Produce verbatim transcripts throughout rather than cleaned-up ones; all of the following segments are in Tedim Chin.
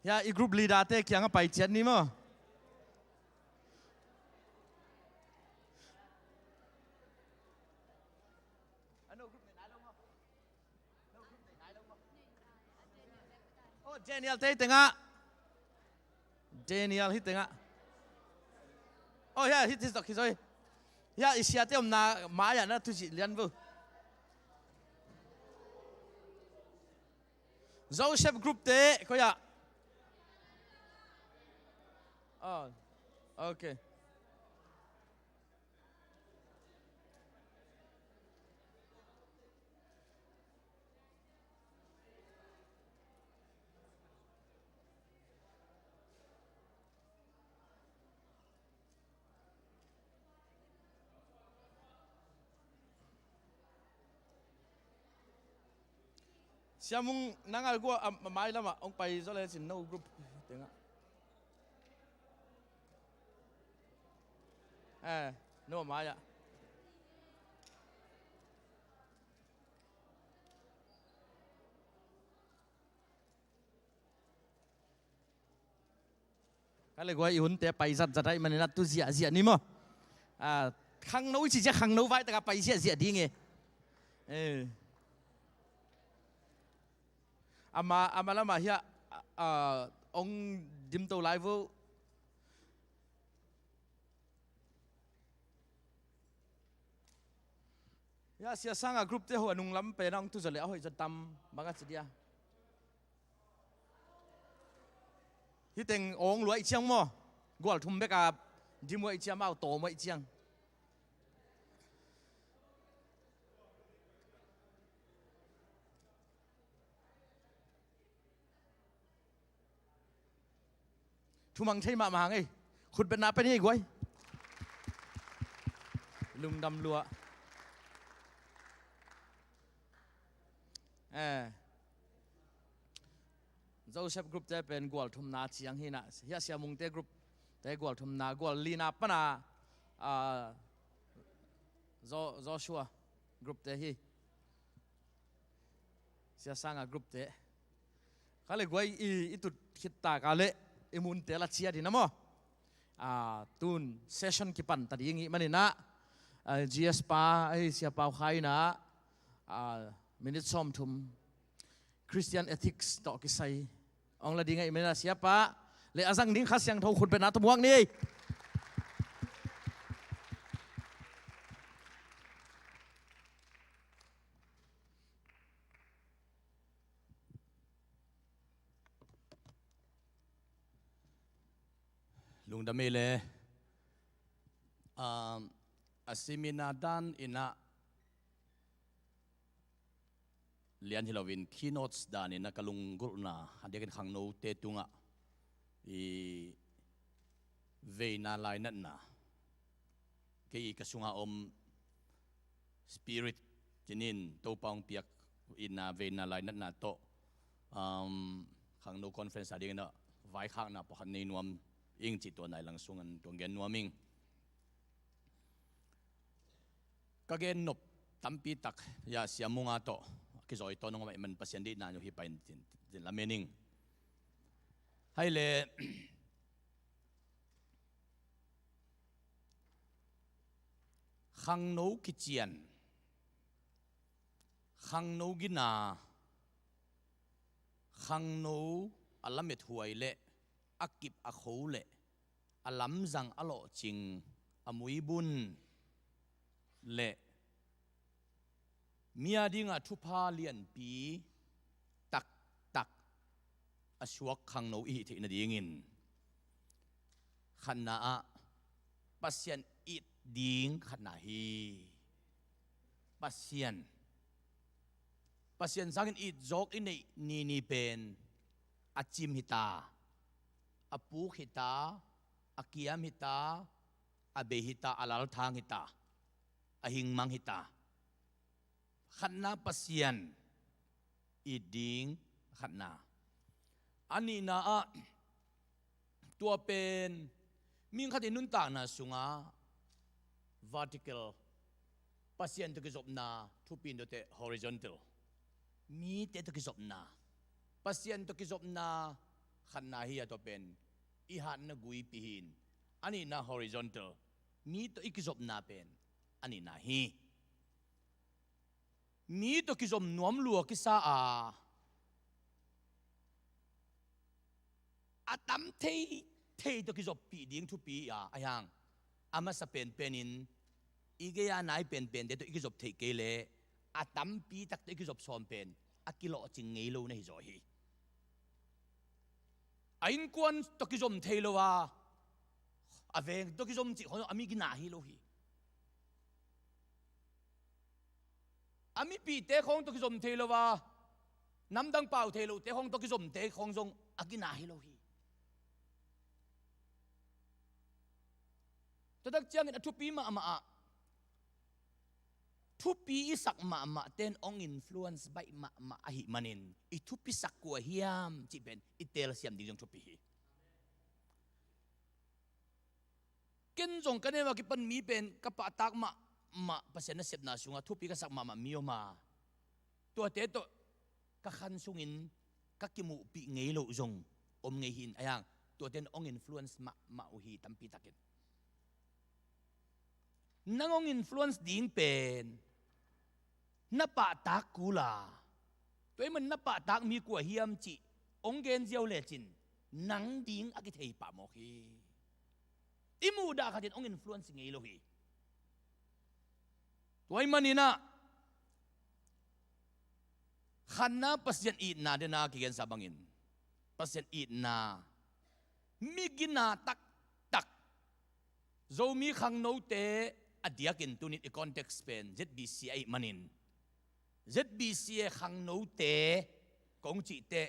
Hia i group leader te kiang a pai ciat ni maw? Oh, Daniel te tengah. Daniel hi tengah. Oh, hia hi, hi, hi, sorry. Hia i siate omna mai-ah na thu zih lian vo. Joseph group te koi ah. Oh, okay. Siamung nang a gua a, a mai lamah hong pai zaw le cin no group tengah. Eh, no mai ah. Ka le guai i hunte pai zatzat ahih manin a tu ziahziah ni maw? A, khangno i ci ziah khangno vai takah pai ziahziah ding e. Eh. Ama, ama lamah hiah, a, ong dimto lai vo. Hiah siasanga group te ho a nunglam pen a ong tu zaw le a hoih zaw tam bang a ci dia. Hih teng awng luah i ciang maw? Gual thum bek a dim uah i ciang, mau tawm uah i ciang. Thumang thei mahmah hang ei. Khutbetna pen hi guai. Lungdam lua. Eh. Joseph group te pen gual thumna ciang hi na. Hiah Siamung te group te gual thumna, gual lina pana, ah, Jo-, Joshua group te hi. Siasanga group te. Ka le guai i, i tut khit ta ka le i munte la ciat hi na maw? Ah, tun session kipan ta ding i manin ah, ah, G S pa, ai, Sia Pau Khai in ah, ah, minute sawmthum Christian ethics tawh kisai ong la ding a i manin ah Siapa le a zang ding Kha Siangtho khutbetna tawh muak ni. Lungdam ei le, um, a seminar dan in ah lian hi loin keynotes dan in ah ka lunggulhna a diakin khangnote tungah i veina lainatna, kei i ka sunga om spirit cinin Topa hong piak itna veina lainatna tawh, um, khangno conference a dingin ah vaikhakna pakhat nei nuam ing cih tua nai lang sungin tua gen nuam ing. Ka gen nop tampi tak, ya, Siamunga tawh kizawi tawh nong mah i man Pasian deihna nu hi pain tin, tin lamen ing. Hai le, khangno kician, khangno gina, khangno a lamethuai le a kip a kho le a lamzang a lawhcing a muibun le mi a dingah thupha lianpi taktak a suak khangno i hih theih nadingin khatna ah Pasian it ding khatna hi. Pasian, Pasian sangin it zawk i neih nini pen a cim hita, a puk hita, a kiam hita, a bei hita, a lalthang hita, a hingmang hita. Khatna Pasian it ding khatna. A nihna ah tua pen mihing khat i nuntakna sungah vertical, Pasian tawh kizopna, thupi in tua teh horizontal, mite tawh kizopna, Pasian tawh kizopna Khatna hi a, tua pen i hatna guipi hi in, a nihna horizontal, mi tawh i kizopna pen a nihna hi. Mi tawh kizom nuam lua kisa a, a tam thei thei tawh kizoppih ding thupi a, a hiang a masa penpenin i gei-a nai penpente tawh i kizop theih kei leh a tampi tak tawh i kizop sawm pen a kilawhcing ngei lo na hi zaw hi. A innkuan tawh kizom thei lo a, a veng tawh kizom cih khong a mi gina hi lo hi. A mipihte khong tawh kizom thei lo a, namdang pau thei lote khong tawh kizomte khong zong a gina hi lo hi. Tua tak ciangin a thupi mahmah ah, thupi i sak mahmah ten hong influence baih mahmah ahih manin, i thupisak kua hiam cih pen i telsiam ding zong thupi hi. Ken zong ka neu a kipan mi pen ka pahtak mahmah, Pasian nasepna sungah thupi ka sak mahmah mi om a, tuate tawh ka khan sungin ka kimuhpih ngei loh zong om ngei hi in, a hiang tuate in hong influence mahmah uh hi tampi takin. Nang hong influence ding pen na pahtak kul a, tua ahih man na pahtak mi kua hiam cih hong gen ziau lecin nang ding a kithei pah mawk hi. I muhdah khat in hong influence ngei lo hi. Tua ahih manin ah, khatna Pasian itna dena kigensa bangin, Pasian itna, mi gina taktak, Zomi khangnote a diakin tuni-in i context pen Z B C ahih manin, Z B C a khangnote kong cih teh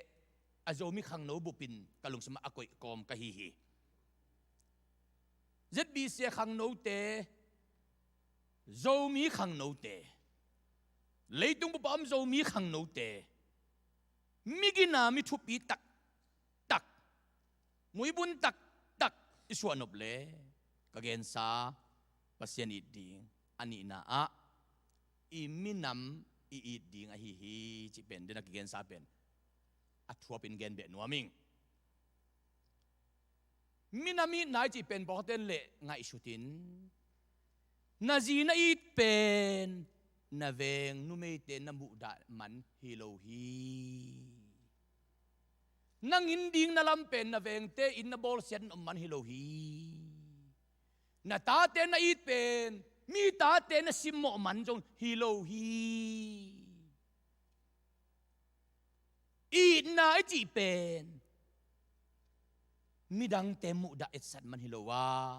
a Zomi khangno bupin ka lungsimah a koih kawm ka hi hi. Z B C a khangnote, Zomi khangnote, leitung bup a om Zomi khangnote, mi gina mi thupi taktak, muibun taktak i suahnop leh ka gensa Pasian it ding a nihna ah i minam i it ding ahi hi cih pen dena kigensa pen a thuapin gen beh nuam ing. Minam itna i cih pen pawlkhatte in leh ngaihsut in, na zi na it pen na veng numeite na muhdah man hi lo hi. Nang in ding na lam pen na vengte in na bawlsiat in om man hi lo hi. Na tate na it pen mi tate na simmawh man zong hi lo hi. Itna i cih pen midangte muhdah etsat man hi lo a,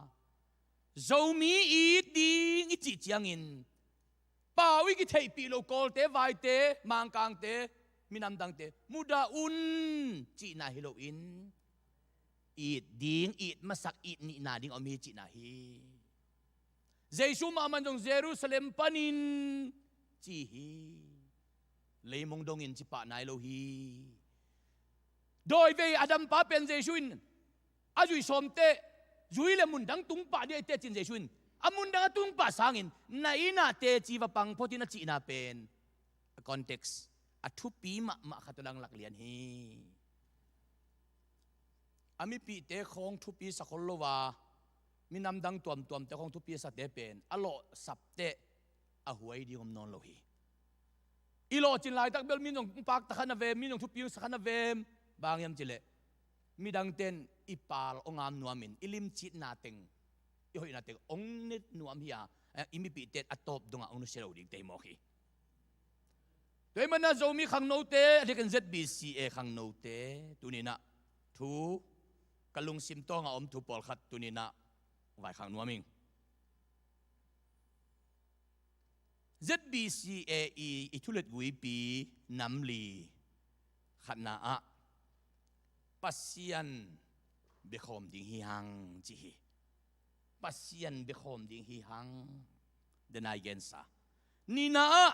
Zomi it ding i cih ciangin pau i kitheihpih lo Kawlte, Vaite, Mangkangte, minam dangte muhdah un cihna hi loin, it ding, it masak, it nihna ding om hi cihna hi. Jesu mahmah in zong Jerusalem panin ci hi. Leimong dongin ci pah nai lo hi. Dawivei a dampa pen Jesu in a zuih sawm teh, zui le mundang tung pah dih a i teh cin Jesu in a mundang a tung pah sangin na innah teci va pang phot in a cihna pen a context a thupi mahmah khat uh langlak lian hi. A mipihte khawng thupi sak khol lo a, minam dang tuamtuamte khawng thupi a sate pen a lawhsap teh a huai ding om nawn lo hi. I lawhcin laitak bel min zong pakta kha na vem, min zong thupi sak kha na vem. Bang hiam cih leh midangte in i pal hong am nuamin i limcitna teng, i hoihna teng hong ne nuam hi a, i mipihte in a tawp dongah hong nusia lo dingte hi mawk hi. Tua ahih manin ah Zomi khangnote, a diakin Z B C A khangnote, tuni-in ah thu, ka lungsim tawngah om thu pawlkhat tuni-in ah vaikhak nuam ing. Z B C A i, i thulet guipi nam li, khatna ah Pasian biakhawm ding hi hang ci hi. Pasian biakhawm ding hi hang, denai gensa. Nihna ah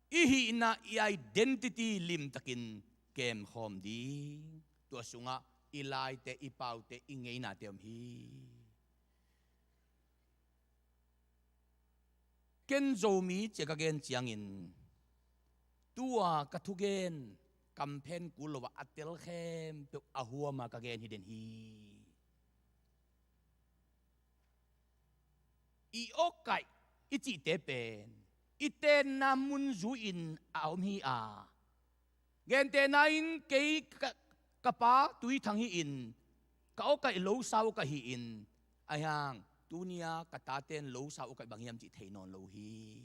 i hihna, i identity limtakin kemkhawm ding. Tua sungah i laite, i paute, i ngeinate om hi. Ken Zomi ci-a ka gen ciangin tua ka thugen kamphen kul lo-a a tel khempeuh a huam a ka gen hi den hi. I awkaih i cihte pen i tenna mun zui-in a om hi a, gentehna in kei ka, ka pa Tui Thang hi-in ka awkaih Lo Sau awkaih hi-in, ahi hang tuni-a ka taten Lo Sau awkaih bang hiam cih thei nawn lo hi.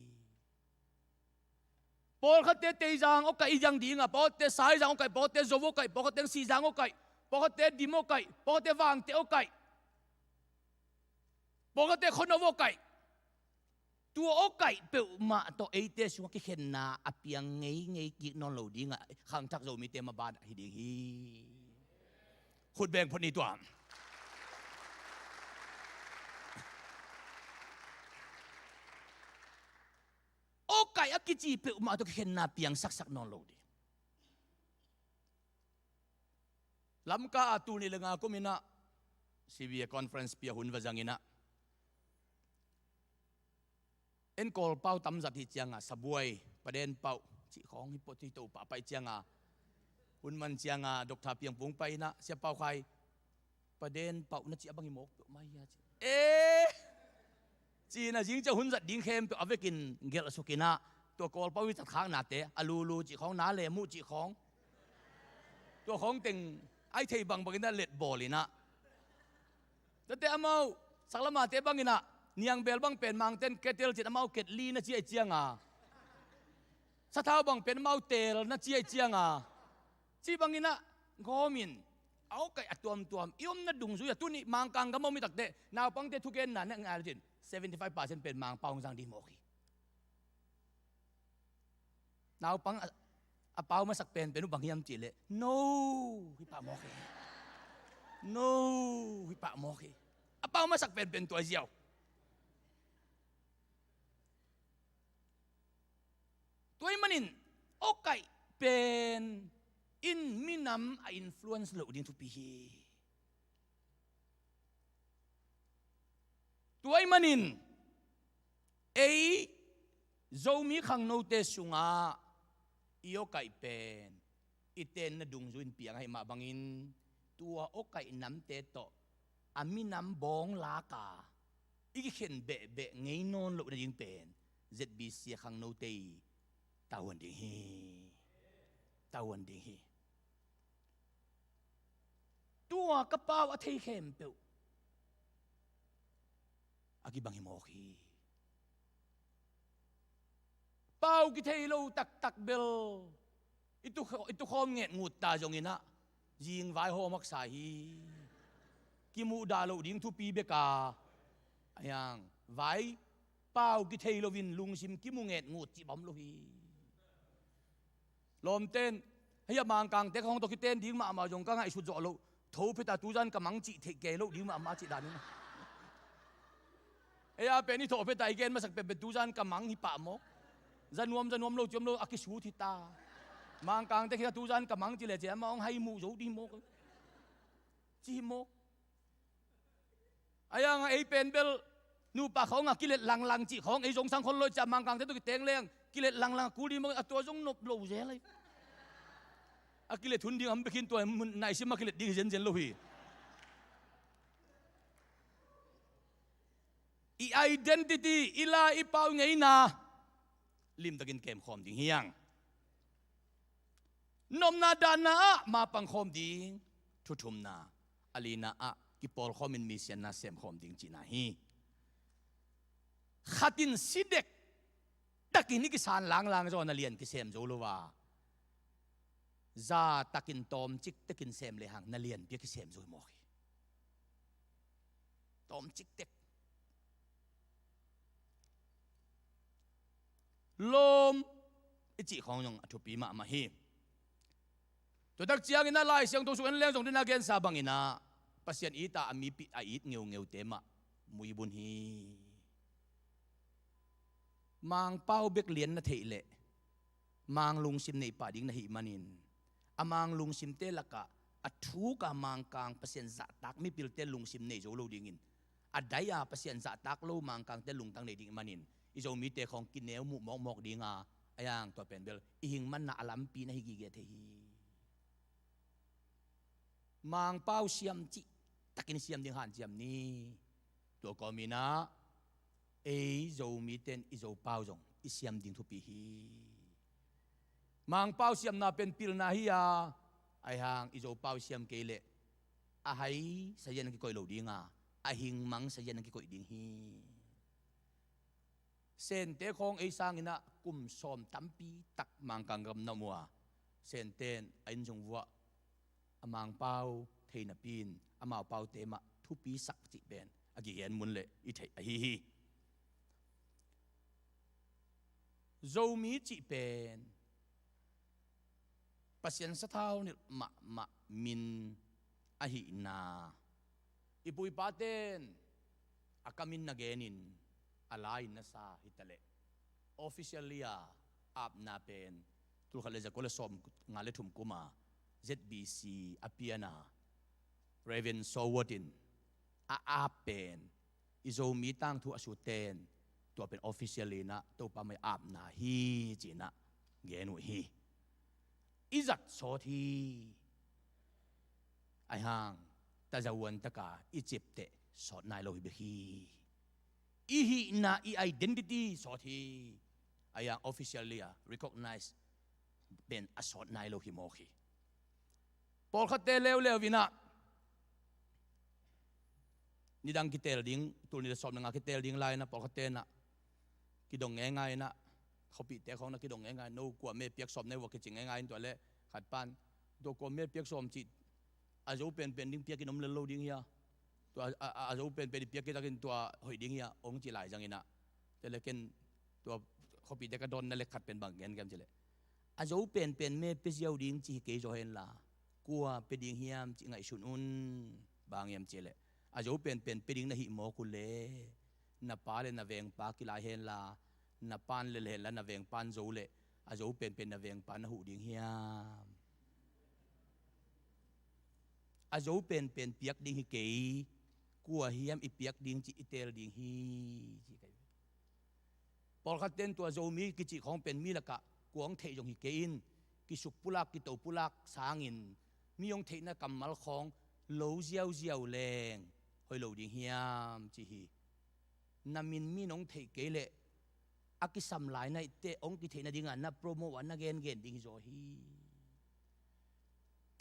Pawlkhatte Teizang awkaih i zang ding a, pawlkhatte Saizang awkaih, pawlkhatte Zo awkaih, pawlkhatte Sihzang awkaih, pawlkhatte Dim awkaih, pawlkhatte Vangte awkaih, pawlkhatte Khuano awkaih. Tua awkaih peuhmah tawh eite sungah kikhenna a piang ngeingei kik nawn lo ding a, khangthak Zomite maban ah hi ding hi. Khut beng phot ni tua. Awkaih a kici peuhmah tawh kikhenna piang saksak nawn lo ding. Lamka ah tul nih le nga kum in ah, C B A conference pia hun va zang in ah, en Kawl pau tam zat hi ciang a, Sabuai, Paden pau cih khawng hi pawh, hi to pah pai ciang a, hun man ciang a, Doctor Piang Pung pai in ah, Sia Pau Khai, Paden pau na cih a bang hi mawk peuhmah hi a ci. Eh! Ci-in ah zing ciang hun zat ding khempeuh a vekin gelh suk in ah, tua Kawl pau i tat khaknate, a lulu cih khawng, na le muh cih khawng, tua khawng teng ai thei bangbang in ah let bawl in ah. Tate amau saklamate bang in ah, niangbel bang pen Mangten kettle ci-in amau ketli na ci ahih ciang a, sathau bang pen amau tel na ci ahih ciang a, ci bang in ah gawm in, a awkaih a tuamtuam i omna dungzui a, tuni Mangkang gam a om i takte naupangte thugenna na ngai lo cin, seventy five percent pen Mangpau hong zang ding mawk hi. Naupang a, a pau masak penpen uh bang hiam cih leh, no hi pah mawk hi. No hi pah mawk hi. A pau masak penpen tua ziau. Tua ahih manin awkaih pen in minam a influence loh ding thupi hi. Tua ahih manin ei Zomi khangnote sungah i awkaih pen i tenna dungzui in piang ahih mah bangin, tua awkaih namte tawh a minam bawng lak a i kikhen behbeh ngei nawn loh nading pen Z B C a khangnote i tavuan ding hi. Tavuan ding hi. Tua ka pau a thei khempeuh a kibang hi mawk hi. Pau kithei lo taktak bel i tu, i tukhawm nget ngut ta zongin ah zingvai hawm haksa hi. Kimuhdah loh ding thupi bek a, a hiang vai pau kithei loin lungsim kimu nget ngut cih bang om lo hi. Lawmten, hei a Mangkangte khawng tawh kiten ding mahmah zong ka ngaihsut zawh loh. Tho phet a tuzan ka mang cih theih kei loh ding mahmah cih dan in. Hei a pen i tho phet a i gen masak pet pet tuzan ka mang hi pah mawk. Za nuam, za nuam lo ciam lo a kisut hi ta. Mangkangte khia tuzan ka mang cih leh ciam a hong hai muh zo ding mawk. Ci hi mawk. A hiang a ei pen bel nupa khawng a kilet langlang cih khawng, ei zong sang khol lo i ciah Mangkangte tawh kiteng leng kilet langlang a kul ding mawk, a tua zong nop lo zel hi. A kilet hun ding a om bek hi in tua mun naisim a kilet ding hi zenzen lo hi. I identity, i la i pau ngeina limtakin kemkhawm ding hi hang. Nopna, danna ah mapang khawm ding, thuthumna, a lina ah kipawlkhawmin misianna semkhawm ding cihna hi. Khat in si dek takin i kisan langlang zaw na lian kisem zo lo a, za takin tawmcik tekin sem lehang na lianpi a kisem zo hi mawk hi. Tawmcik tek. Lawm i cih khawng zong a thupi mahmah hi. Tua tak ciangin a Lai Siangtho sung en leng zong dena gensa bangin ah Pasian it a, a mipi a it ngeungeute mah muibun hi. Mangpau bek lian na theih leh Mang lungsim neih pah ding na hih manin, a Mang lungsimte lakah a thuk a Mangkang Pasian zahtak mipilte lungsim nei zo lo dingin, a dai a Pasian zahtak lo Mangkangte lungtang nei ding ih manin, i Zomite khawng kineu muh mawkmawk ding a, a hiang tua pen bel i hing manna a lampi na hi gige thei hi. Mangpau siam cih takin siam ding hanciam ni. Tua kawmin ah ei Zomite in i Zopau zong i siam ding thupi hi. Mangpau siamna pen pilna hi a, ahi hang i Zopau siam kei leh a hai sazian a kikoih lo ding a, a hingmang sazian a kikoih ding hi. Sente khawng ei sangin ah kum sawm tampi tak Mangkang gam na om uh a, Sente in a inn sung vuah a Mangpau thei napi in amau paute mah thupi sak cih pen a kigen mun leh i theih ahi hi. Zomi cih pen Pasian sathau nilh mahmah min ahihna i pu i pate in a kamin na genin a la-in na sa hi taleh, officially a apna pen tulkhat le zakua le sawmnga le thum kum a Z B C a pian a Reverend Sawt in a ap pen i Zomi tangthu a sutte in tua pen officially in ah Topa mai apna hi ci-in ah gen uh hi. I zat sawt hi. Ahi hang tazavuan taka i cipteh sawt nai lo hi bek hi. I hihna, i identity sawt hi. Ahi hang officially a recognize pen a sawt nai lo hi mawk hi. Pawlkhatte leuleu in ah nidang kitel ding, tul nih le sawm le nga kitel ding lai-in ah pawlkhatte in ah kidong ngeingai in ah, khuapihte khawng na kidong ngeingai, no kua me piak sawm na hi uh a kici ngeingai in tua leh khat pan, tua kua me piak sawm cih a zo penpen ding piak in om lel lo ding hi a, tua a, a, a zo penpen i piak kei takin tua hoih ding hi a, ong ci lai zang in ah. Tua leh ken tua khuapihte ka dawnna leh khat pen bang gen ka hiam cih leh, a zo penpen me pia ziau ding cih hi kei zaw hen la, kua pia ding hiam cih ngaihsun un. Bang hiam cih leh a zo penpen pia ding na hih mawk uh leh na pa le na vengpa kilai hen la, na pa'n lel hen la na vengpa'n zo leh a zo penpen na vengpa na huh ding hiam? A zo penpen piak ding hi kei, kua hiam i piak ding cih i teel ding hi, ci ka hi. Pawlkhatte in tua Zomi kicih khawng pen mi lakah kua hong theih zong hi kei in, kisuk pulak, kito pulak sangin mi hong theihna kammal khawng lo ziauziau leng hoih lo ding hiam, ci hi. Na min mi nong theih kei leh a kisam lai na hih teh hong kitheih nadingah na promote a na gengen ding hi zaw hi.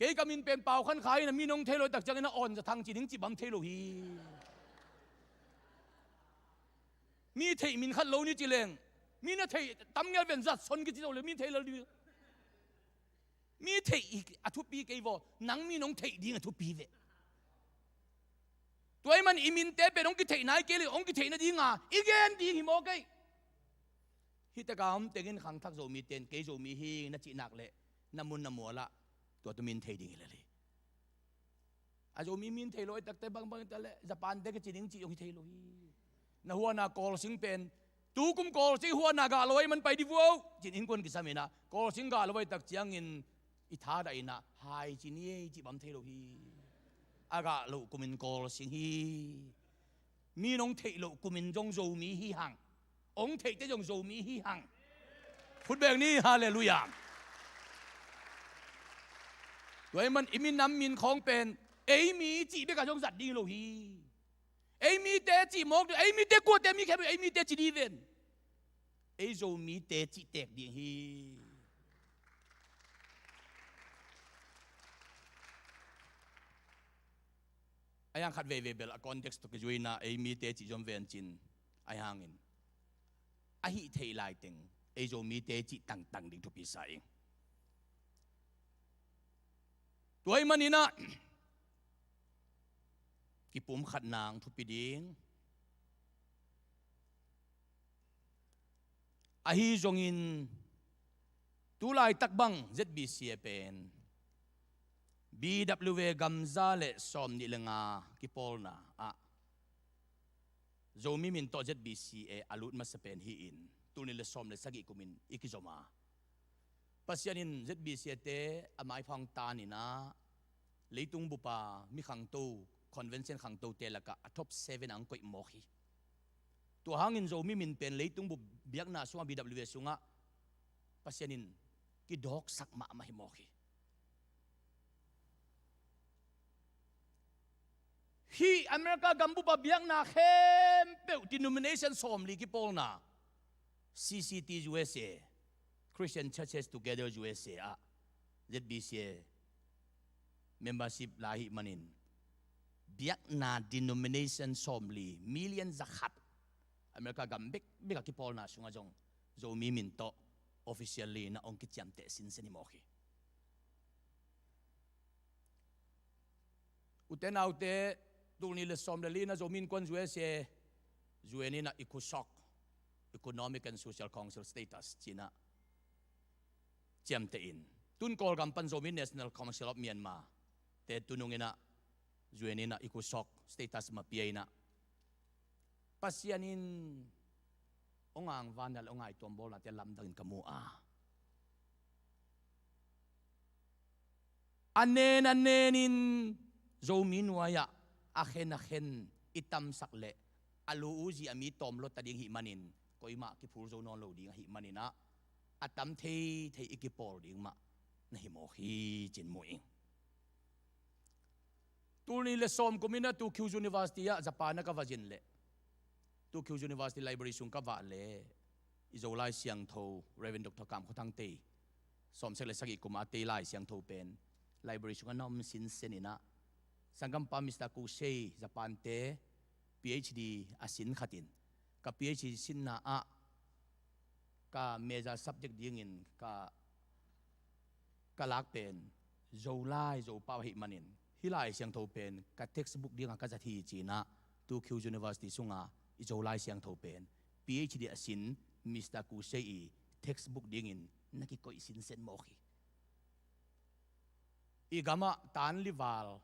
Kei ka min pen Pau Khan Khai in a, mi nong thei lo tak ciangin a Awn Za Thang ci ding cih bang thei lo hi. Mi theih min khat lo ni ci leng, mi na theih tam ngel ven Zat Son kici zo le mi theih lel ding. Mi theih a thupi kei vaw, nang mi nong theih ding a thupi ve. Tua ahih man i minte pen hong kitheih nai kei le hong kitheih nadinga i gen ding hi maw kei? Hih takah om tengin khangthak Zomite in kei Zomi hi ing na cih nak leh na mun na mualah tua tu min thei ding hi lel hi. A Zomi min thei lo i takte bangbang i ta leh Japan te kici ding cih zong hi thei lo hi. Na huana Kawlsing pen, tu kum Kawlsing huana gah lo ahih man pai di vuau, ci-in innkuan kisam in a, Kawlsing gah lo ahih tak ciangin i thadah in a, hai ci ni ei cih bang thei lo hi. A gah loh kumin Kawlsing hi. Mi nong theih loh kumin zong Zomi hi hang. Hong theihte zong Zomi hi hang. Khut beng ni, halleluiah. Tua ahih man i minam min khawng pen ei mi cih bekah zong zat ding lo hi. Ei mite cih mawk ding, ei mite kuate mi khem, ei mite ci ding ven. Ei Zomite cih tek ding hi. A hiang khat veivei bel a context tawh kizui in a, ei mite cih zom ven cin, a hiangin a hih theih laiteng ei Zomite cih tangtang ding thupi sa ing. Tua ahih manin a kipumkhatna hong thupi ding. Ahi zongin tu laitak bang Z B C a pen B W A gamza le sawmnih le nga kipawlna ah Zomi min tawh Z B C a a lut masa pen hi-in, tul nih le sawm le sagih kumin i kizom a, Pasian in Z B C a te a maipha hong tan in a, leitung bup a mi khangto, convention khangtote lakah a top seven ah hong koih mawk hi. Tua hangin Zomi min pen leitung bup biakna sungah, B W A sungah Pasian in kidawksak mahmah hi mawk hi. Hih America gambup a biakna khempeuh denomination sawmli kipawlna, C C T U S A, Christian Churches Together U S A ah Z B C A membership la ahih manin, biakna denomination sawmli, million zakhat, America gam bekbek a kipawlna sungah zong Zomi min tawh officially na hong kiciamteh sinsen hi mawk hi. Ute naute, tul nih le sawm le li na Zomi Innkuan U S A, U N in ah ECOSOC, Economic and Social Council status ci-in ah ciamteh in, tun Kawlgam pan Zomi National Council of Myanmar te tunung in ah U N in ah ECOSOC status mah pia in ah, Pasian in hong angvan a le hong ngaihtuam bawlnate lamdang in ka mu a, a nen a nen in Zomi nuai-ah a khen a khen i tamsak leh a lu u zi a mi tawm lua ta ding ahih manin, koimah kiphul zo nawn lo ding ahih manin ah, a tam thei thei i kipawl ding mah na hi mawk hi ci-in mu ing. Tul nih le sawm kum in ah Tokyo University ah Japan ah ka va zin leh, Tokyo University library sung ka vah leh, i Zolai Siangtho Reverend Doctor Kam Khua Thang tei, sawmsek le sagih kum a tei Lai Siangtho pen library sungah na om sinsen in ah, sanggampa Mister Kusei, Japan te, P H D a sin khat in, ka P H D sinna ah ka major subject dingin ka, ka lak pen Zolai Zopau ahih manin, hih Lai Siangtho pen ka textbook dingah ka zat hi ci-in ah, Tokyo University sunga i Zolai Siangtho pen P H D a sin Mister Kusei i textbook dingin na kikoih sinsen mawk hi. I gamah tan lival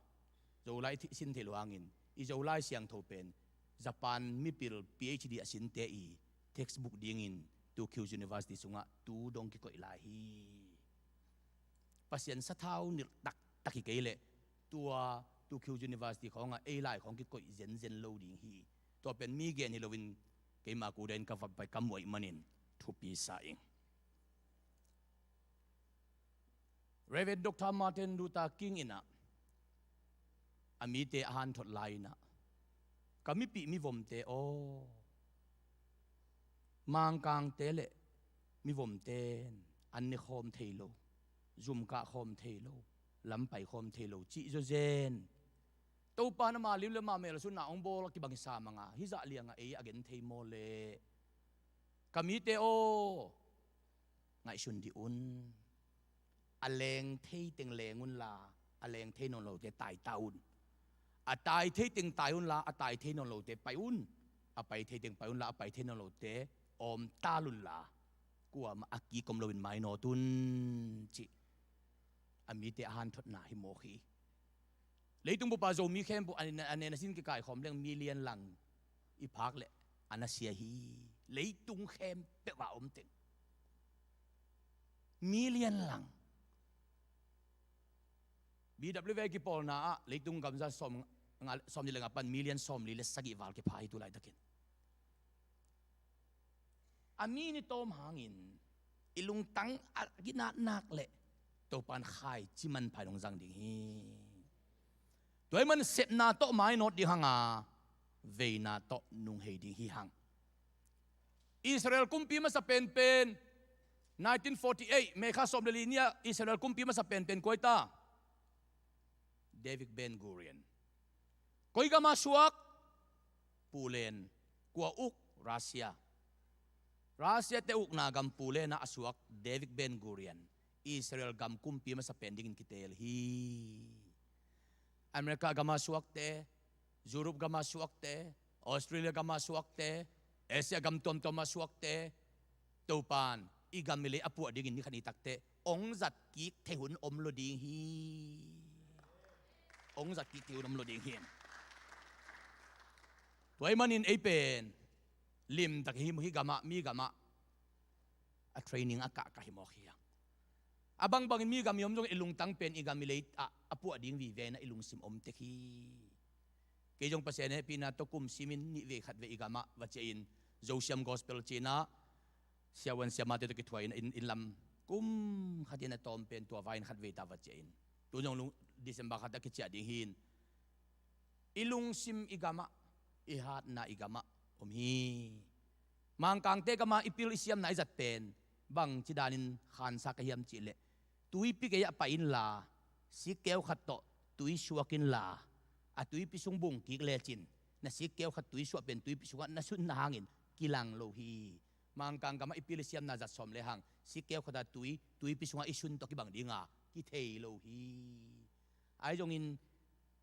Zolai thih sin theih lo hangin, i Zolai Siangtho pen Japan mipil P H D a sinte i textbook dingin Tokyo University sungah tu dong kikoih lai hi. Pasian sathau nilh taktak hi kei leh tua Tokyo University khawngah ei lai khawng kikoih zenzen lo ding hi. Tua pen mi gen hi loin keima kudain ka va pai ka muh ahih manin thupi sa ing. Reverend Doctor Martin Luther King in ah a mite a hanthot lai in ah, ka mipih mivomte aw, Mangkangte le mivomte in an ne khawm thei lo, zum kah khawm thei lo, lam pai khawm thei lo cih zawzen. Topa in ama liu le ama mel a sutna hong bawl a kibang hi sam a, hih zah liangah ei a gen thei maw leh, ka mite aw, ngaihsun dih un. A leng thei teng leng unla, a leng thei nawn lote taita un. A tai thei teng tai unla, a tai thei nawn lote pai un. A pai thei teng pai unla, a pai thei nawn lote awmtal unla, kuamah a kik om loin mainawt un, cih a mite a hanthotna hi mawk hi. Leitung bup a Zomi khempeuh a nen a sin kikaikhawm leng million lang i phak leh a nasia hi. Leitung khempeuh a om teng million lang. B W A kipawlna ah leitung gamza sawm nga, sawmnih le nga pan million sawmli le sagih val kipha hi tu laitakin. A mi ni tawm hangin i lungtang a ginatnak leh Topa in khaici manpha in hong zang ding hi. Tua ahih man sepna tawh mainawt ding hang a, veina tawh nunghei ding hi hang. Israel kumpi masa penpen, nineteen forty-eight, May kha sawm le li ni-ah Israel kumpi masa penpen kua hi ta? David Ben Gurion. Koi gam a suak? Pulen. Kua uk? Russia. Russia te ukna gam Pulen ah a suak David Ben Gurion, Israel gam kumpi masa pen dingin kiteel hi. America gam a suakte, Europe gam a suakte, Australia gam a suakte, Asia gam tuamtuam a suakte, Topa in i gam i lei a puah dingin ni khat ni takte hong zat kik thei hun om lo ding hi. Hong zat kik thei hun om lo ding hi. Tua ahih manin ei pen limtak hi, hih gamah, mi gamah a training a kah ka hi mawk hi hang. A bangbangin mi gam i om zongin i lungtang pen i gam i lei ah a puah ding vive in ah i lungsim om tek hi. Kei zong Pasian hehpihna tawh kum simin nih vei khat vei i gamah va ciahin Zosiam Gospel ci-in ah siavuan siamate tawh kithuah in, inn, inn lam kum khatin a tawm pen tua vai in khat vei ta va ciahin, tu zong lung, December khat a kiciah ding hi-in, i lungsim i gamah, i hatna i gamah om hi. Mangkangte gamah i pil i siamna i zat pen bangci danin khansa ka hiam cihleh, tuipi gei-ah pai inla, sikkeu khat tawh tui suak inla, a tuipi sung bungkik lecin na sikkeu khat tui suah pen tuipi sungah na sunna hangin kilang lo hi. Mangkang gamah i pil i siamna zat sawm lehang sikkeu khat a tui, tuipi sungah i sun tawh kibang dinga kithei lo hi. Ahi zongin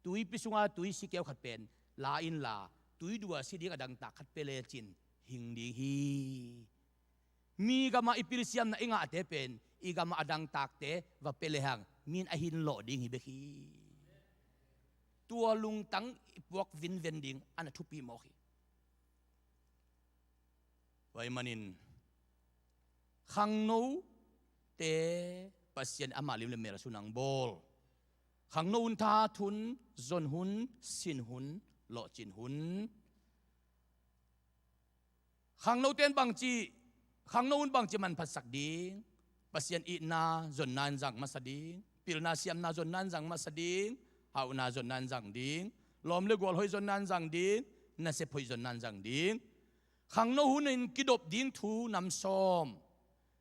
tuipi sunga tui sikkeu khat pen la inla, tui dua si ding a dangtak khat pia lecin hing ding hi. Mi gamah i pil i siamna i ngahte pen i gamah a dangtakte va pia lehang min a hin lawh ding hi bek hi. Tua lungtang i puak vinven ding a na thupi mawk hi. Tua ahih manin khangnote Pasian amah lim le mel a sunang bawl. Khangno hun thahat hun, zon hun, sin hun, lawhcin hun. Khangnote in bangci, khangno hun bangci manphatsak ding? Pasian itna zonna in zang masa ding, pilna siamna zonna in zang masa ding, hauhna zonna in zang ding, lawm le gual hoih zonna in zang ding, nasep hoih zonna in zang ding. Khangno hun in kidop ding thu nam sawm.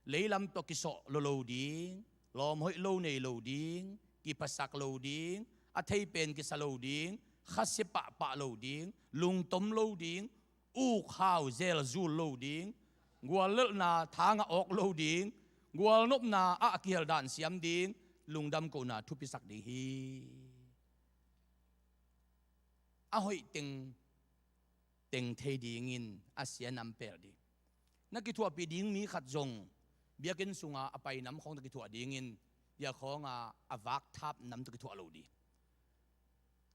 Leilam tawh kisawh lo lo ding, lawm hoih lo nei lo ding, kiphasak lo ding, a thei pen kisa lo ding, khasia pahpah lo ding, lungtom lo ding, uk hau zel zul lo ding, guallelhna thangah awk lo ding, gualnopna ah kihel dan siam ding, lungdam kohna thupisak ding hi. A hoih teng teng thei dingin a sia nam pel ding. Na kithuahpih ding mi khat zong biakinn sunga a pai nam khawng tawh kithuah dingin, bia khawnga a vak thap nam tawh kithuah lo ding.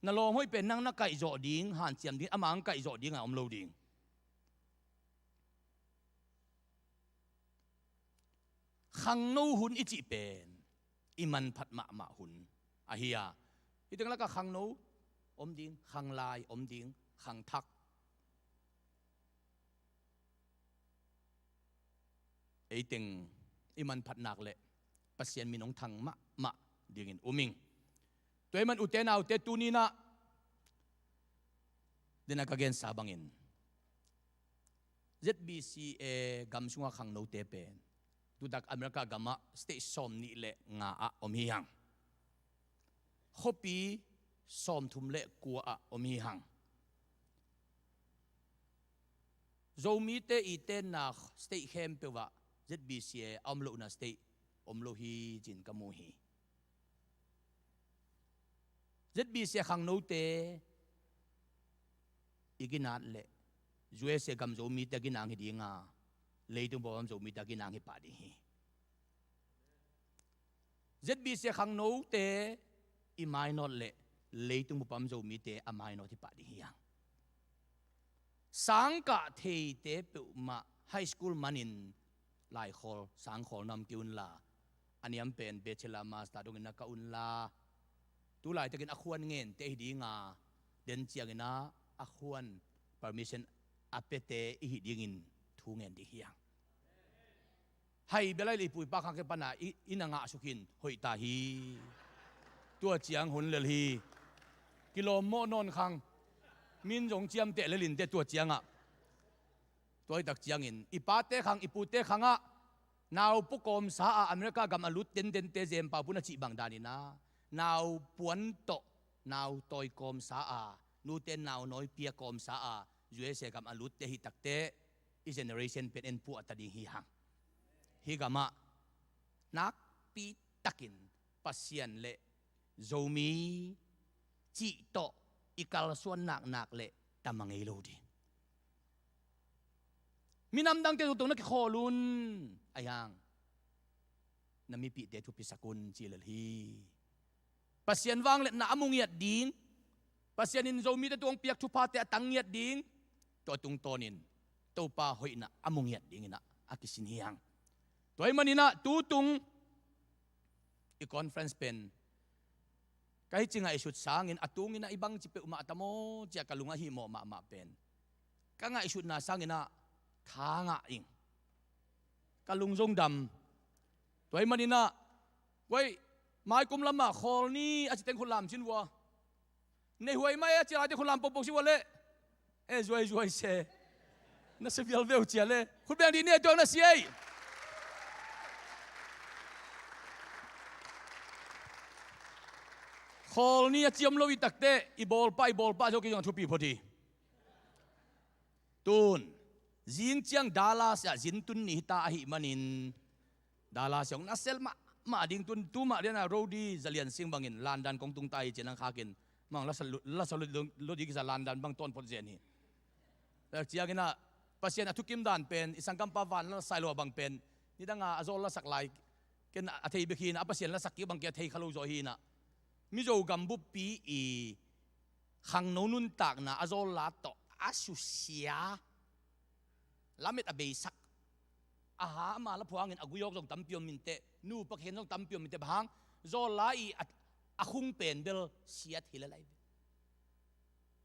Na lawm hoih pen nang na kaihzawh ding, hanciam ding, amah ang kaihzawh dinga om lo ding. Khangno hun i cih pen i manphat mahmah hun ahi a, hih teng lakah khangno om ding, khanglai om ding, khangthak. Ei teng i manphat nak leh Pasian min hong thang mahmah dingin um ing. Tua ahih man ute naute, tuni-in ah dena ka gensa bangin Z B C A gam sunga khangnote pen tutak America gamah state sawm nih le nga ah om hi hang. Khuapi sawm thum le kua ah om hi hang. Zomite i tenna state khempeuh ah Z B C A a om lohna state om lo hi ci-in ka mu hi. Z B C A khangnote i ginat leh U S A gam Zomite a ginang hi dinga, leitung bup a om Zomite a ginang hi pah ding hi. Z B C A khangnote i mainawt leh leitung bup a om Zomite a mainawt hi pah ding hi hang. Sangkah theite peuhmah high school manin laikhawl, sangkhawl na om kei unla, a niam pen bachelor, master dongin na kah unla, tu laitakin a khuan ngente hi dinga, den ciangin ah a khuan permission a piate i hih dingin thu ngen ding hi hang. Hai bia lai leh i pu i pa khang khe pana i, i na ngahsuk in hoih ta hi. Tua ciang hon lel hi. Kilawm mawh nawn khang. Min zong ciamteh lel inteh tua ciangah. Tua hi tak ciangin i pate khang, i pute khangah nau pua kawmsa a America gam a lut tentente Zempau pun a cih bang danin ah, nau puan tawh nau tawi kawmsa a, nute nau nawi pia kawmsa a U S A gam a lutte hi takteh i generation pen en puahta ding hi hang. Hih gamah nakpi takin Pasian le Zomi cih tawh i kalsuan naknak leh tama ngei lo ding. Minam dangte tungtawng na kikhawl un, ahi hang na mipihte thupisak un ci lel hi. Pasian vangliatna a mu ngiat ding, Pasian in Zomite tungah piak thuphate a tang ngiat ding, tua tungtawnin Topa hoihna a mu ngiat dingin ah a kisin hi hang. Tua ahih manin ah tutung i conference pen ka hih ci ngaihsut sangin a tungin ah i bangci peuhmah ta maw ci-a ka lungah hihmawh mahmah pen, ka ngaihsutna sangin ah tha ngah ing. Ka lung zong dam. Tua ahih manin ah, guai, maikum lamah khawl ni a ci teng khut lam cin vua. Nei huai mai a ci lai te khut lam pongpong si ua le. E zuai zuai se. Na se vial veu cia le. Khut beng di ne tuang na si ei. Khawl ni a ciam lo i takte i bawlpa i bawlpa zo ki zong a thupi phot hi. Tun zing ciang Dallas ah zin tun ni hita ahih manin Dallas ah hong na sel mahmah ding tun tu mah lian a Rodi Zalian Sing bangin landan kong tung ta hi ci nang khakin mang lasa lut lasa lut lo di kisa landan bang tawn phot zen hi. Dak ciangin ah Pasian a thukim dan pen i sanggampa van la sai lo a bang pen nidang a a zawl lasak lai ken a thei bek hi na a Pasian lasak kik bang kia thei kha lo zaw hi na Mizo gam buppi i khangno nuntakna a zawl la tawh a susia lamet a beisak a ha ama la phuangin a guyawk zong tampi om minteh nu pakhen zong tampi om minteh bang hang zawl la i a, a khung pen bel siat hi lalai ve.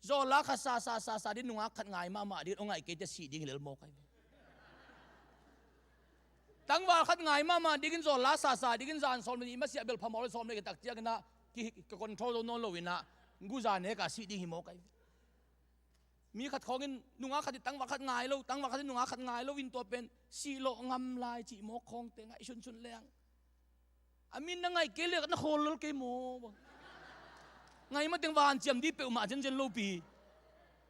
Zawl la khat sa sa sa sa din nungak khat ngai mahmah din ong ngai kei te sih ding hi lel mawk ai ve. Tangval khat ngai mahmah dingin zawl la sa sa dingin zan sawm le nih masiah bel phamawh le sawm le nih tak ciangin ah ki, ki control zo nawn lo in ah guza nek a sih ding hi mawk ai ve. Mi khat khawngin nungak khat i tangval khat ngai lo tangval khat i nungak khat ngai lo in tua pen sih lawh ngam lai cih mawk khawngte ngaihsunsun leng. A min na ngaih kei leh na khawl lol kei maw? Ngaih mateng van ciam di peuhmah zenzen lopi.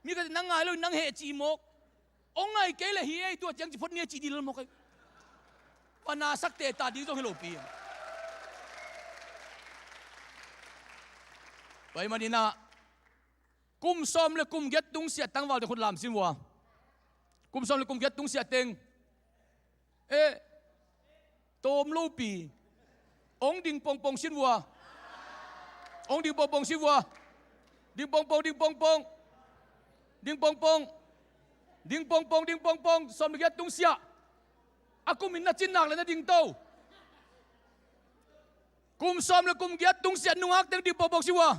Mi khat in nang ngai lo in nang heh ci mawk. Ong ngaih kei leh hi ei tua ciang ci phot ni a ci di lol mawk ei. Vana sakte ta ding zong hi lopi. Pai maninah kum sawm le kum giat tungsiah tangvalte khut lam sin vua. Kum sawm le kum giat tungsiah teng. Eh, tawm lopi. Ong ding pongpong sin vua. Ong ding pongpong sin vua. Ding pongpong, ding pongpong. Ding pongpong. Ding pongpong, ding pongpong. Sawm le giat tungsiah. A kumin na cin nak le na ding to. Kum sawm le kum giat tungsiah nungak teng ding pawkpawk si ua.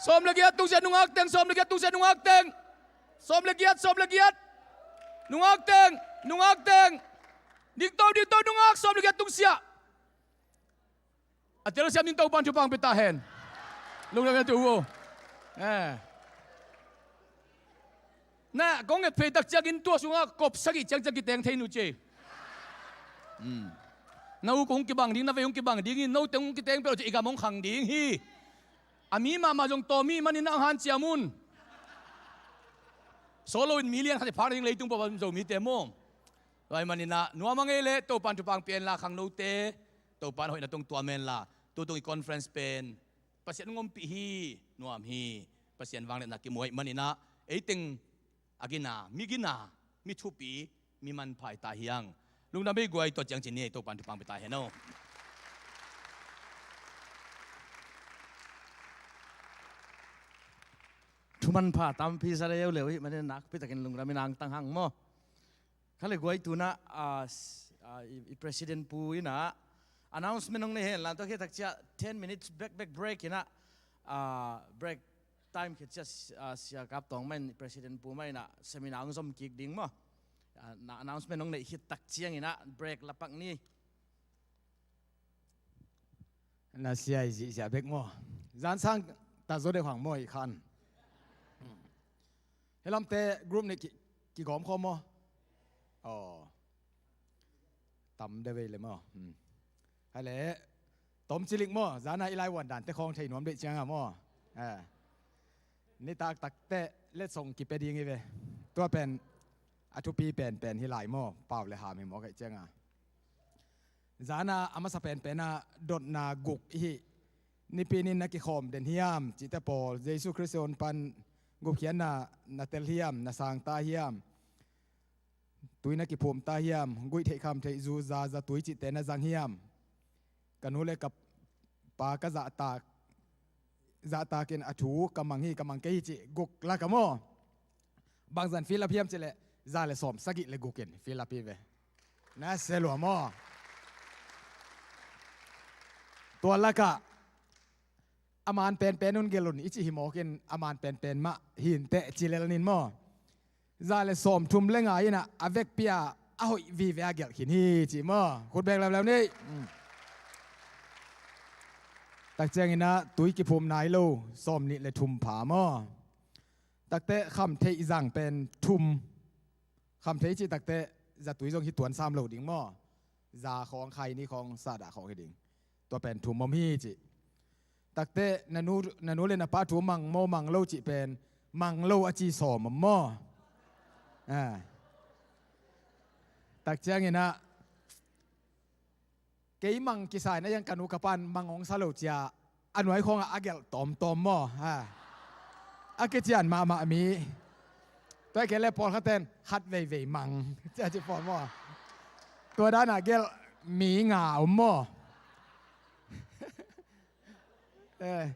Sawm le giat tungsiah nungak teng, sawm le giat tungsiah nungak teng. Sawm le giat, sawm le giat. Nungak teng, nungak teng. Ding to, ding to, nungak, sawm le giat tungsiah. A telsiam ding Topan thupha pia ta hen. Lungdam hen tu uh. Eh. Na kong nget phei tak ciangin tua sungah kop sagih ciang ciang kiteng thei nu ci. Hmm. Na u kong kibang ding, na vei kong kibang ding in, no teng kong kiteng peuh ci i gam hong khang ding hi. A mi mahmah zong tawm mi manin na ang hanciam un. Solo in million khat i phak ding leitung pawh Zomite maw. Tua hi maninah nuam a ngei leh Topan thupha pia hen la khangnote, Topan hoihna tungtuam hen la, tutung i conference pen Pasian hong ompih hi, nuam hi. Pasian vangliatna kimu hoih maninah eiteng a gina, mi gina, mi thupi, mi manpha i ta hiang. Lungdam bei guai, tua ciang ci ni ei, Topan thupha pia ta hen aw. Thu manpha tampi sa leuleu hi manin nakpi takin lungdam in angtang hang maw. Kha le guai tunah, ah, s-, ah, i, i president pu inah announcement hong nei hen la, tua khit tak ciah ten minutes back, back break inah, ah, break time khit ciah, ah, Sia Kap Tawng mah in, i president pu mah inah seminar hong zom kik ding maw. Ah, na announcement hong neih khit tak ciang inah break la pak ni. Na sia i zihziah bek maw? Zan sang ta zaw deuh hang maw i khan? Hi lamte group nih ki, kigawm khawm maw? Aw. Tam deuh vei le maw? Hmm. Hai le. Tom cilik maw? Zan a i lai uan dante khawng thei nuam deih ciang a maw? Eh. Nitak takte letsong kipia ding hi ve. Tua pen a thupi penpen hi lai maw? Pau le ham hi maw kaih ciang a. Zan a a masa penpen a dotna guk i hih. Nipi nin na kikhawm den hiam cihte pawl, Jesu Khrist hong pan gupkhiatna na tel hiam, na sang ta hiam? Tui na kiphum ta hiam? Guih theih kham theih zu za, za tui cihte na zang hiam? Ka nu le ka pa ka zahtak, zahtakin a thu ka mang hi, ka mang kei hi cih guk lak a maw? Bangzan fill up hiam cih leh za le sawm sagih le gukin fill up hi ve. Na se lua maw? Tua lakah a man penpen un gelh un i cih hi mawkin a man penpen mah hi inteh ci lel nin maw? Za le sawm thum le nga inah a vekpi a a hoih vive a gelh khin hi ci maw? Khut beng leuleu ni. Mm. Tak ciangin ah tui kiphum nai lo sawm nih le thum pha maw? Takte khamtheih zang pen thum. Khamtheih cih takte zatui zong hi tuan sam lo ding maw? Za khawng, khaini khawng, sahdah khawng hi ding. Tua pen thum om hi cih. Takte na nu, na nu le na pa thu mang maw mang lo cih pen mang lo a ci sawm om maw? Ah. Tak ciangin ah kei mang kisa in a, yang ka nu ka pan mang hong sa lo cia a nuai khawngah a gelh tawmtawm maw? Ha. A kician mahmah mi. Tua hi kei le pawlkhat ten khat veivei mang cia ci pawl maw? Tua danah gelh mi nga om maw? Eh.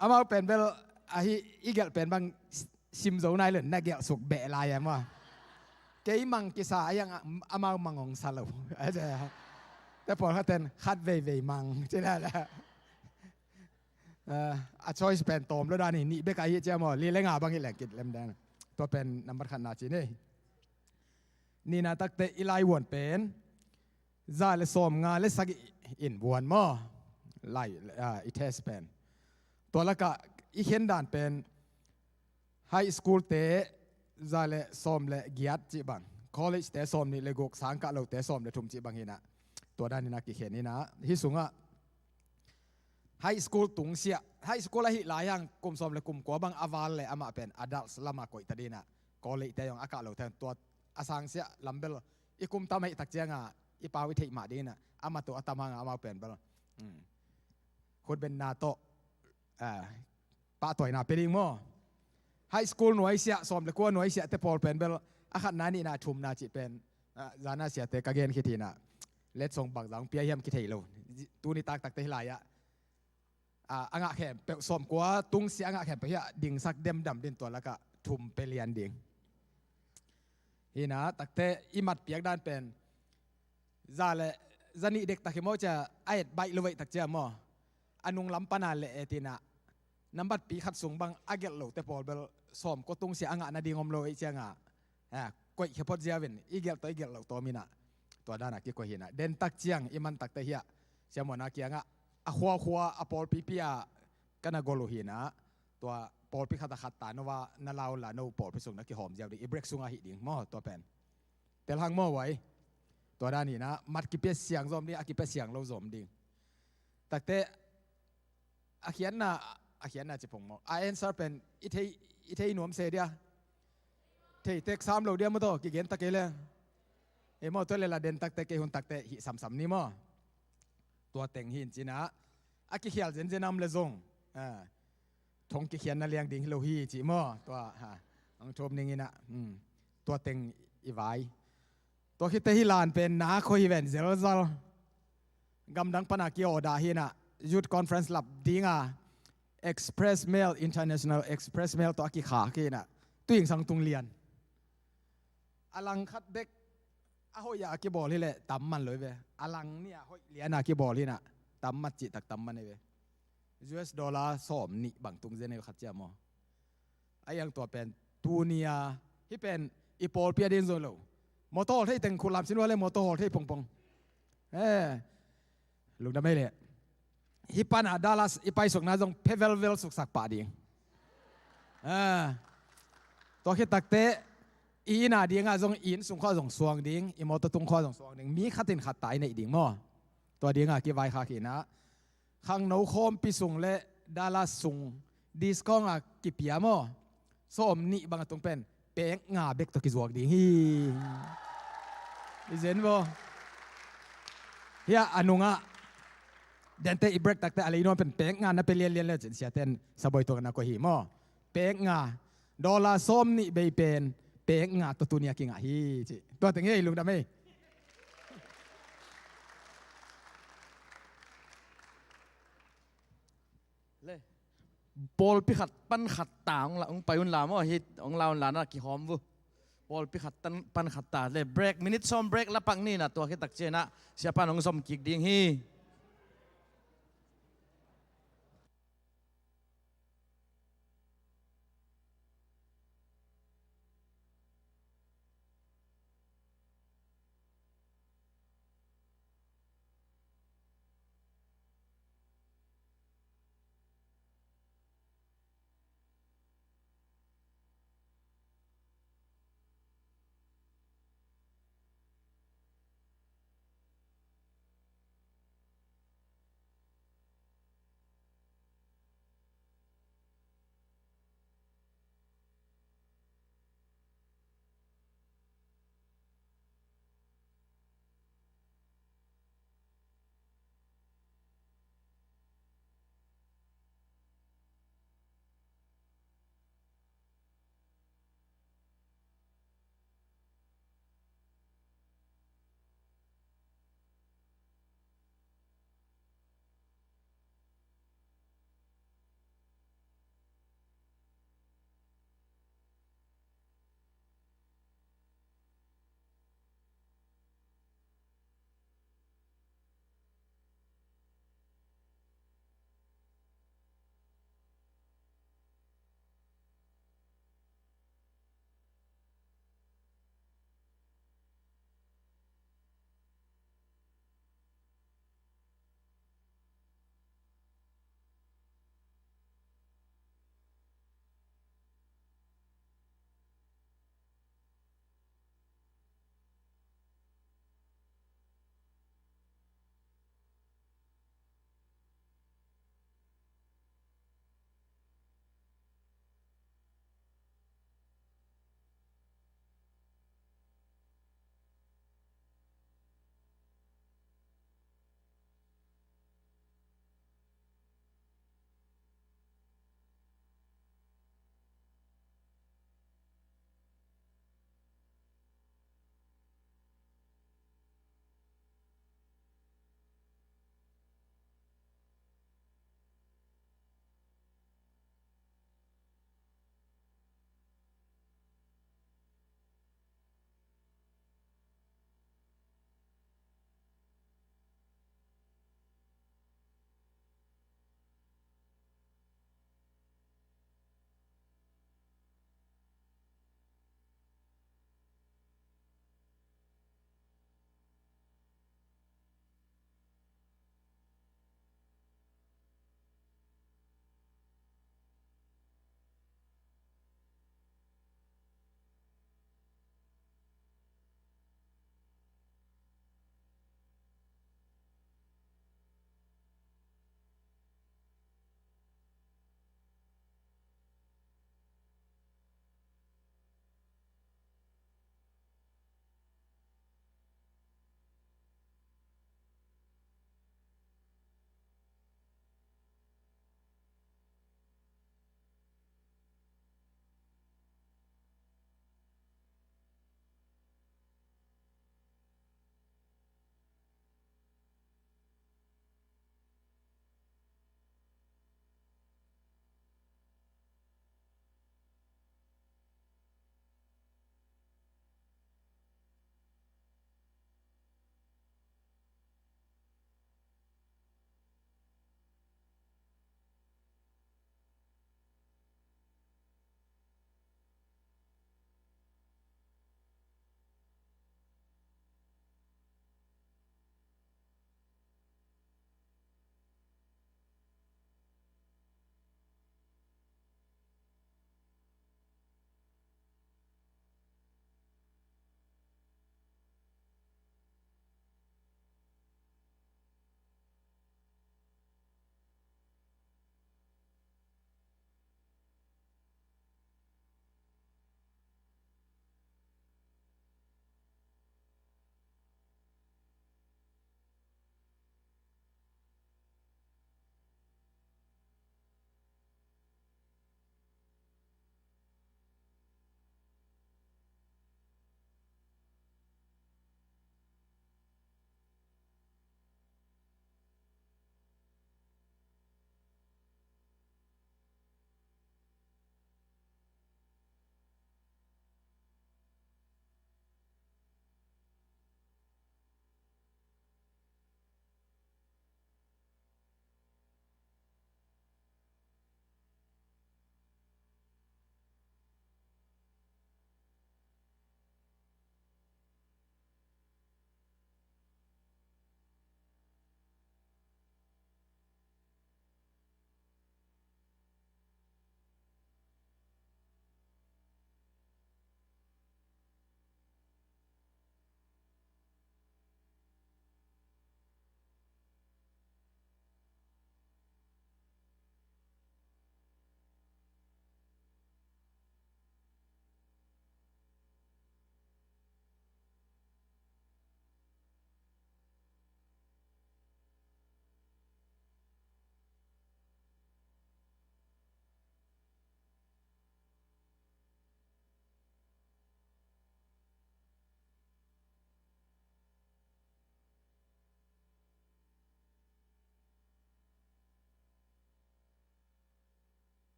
Amau pen bel ahi, i gelh pen bang sim zo nai lo, na gelh suk beh lai a maw? Kei mang kisa a, yang amau mang hong sa lo. Te pawlkhat ten khat veivei mang ci lai la. Eh, a choice pen tawm lo dan hi, nih bek ahi cia maw? Li le nga bang hi leng kit lem dan. Tua pen nambat khatna ci ni. Nihna takte i lai vuan pen za le sawm nga le sagih in vuan maw? Lai, ah, i test pen. Tua lakah i khen dan pen high school te za le sawm le giat cih bang, college te sawm nih le guk, sangkah lote sawm le thum cih bang hi in ah, tua dan in ah kikhen hi in ah, hih sungah high school tungsiah, high school ahih lai hang kum sawm le kum kua bang a val le amah pen adults lamah koih ta ding in ah, college te zong a kah lote tua a sangsiah lam bel i kum tam ahih tak ciangah i pau i theih mah ding in ah, amah tu a tam hangah amau pen bel, hmm, khutbenna tawh, ah, pahtawina pia ding maw? High school nuaisiah, sawm le kua nuaisiah te pawl pen bel a khatna, nihna, thumna cih pen, ah, zana siate ka gen khit hi in ah, letsong bangzah hong pia hiam kithei lo. Tuni taktakte hih lai-ah, ah, a ngah khempeuh, sawmkua tungsiah a ngah khempeuh hiah dingsak demdam ding, tua lakah thum pia lian ding. Hi in ah takte i mat piak dan pen za le, za nih dektak hi maw cia, a et baih lo veih tak cia maw? A nunglam pana le et in ah, nambat pi khat sung bang a gelh lote pawl bel sawmkua tungsiah a ngah nading om lo ei ciangah, ah, koih khia phot ziau in, i gelh tawh i gelh loh tawm in ah, tua danah kikoih hi in ah, dentak ciang i man takte hiah siamuana kiangah a khuakhua a pawlpipi ah ka na gol uh hi in ah, tua pawlpi khat a khat ta no a, na lau la no pawlpi sung na kihawm ziau ding, i break sungah hi ding maw? Tua pen telhang maw, uai? Tua dan hi in ah, mat kipia siang zom ding, a kipia siang lo zom ding. Takte a khiatna, a khiatna ci phung maw, a answer pen i thei, i thei nuam se dia, thei tek sam lo dia maw, tua kigen ta kei le. Ei maw, tua le la den takte, kei hun takte hih samsam ni maw? Tua teng hi in ci in ah, a kikhial zenzen a om le zong, ah, thong kikhiatna liang ding hi lo hi ci maw? Tua, ha, ang thum ning in ah, hmm, tua teng i vai. Tua khit teh hih lan pen na khoi hi ven zelzal. Gamdang pana ki-order hi in ah, Youth Conference lap dinga Express Mail, International Express Mail tawh a kikhak hi in ah, tu-in sang tung lian. A lang khat bek a hoih a kibawl hi leh tam man lo hi ve. A lang nih a hoih lian a kibawl hi in ah, tam mat cih tak tam man hi ve. U S dollar sawm nih bang tung zen hi khat cia maw? A iang tua pen tuni a, hih pen i pawlpi a ding zong lo. Motor hawl thei teng khut lam sin ua le motor hawl thei pongpong. Eh, lungdam ei leh. Hih pana Dallas i paisukna zong phe velvel suksak pah ding. Eh, tua khit takte i inn a dingah zong, i inn sung khawng zong suang ding, i motor tung khawng zong suang ding. Mi khat in khat ta i neih ding maw? Tua dingah kivaikhak hi in ah, khangno khawmpi sung le Dallas sung discount a kipia maw, sawm nih bang a tung pen pek nga bek tawh kizuak ding hi. I zen maw? Hiah a nungah dente i break takte a lei nuam pen pek nga na pia lianlian le cin siaten saboi tua na koih hi maw? Pek nga, dollar sawm nih bei pen pek nga tawh tuni a kingah hi ci. Tua teng hi, lungdam ei. Le, pawlpi khat pan khat ta hong la, hong pai un la maw, hih hong la un la na kihawm vu. Pawlpi khat pan khat ta le, break, minute sawm break la pak ni in ah, tua khit tak ciangin ah siapa'n hong zom kik ding hi.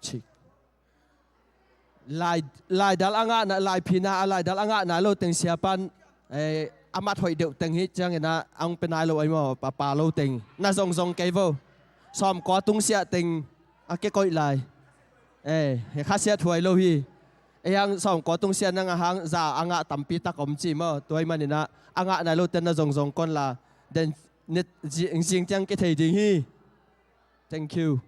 Chik. Lai, laidal a ngahna, laiphina a laidal a ngahna lo teng siapan, eh, a mat hoih deuh teng hi ciangin ah a hong pe nai lo ahi maw, a pa lo teng. Na zongzong kei vo. Sawmkua tungsiah teng a ke koih lai. Eh, he kha siat huai lo hi. Eh, hang sawmkua tungsiah nang a hang za a ngah tampi tak om ci maw. Tua ahih manin ah a ngah nai lo ten na zongzong kon la. Den net zi-, zing tiang ke thei ding hi. Thank you.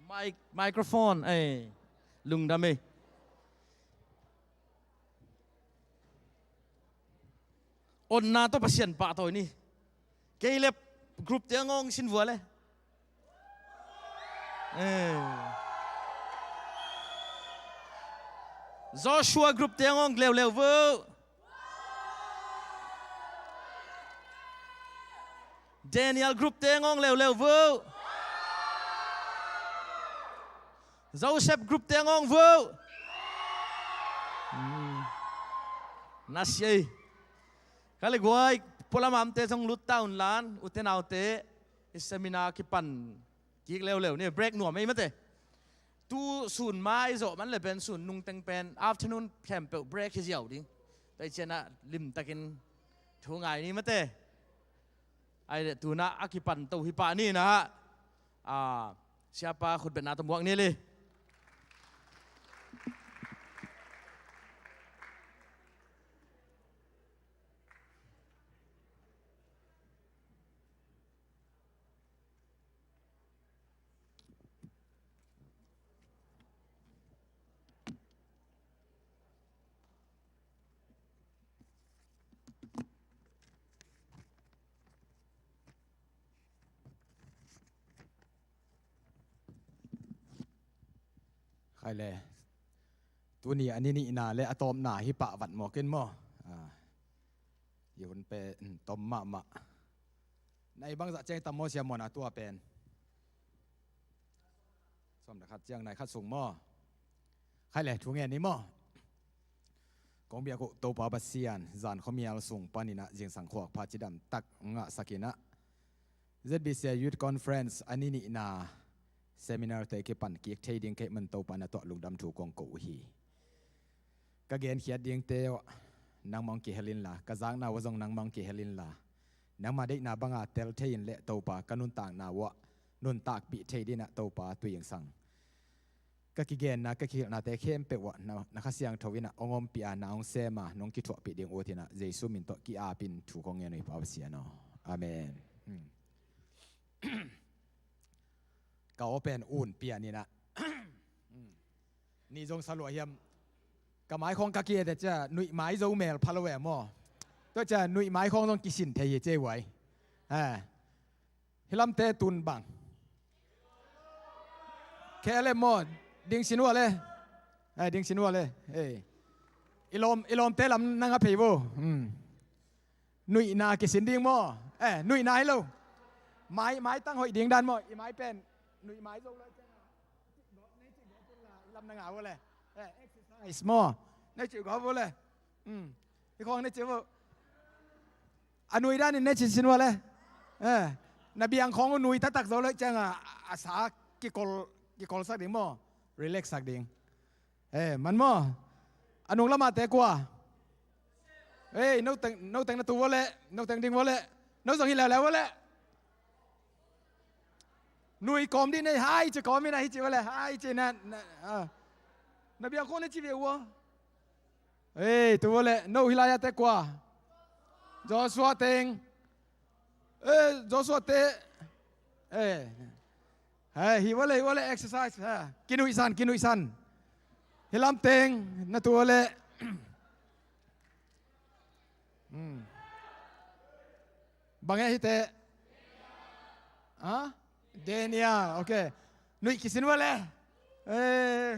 Mic, microphone, eh, lungdam ei. Onna tawh Pasian pahtawi ni. Caleb group te ngawng sin vua le. Eh. Joshua group te ngawng leuleu vo. Daniel group te ngawng leuleu vo. Joseph group te ngawng vo. Hmm. Na sia ei. Ka le guai, pualam amte zong lut ta un lan, ute naute, i seminar kipan kik leuleu ni, break nuam ei mate. Tu sun mai zawh man le pen sun nungteng pen, afternoon khempeuh break hi ziau ding. Tua i cianah limtakin thu ngai ni mate. Ai le tunah a kipan to hi pah ni na. Ah, siapa khutbetna tawh muak ni le. Khai le. Tuni a ni nihna le a tawpna hi pah vat mawk in maw? Ah. I hun pen tom mahmah. Nai bangzah ciang i tam maw sia mawna tua pen? Sawm le khat ciang nai khat sung maw? Khai le thu ngen ni maw? Kong biak uh Topa Pasian, zan khuamial sung paninah zingsang khuak pha cidam tak ngahsakinah Z B C I Youth Conference a ni nihna seminar te kipan kik thei ding kei man Topa na tuah lungdam thu kong ko uh hi. Ka genkhiat dingte uh nangmah hong kihel inla, ka zakna uh zong nangmah hong kihel inla, nangmah deihna banga tel thei in le Topa ka nuntakna uh nuntakpih thei dinah Topa tuingsang ka kigenna, ka kihilhnate khempeuh uh na, na Kha Siangtho inah hong ompih a, na hong sem a, nong kithuahpih ding uh tinah Jesu min tawh ki-apin thu kong ngen uh hi Pa Pasian aw. Amen. Hmm. Ka aw pen un pian inah. Hmm. Ni zong sa lua hiam. Ka mai khawng ka ki-et cia nuih mai zo mel pha lo e maw? Tua cia nuih mai khawng zong kisin thei hi cia uai. Eh. Hi lamte tun bang. K L M maw, ding sin ua le. Eh, ding sin ua le. Eh. I lawm, i lawmte lam nang a phei vo. Hmm. Nuihna kisin ding maw. Eh, nuihna hi lo. Mai, mai tang hoih ding dan maw. I mai pen. Nuih mai zo lo. Lam nang a vo le. Eh, exercise maw. Nei cih gawp vo le. Hmm. I khawng nei cih vo. A nui danin ne cincin ua le. Eh, na biang khawng uh nui taktak zo le cianga a sa kikol, kikolsak ding maw? Relax sak ding. Eh, man maw? A nung lamah te kua? Eh, no teng, no teng na tu ua le, no teng ding ua le. No zong hi leuleu ua le. Nui kawm dih nei hai ci kawm in a hi ci ua le hai ci na, na, ah. Na biang khawng ne ci ve ua. Ei, tu vawleh no hi lai-ah te kua? Joshua teng. Ei, Joshua te. Ei. Hei, hi vawleh, hi vawleh exercise. Ha. Kinuihsan, kinuihsan. Hi lam teng na tu vawleh. Hmm. Bang e hite? Ha? Daniel, ok. Nuih kisin vawleh. Eh.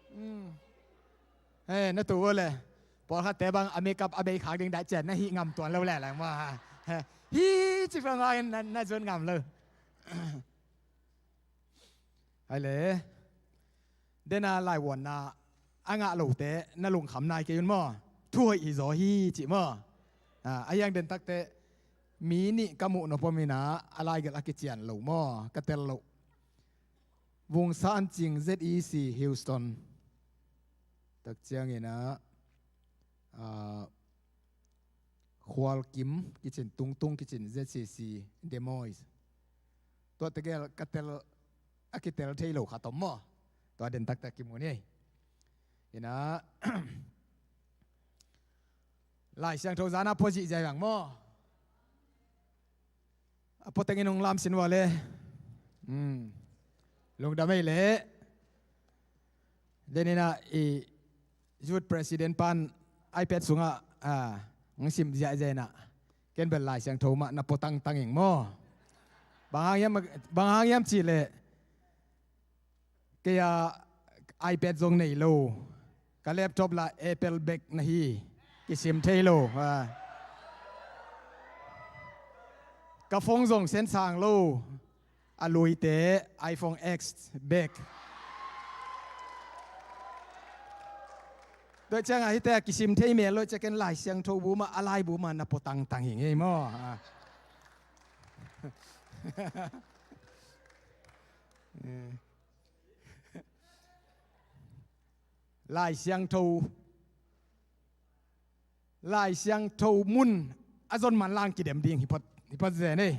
Hmm. Eh, na tu vawleh. Pawlkhatte bang a makeup a bei khak ding daih cian na hih ngam tuan lo leh lang maw ha. Eh, hi ci fang in na, na zun ngam lo. Hai le. Dena laivuanna a ngah lote na lungkham nai kei un maw? Thu hoih hi zaw hi cih maw? A, a hiang den takte mi nih ka muh nop om ina a laigelh a kician lo maw? Ka tel loh. Vungsa an cing Z E C Houston. Tak ciangina, a, Khualkim kicin, Tungtung kicin, Z C C Des Moines. Tua tegel ka tel, a kitel thei lo khat om maw? Tua den taktak kimu ni. Ina, Lai Siangtho zana pua zihziai bang maw? A pua tengin hong lam sin vua le. Hmm. Lungdam ei leh. Deninah i youth president pan iPad sungah, ah, hong sim ziahziah inah, ken bel Lai Siangtho mah na pua tangtang ing maw? Bang hang hiam, bang hang hiam cih leh, kei a iPad zong nei lo, ka laptop lah Apple bek na hi, kisim thei lo. Ah. Ka phone zong sen sang lo, a luite iPhone X bek. Tua ciangah hihte a kisim thei mel lo, cia ken Lai Siangtho bu mah, a laibu mah na pua tangtang ing ei maw? Ah. Lai Siangtho, Lai Siangtho mun a zon man lang kidem ding hi phot, hi phot zen ei.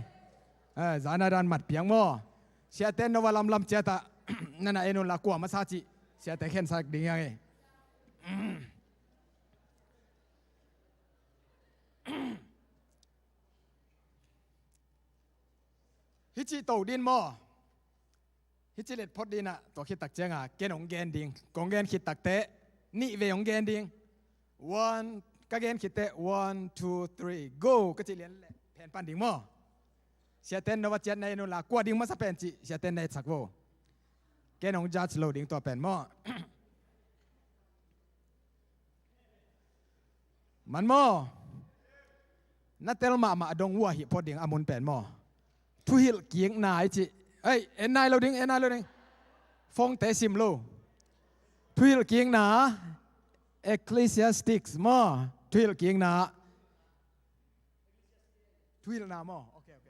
Eh, zana dan mat piang maw? Siate no va lamlam ciatah, nana en un la kua masa cih siate khensak ding hiang ei. Hih cih to din maw? Hih ci let phot dinah, tua khit tak cianga ken hong gen ding. Kong gen khit tak teh nih vei hong gen ding. One, ka gen khit teh one, two, three, go ka cih lian leh phen pan ding maw? Siaten no va ciat na en un la, kua ding masa pen cih siaten na etsak vo. Ken hong judge lo ding tua pen maw? Man maw? Na tel mahmah dong uh ahi phot ding a mun pen maw? Thuhilh kikna i cih. Ei, en nai lo ding, en nai lo ding. Phone te sim lo. Thuhilh kikna, Ecclesiastics maw? Thuhilh kikna. Thuhilhna maw? Ok, ok.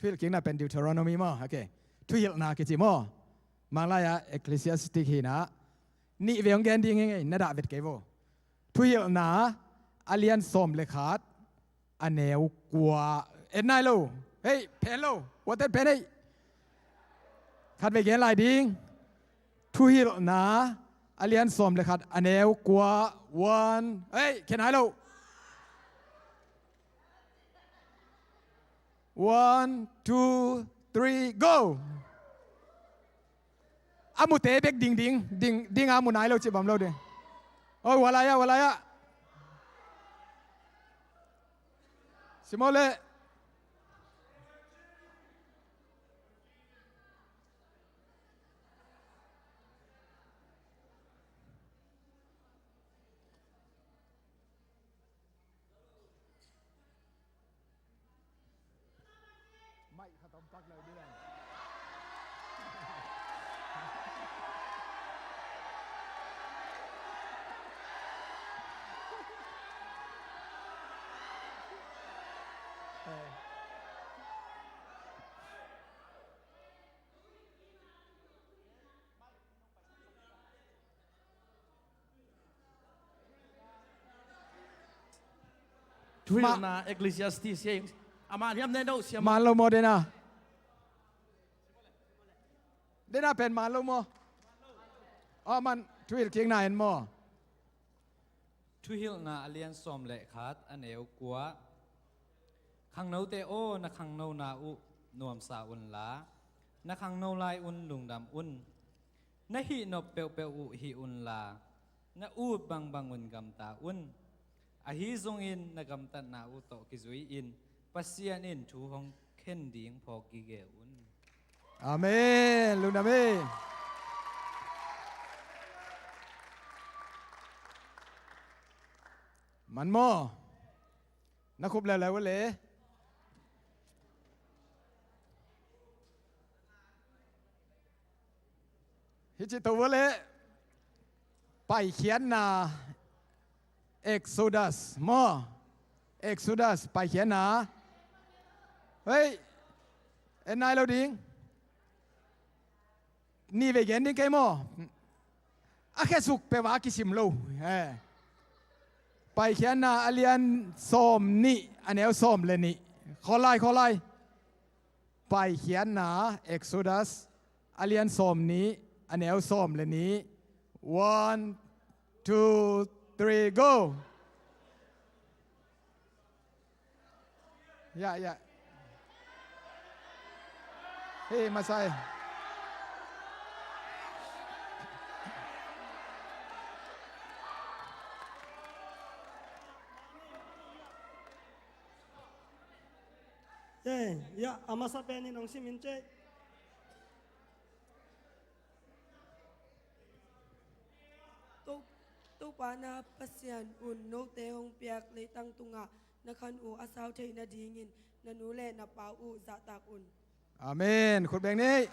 Thuhilh kikna pen Deuteronomy maw? Ok. Thuhilhna kici maw? Manglai-a Ecclesiastic hina. Nih vei hong gen ding hi ngei, na dah vet kei vo. Thuhilhna a lian sawm le khat, a neu kua. En nai lo. Hei, phen lo. Watet phen hei. Khat vei gen lai ding. Thuhilhna a lian sawm le khat, a neu kua. One. Hei, khen nai lo. One, two, three, go. A mute bek ding ding, ding, ding a mu nai lo cih bang lo ding. Oi, walai-ah, walai-ah. Simole. Maih khat om pak lo ding. Thuhilhna, Ecclesiastes hi. A man hiam ne no siam. Man lo maw dena? Dena pen man lo maw? A man thuhilh kikna en maw? Thuhilhna a lian sawm le khat a neu kua. Khangnote aw, na khangnona uh nuamsa unla, na khangno lai un lungdam un. Na hihnop peuhpeuh uh hih unla, na ut bangbang un gamta un. Ahi zongin na gamtatna uh tawh kizui-in Pasian in thu hong khen ding phawk gige un. Amen. Lungdam e. Man maw? Na khup leuleu le. Hih ci to vua le. Paikhiatna, Exodus maw? Exodus, Paikhiatna. Hei, en nai lo ding. Nih vei gen ding kei maw? A khesuk peuh a kisim lo. Eh. Paikhiatna a lian sawm nih, a neu sawm le nih. Khawl lai, khawl lai. Paikhiatna, Exodus, a lian sawm nih, a neu sawm le nih. One, two, three, go. Ya, ya. Hei, masai. Te, ya, a masa pen in hong sim in cei. To, Topa na Pasian un note hong piak leitang tungah na khan uh a sau theih nadingin na nu le na pa uh zahtak un. Amen. Khut beng ni.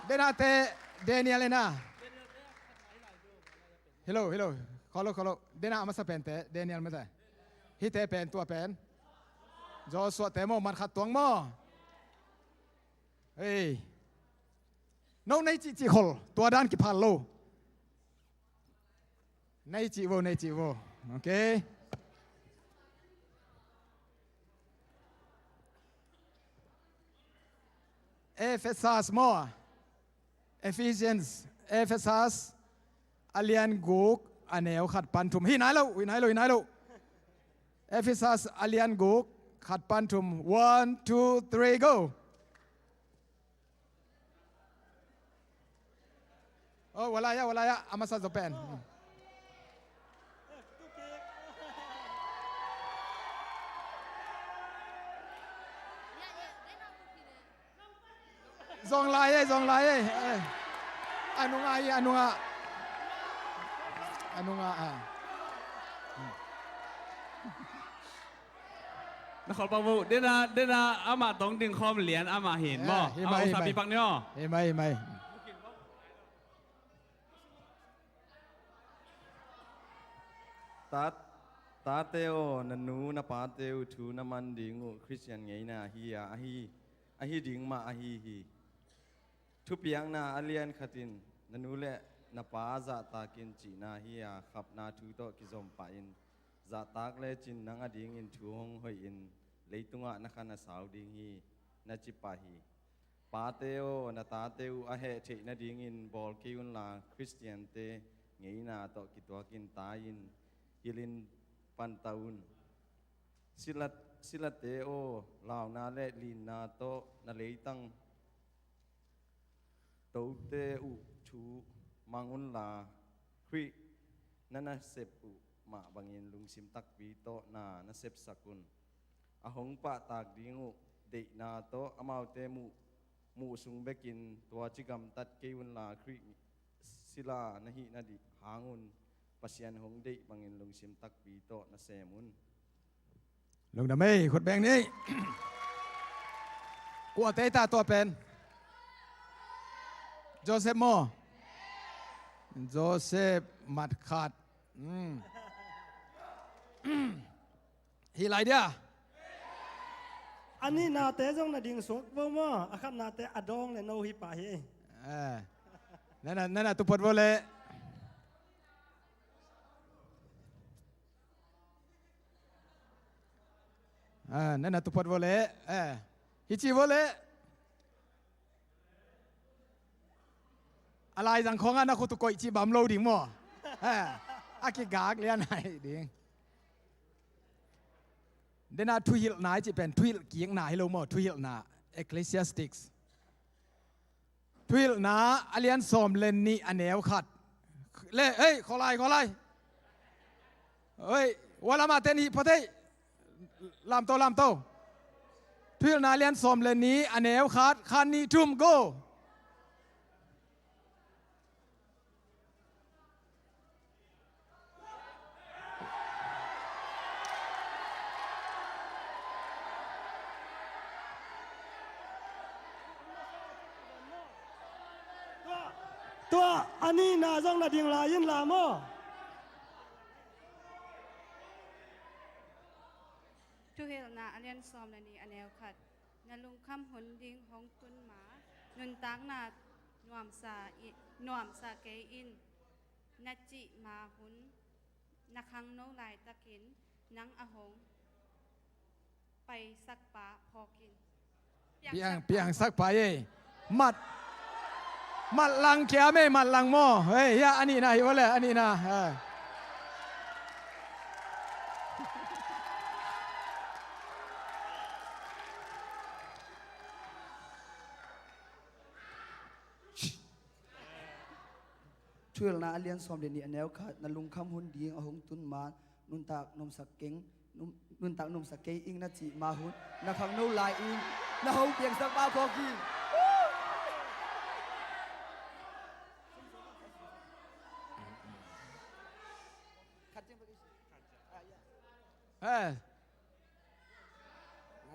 Denate Daniel ena. Hello, hello. Kholo, kholo. Dena a masa pente Daniel mate. Hite pen tua pen. Joshua te maw, man khat tuang maw. Hei. No nei cih cih khol. Tua dan kiphal lo. Nei cih vo, nei cih vo. Ok. Ephesus maw. Ephesians, Ephesus a lian guk a neu khat pan thum. Hi nai lo, hi nai lo, hi nai lo. Ephesus a lian guk khat pan thum. One, two, three, go. Oh, walaya, walaya, a masa zo pen. Zong lai e, zong lai e. Eh. A nungah hi, a nungah. A nungah, ah. Na khol pak vo, dena, dena amah tong ding khawm lian amah hin maw. Hi mai, a hong sapi pak ni aw. Hi mai, hi mai. Tat, tate aw, na nu na pate uh thu na man ding uh Khristian ngeina hi a, ahi, ahi ding mah ahi hi. Thupiakna a lian khatin na nu le na pa zahtakin cihna hi a, khapna thu tawh kizom pahin zahtak lecin nang adingin thu hong hoihin leitungah na khan a sau ding hi, na ci pah hi. Pate aw, na tate uh a heh theih nadingin bawl kei unla, Khristiante ngeina tawh kituakin tai-in hilhin panta un. Sila, silate aw, launa le linna tawh na leitang tote uh thu mang unla, Khrih na nasep uh mah bangin lungsim takpi tawh na nasepsak un. A hong pahtak ding uh deihna tawh amaute muh, muh sung bekin tua ci gamtat kei unla, Khrih sila na hih nading hangun Pasian hong deih bangin lungsim takpi tawh na sem un. Lungdam ei, khut beng ni. Kuate ta tua pen. Joseph maw. Joseph mat khat. Hmm. Hi lai dia. A nihnate zong na ding suak vo maw. A khatnate a dawng le no hi pah hi. Eh. Nana, nana tu phot vo le. Ah, nana tu phot vo le. Eh. Hi ci vo le. A laizang khawngah na khut uh koih cih bam lo ding maw? Eh, a kigak lian ai ding. Dena thuhilhna i cih pen thuhilh kikna hi lo maw? Thuhilhna, Ecclesiastics. Thuhilhna a lian sawm le nih a neu khat. Le, ei, khawlai, khawlai. Ei, walama ten hi pha thei. Lamto, lamto. Thuhilhna a lian sawm le nih a neu khat, khat nih thum, go. Tua, a nihna zong na ding lai in la maw? Thuhilhna a lian sawm le nih a neu khat. Na lungkham hun ding hong tun ma, nuntakna nuamsa i, nuamsa kei in, na cih ma hun na khangno laitakin nang a hong paisakpa phawk in. Piang, piangsak pai ei. Mat, mat lang kia mei, mat lang maw. Hei, hia, a nihna hi ua le, a nihna. Ha. Thuhilhna a lian sawm le nih a neu khat, na lungkham hun ding a hong tun ma, nuntak nuamsak keng, Nuntak nuamsak kei ing na cih ma hun na khangno lai in na hong piangsak ma phawk hi. Hey.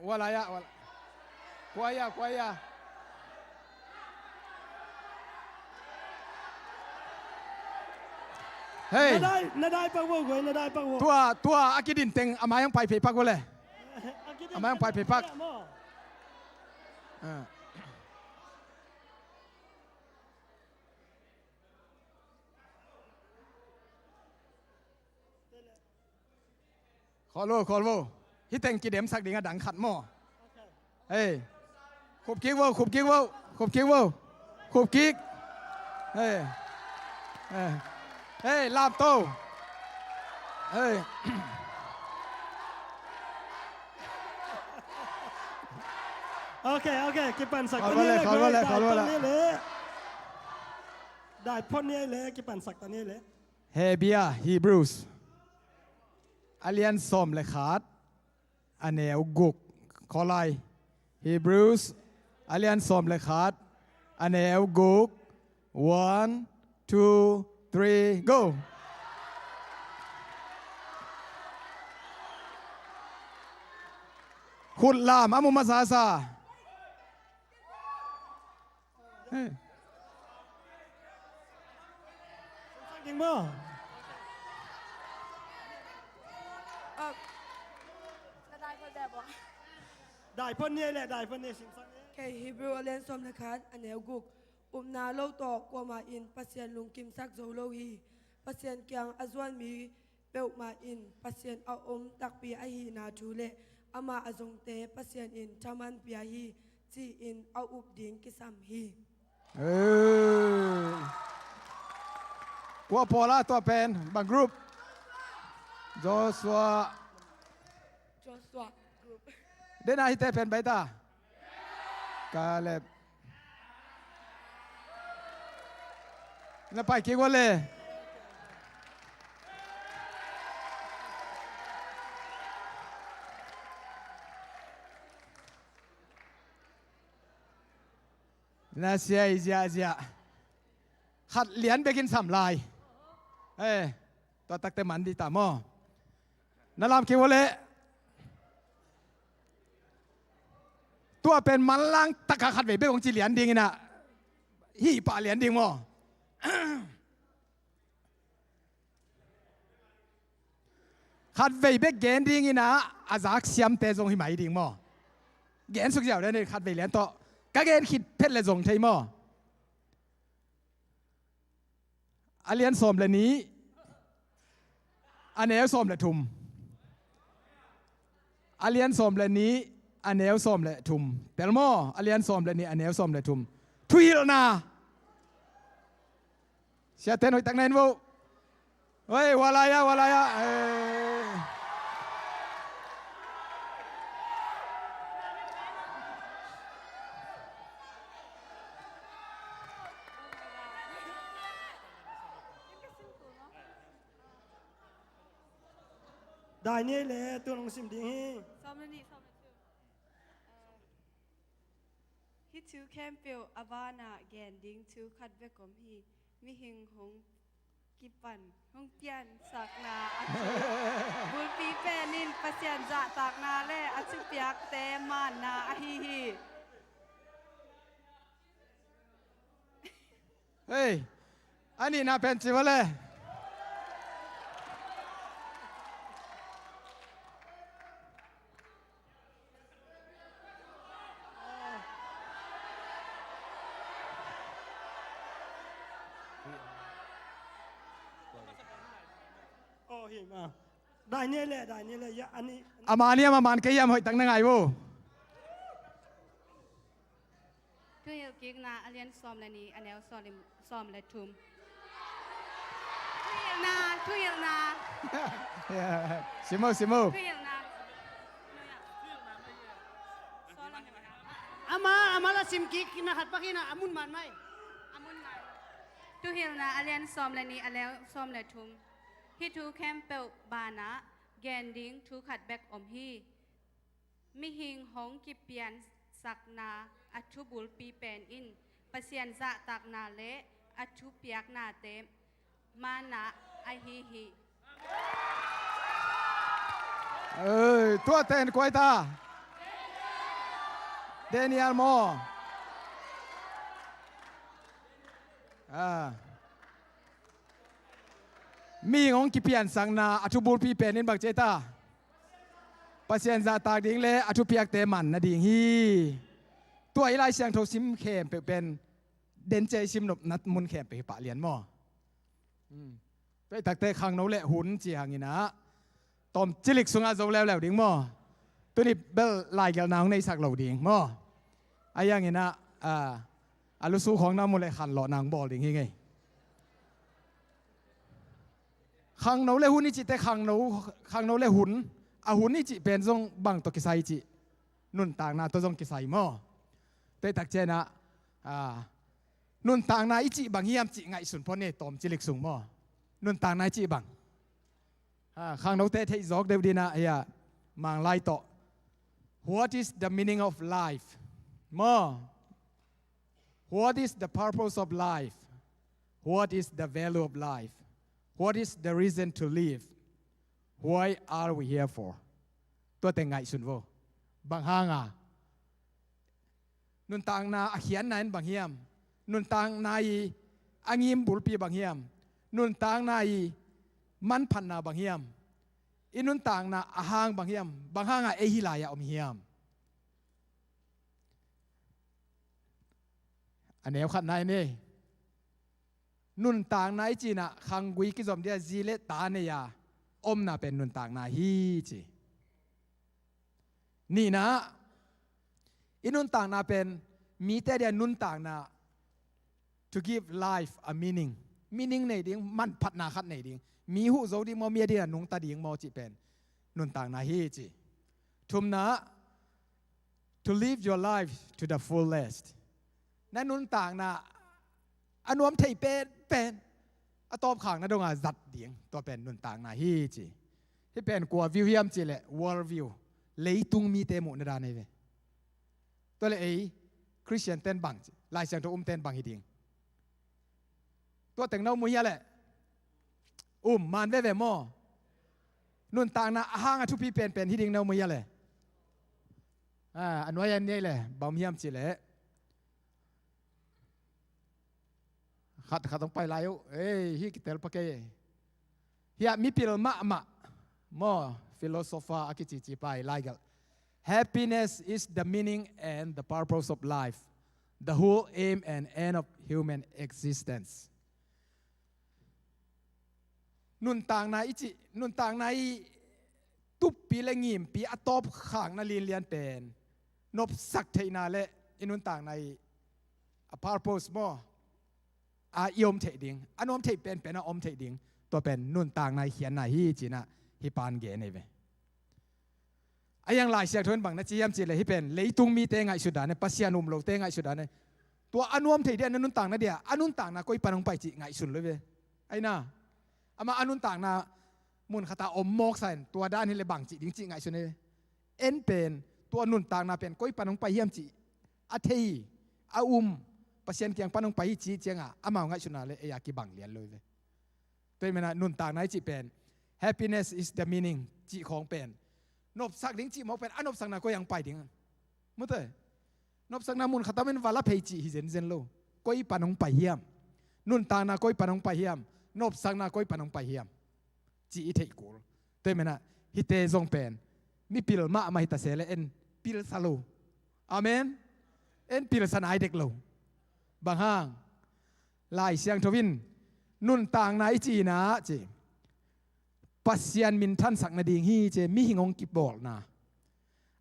Wala ya, wala. Kuaya, kuaya. Hey. Na dai, na dai pak vo, guai, na dai pak vo. Tua, tua a kidin teng a mai ang pai phei pak vo le. A mai ang pai phei pak. Ah. Khawl vo, khawl vo. Hih teng kidemsak ding a dang khat maw. Hei. Khup kik vo, khup kik vo, khup kik vo. Khup kik. Hei. Hei. Hei, lam to. Hei. Ok, ok, kipansak ta ni le, khawl vo le, khawl vo le. Dai phot ni le, kipansak ta ni le. Hebia, Hebrews a lian sawm le khat, a neu guk. Khawl lai. Hebrews a lian sawm le khat, a neu guk. One, two, three, go. Khut lam a mu masasa. Hey. Ding maw. Dai phot ni le, dai phot ni, simsak ni. Ok, Hebrew a lian sawm le khat, a neu guk. Upna lo tawh kuamah in Pasian lungkimsak zo lo hi. Pasian kiang a zuan mi peuhmah in Pasian a om takpi ahihna thu le amah a zongte Pasian in thaman pia hi, ci-in a up ding kisam hi. Hey. Kua pawl a tua pen, bang group? Joshua. Joshua group. Dena hite pen baita. Caleb. Na pai kik ua le. Na sia i ziahziah. Khat lian bekin sam lai. Eh, tua takte man di ta maw. Na lam kik ua le. Tua pen manlang taka khat vei bek hong ci lian ding inah. Hih pah lian ding maw. Khat vei bek gen ding inah, a zak siamte zong hi mai ding maw. Gen suk ziau den khat vei lian tawh. Ka gen khit phet le zong thei maw. A lian sawm le nih, a neu sawm le thum. A lian sawm le nih, a neu sawm le thum. Tel maw, a lian sawm le nih, a neu sawm le thum. Thuhilhna. Siaten hoih tak na en vo. Oi, walaya, walaya. Eh. Dai ni le, tu nong sim ding hi. Sawm le nih, sawm le thum. Hih thu khempeuh a banah gen ding thu khat bek om hi. Mihing hong kipan, hong piansakna a thu. Bulpi pen in Pasian zahtakna le a thupiakte manna ahi hi. Hei, a nihna pen ci ua le. Oh, hi ma. Dai ni le, dai ni le, ya, ani. Ama ni ama man kei yam hoih tak na ngai vo. Thuhilhkikna a lian sawm le nih, a neu sawm le, sawm le thum. Thuhilhna, thuhilhna. Sim o, sim o. Thuhilhna. Ama, ama la sim kik na khat pak hi na, a mun man mai. A mun man. Thuhilhna a lian sawm le nih, a neu sawm le thum. Hih thu khempeuh banah Gen ding thu khat bek om hi. Mihing hong kipiansakna a thu bulpi pen in Pasian zahtakna le a thupiaknate manna ahi hi. Ei, tua ten kua hi ta? Daniel maw? Ah. Mihing hong kipiansakna a thu bulpi pen in bang ci hi ta? Pasian zahtak ding le a thupiakte manna ding hi. Tua i Lai Siangtho sim khempeuh pen, den cia i sim nopna mun khempeuh hi pah lian maw? Hmm. Tua i takte khangno le hun ci hangin ah tawmcilik sungah zo leuleu ding maw? Tuni bel laigelhna hong neisak lo ding maw? Ahi hangin ah, ah, a lusu khawng na mu le khanlawhna hong bawl ding hi ngei. Khangno le hun i cihte, khangno, khangno le hun, a hun i cih pen zong bang tawh kisai i cih? Nuntakna tawh zong kisai maw? Tua i takciang ah, ah, nuntakna i cih bang hiam cih ngaihsun phot ni, tawmcilik sung maw? Nuntakna i cih bang? Ah, khangnote theih zawk deuh dingin ah, hiah Manglai tawh, "What is the meaning of life?" maw? "What is the purpose of life? What is the value of life? What is the reason to live? Why are we here for?" Tuate ngaihsun vo. Bang hanga? Nuntakna a khiatna in bang hiam? Nuntakna i a ngim bulpi bang hiam? Nuntakna i manphatna bang hiam? I nuntakna a hang bang hiam? Bang hanga ei hih lai-ah om hiam? A neu khatna in ei, nuntakna i cih in ah khanggui kizom ding a zi le ta nei a omna pen nuntakna hi ci. Nihna, i nuntakna pen mite dia nuntakna, to give life a meaning. Meaning nei ding, manphatna khat nei ding. Mi huh zo ding maw, mi a dingin a nungta ding maw cih pen nuntakna hi ci. Thumna, to live your life to the fullest. Na nuntakna a nuam thei penpen a tawpkhakna donga zat ding, tua pen nuntakna hi ci. Hih pen kua view hiam cih leh world view, leitung mite muhna dan hi ve. Tua leh ei Khristian ten bang ci, Lai Siangtho um ten bang hi ding? Tua teng na um uh hia leh? Um man veve maw? Nuntakna a hang a thupi penpen hi ding na um uh hia leh? Ah, a nuai an nei leh bang hiam cih leh, khat khat hong pai lai uh. Ei, hih kitel pah kei. Hiah mipil mahmah maw, philosopher a kicici pa hi lai gelh. "Happiness is the meaning and the purpose of life, the whole aim and end of human existence." Nuntakna i cih, nuntakna i tuppi le ngimpi a tawpkhakna linlian pen nopsak theihna le i nuntakna i a purpose maw, a i om theih ding, a nuam theih penpen a om theih ding, tua pen nuntakna i khiatna hi ci-in ah hih pan gen hi ve. A hiang Lai Siangtho in bang na ci hiam cih leh, hih pen leitung mite ngaihsut dan e, Pasian um lote ngaihsut dan e. Tua a nuam thei dia na nuntakna dia, a nuntakna koi pan hong pai cih ngaihsun lo ve. Aina, amah a nuntakna mun khata om mawksa in, tua dan hi leh bang cih ding cih ngaihsun e. En pen tua nuntakna pen koi pan hong pai hiam cih a thei, a um, Pasian kiang pan hong pai hi cih ciangah amau ngaihsutna le ei a kibang lian lo ve. Tua hi menah nuntakna i cih pen, "Happiness is the meaning," cih khawng pen, nopsak ding cih mawk pen, a nopsakna koi ah hong pai ding? Mute, nopsakna mun khatam in va la phei cih hi zenzen lo. Koi pan hong pai hiam? Nuntakna koi pan hong pai hiam? Nopsakna koi pan hong pai hiam? Cih i theih kul. Tua hi menah hihte zong pen mipil mahmah hi ta se le en pilsa lo. Amen. En pilsa nai dek lo. Bang hang? Lai Siangtho in nuntakna i cihna ci, Pasian minthansak nading hi ci, mihing hong kibawlna.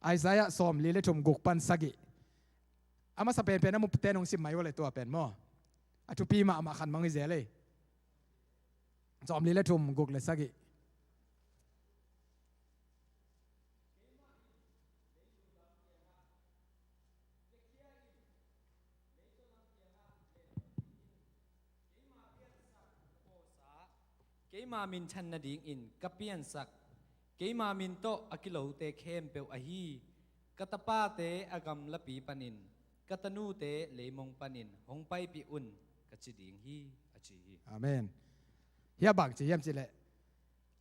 Isaiah sawmli le thum, guk pan sagih. A masa penpen a mupten hong sim mai uh le tua pen maw, a thupi mahmah khat mang hi zel ei. Sawmli le thum, guk le sagih. Keima minthan nadingin ka piansak Keima min tawh a kilote khempeuh ahi ka tapate a gamlapi panin ka tanute leimong panin hong paipih un ka ci ding hi, a ci hi. Amen. Hia bang ci hiam cih leh,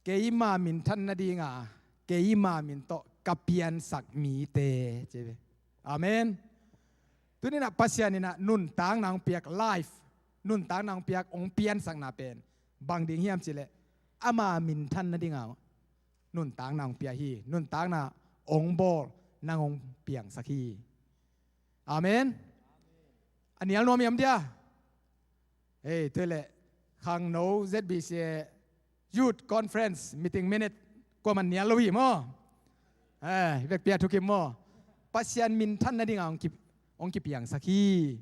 keima minthan nadinga keima min tawh ka piansak mite ci hi. Amen. Tuni-in ah Pasian in ah nuntakna hong piak, life, nuntakna hong piak, hong piansakna pen bang ding hiam cih leh, ama minthan nadinga nuntakna hong pia hi. Nuntakna hong bawl, nang hong piangsak hi. Amen. A nial nuam hiam dia? Hei, tua leh khangno Z B C A Youth Conference meeting minute kuaman nial lo hi maw? Eh, i vekpi a thukim maw? Pasian minthan nadinga hong ki, hong kipiangsak hi.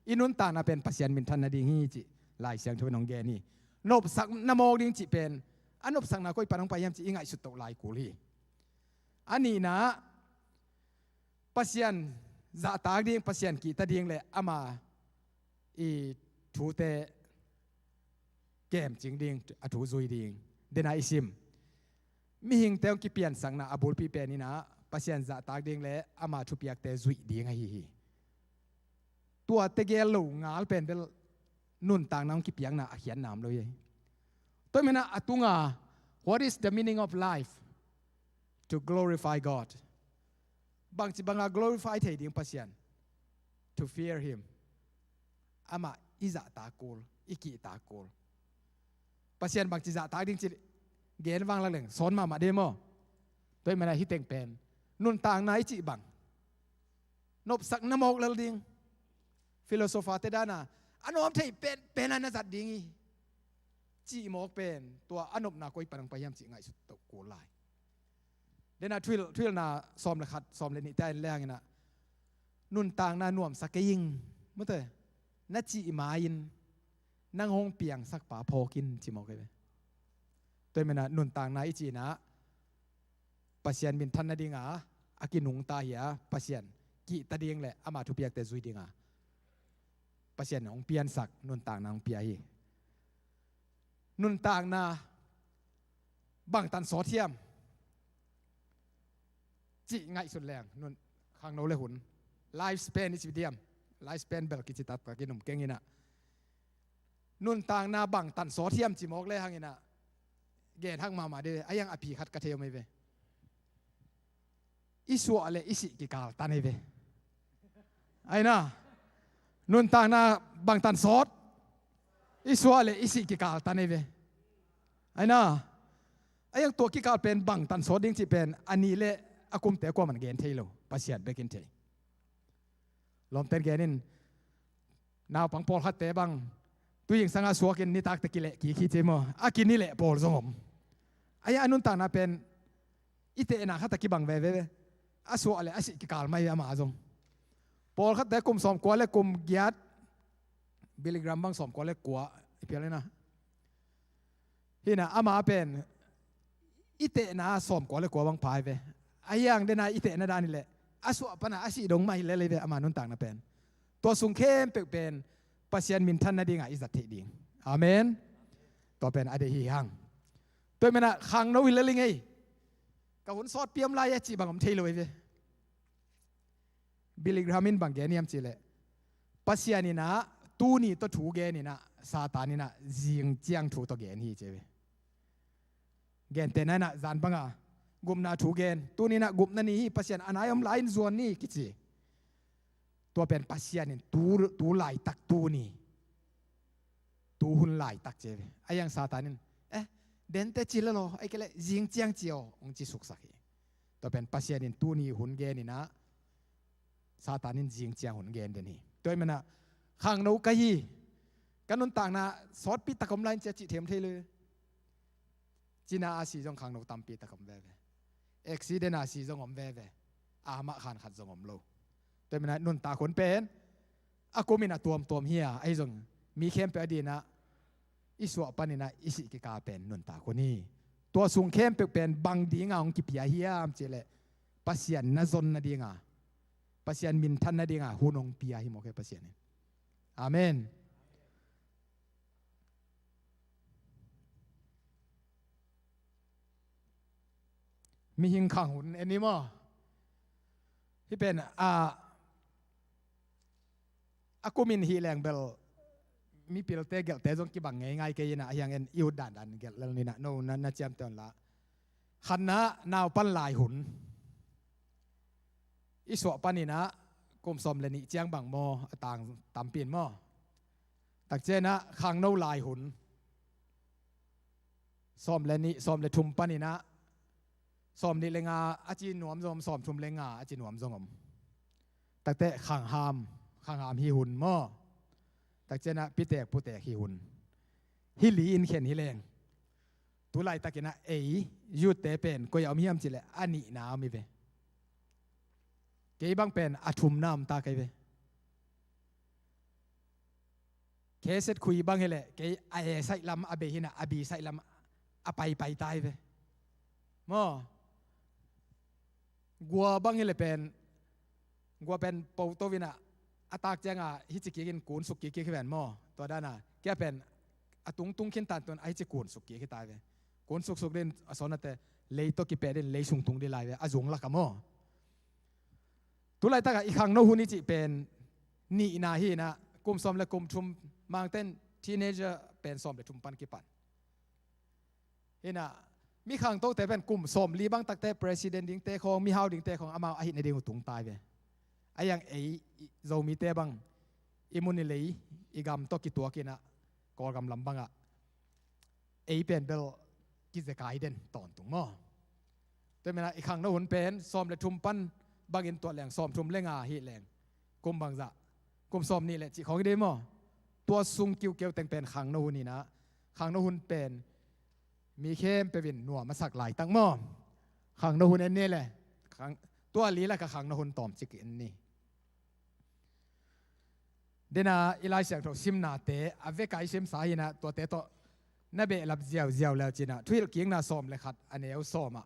I nuntakna pen Pasian minthan nading hi cih Lai Siangtho in hong gen hi. Nopsak na mawk ding cih pen, a nopsakna koi pan hong pai hiam cih i ngaihsut toh lai kul hi. A nihna, Pasian zahtak ding, Pasian kihta ding leh ama i thute kemcing ding, a thu zui ding. Dena i sim, mihingte hong kipiansakna a bulpi pen in ah Pasian zahtak ding leh ama thupiakte zuih ding ahi hi. Tua tegel lo ngal pen bel nuntakna hong kipiakna a khiatna om lo hi. Tua ahih manin ah a tunga, what is the meaning of life? To glorify God. Bangci banga glorify thei ding Pasian? To fear Him. Amah i zahtak kul, i kihtak kul. Pasian bangci zahtak ding cih gen vanglak leng sawn mahmah ding maw? Tua ahih manin ah hih teng pen nuntakna i cih bang, nopsak na mawk lel ding. Philosopher te dana, a nuam thei pen pen a na zat ding hi cih mawk pen, tua a nopna koi pan hong pai hiam cih ngaihsut toh kul lai. Dena thuhilh, thuhilhna sawm le khat, sawm le nihte a en leng in ah, nuntakna nuamsa kei ing, mute, na cih ma-in nang hong piangsakpa phawk in ci mawk hi ve. Tua ahih manin ah nuntakna i cih in ah Pasian minthan nadinga a kinungta hi a, Pasian kihta ding leh ama thupiakte zui dinga Pasian hong piansak, nuntakna hong pia hi. Nuntakna bangtan sawt hiam cih ngaihsut leng, nun, khangno le hun, life span i ci diam, life span bel kici taktak in um keng in ah, nuntakna bangtan sawt hiam ci mawk le hang in ah, gen hak mahmah ding, a hiang a pi khat ka thei om hi ve. I suah leh i sih kikal tan hi ve. Aina, nuntakna bangtan sawt, i suah leh i sih kikal tan hi ve. Aina, a hiang tua kikal pen bangtan sawt ding cih pen a nih leh a kumte kuaman gen thei lo, Pasian bek in thei. Lawmten gen in, naupang pawlkhatte bang, tu zingsanga suakin nitak teh kileh kik hi ci maw? A kinileh pawl zong om. A hiang a nuntakna pen i tehna khat a kibang veve ve. A suah leh a sih kikal mai ve amah zong. Pawlkhatte kum sawmkua le kum giat, Billy Graham bang sawmkua le kua i pial hi na. Hi na, ama pen i tehna sawmkua le kua bang pha hi ve. A hiang dena i tehna dan hi leh a suah pana a sih dong mah hi lel hi ve ama nuntakna pen. Tua sung khempeuh pen Pasian minthan nadinga i zat theih ding. Amen. Tua pen a deih hi hang. Tua ahih manin ah khangno hi lel ing ei. Ka hun sawtpi om lai a cih bang om thei lo hi ve. Billy Graham in bang gen hiam cih leh, Pasian in ah tuni tawh thu gen in ah, Satan in ah zing ciang thu tawh gen hi ci hi ve. Gentehna in ah zan banga gupna thu gen, tuni in ah gupna ni hi, Pasian a nai om lai-in zuan ni kici. Tua pen Pasian in tu, tu laitak tuni, tu hun laitak ci hi ve. A hiang Satan in, eh, dente ci lel aw, ahih kei leh zing ciang ci aw, hong ci suksak hi. Tua pen Pasian in tuni hun gen in ah, Satan in zing ciang hun gen den hi. Tua ahih manin ah khangno ka hi, ka nuntakna sawtpi tak om lai-in ci a cih them thei lo. Cina a si zong khangno tampi tak om veve. Accident a si zong om veve. A mah khan khat zong om lo. Tua ahih manin ah nuntak hun pen a kum in a tuamtuam hi a, ahi zong mi khempeuh a dingin ah i suah panin ah i sih kikal pen nuntak hun hi. Tua sung khempeuh pen bang dinga hong kipia hiam cih leh, Pasian na zon nadinga, Pasian minthan nadinga hun hong pia hi mawk hi Pasian in. Amen. Mihing khang hun en ni maw? Hih pen a, a kumin hih leng bel mipilte gelhte zong kibang ngeingai kei inah, a hiang en i ut dandan gelh lel ninah, no na, na ciamteh unla. Khatna, naupan lai hun. I suah paninah kum sawm le nih ciang bang maw, a tang tampi in maw? Takcianah khangno lai hun. Sawm le nih, sawm le thum paninah sawm nih le nga a ci nuam zong om, sawm thum le nga a ci nuam zong om. Takte khangham, khangham hi hun maw? Takcianah pitek putek hi hun. Hih li in khen hi leng. Tu laitakinah ei youth-te pen koi a om hiam cihleh a nihna om hi ve. Kei bang pen a thumna om ta kei ve. Kheset khui bang hileh kei a A saih lam a bei hinah, a B saih lam a paipai ta hi ve. Maw? Gua bang hileh pen, gua pen poto inah a tak cianga hih ci kikin kun suk kik kik hi ven maw? Tua dana kia pen a tungtung khin tantun a hih ci kun suk kik hi ta hi ve. Kun suksuk din a sawnate lei tawh kipeh din lei sung tung di lai ve, a zung laka maw? Tu laitaka i khangno hun i cih pen nihna hi inah, kum sawm le kum thum, Mangten teenager pen sawm le thum pan kipan. Hinah, mi khangtote pen kum sawm li bang takte president dingte khawng, mihau dingte khawng amau a hihna ding uh tung ta hi ve. A hiang ei, i Zomite bang i mun i lei, i gam tawh kituak inah, Kawlgam lam bangah ei pen bel kizekai den tawntung maw? Tua menah i khangno hun pen sawm le thum pan bangin tuah leng, sawm thum le nga hi leng, kum bangzah, kum sawm nih le cih khawng hi dei maw? Tua sung kiukiu teng pen khangno hun inah, khangno hun pen mi khempeuh in nuam a sak laitak maw? Khangno hun en ni le, khang, tua li laka khangno hun tawmcik en ni. Dena i Lai Siangtho simnate a veka i simsa hinah, tuate tawh na behlap ziauziau leu cinah, Thuhilhkikna sawm le khat a neu sawmah,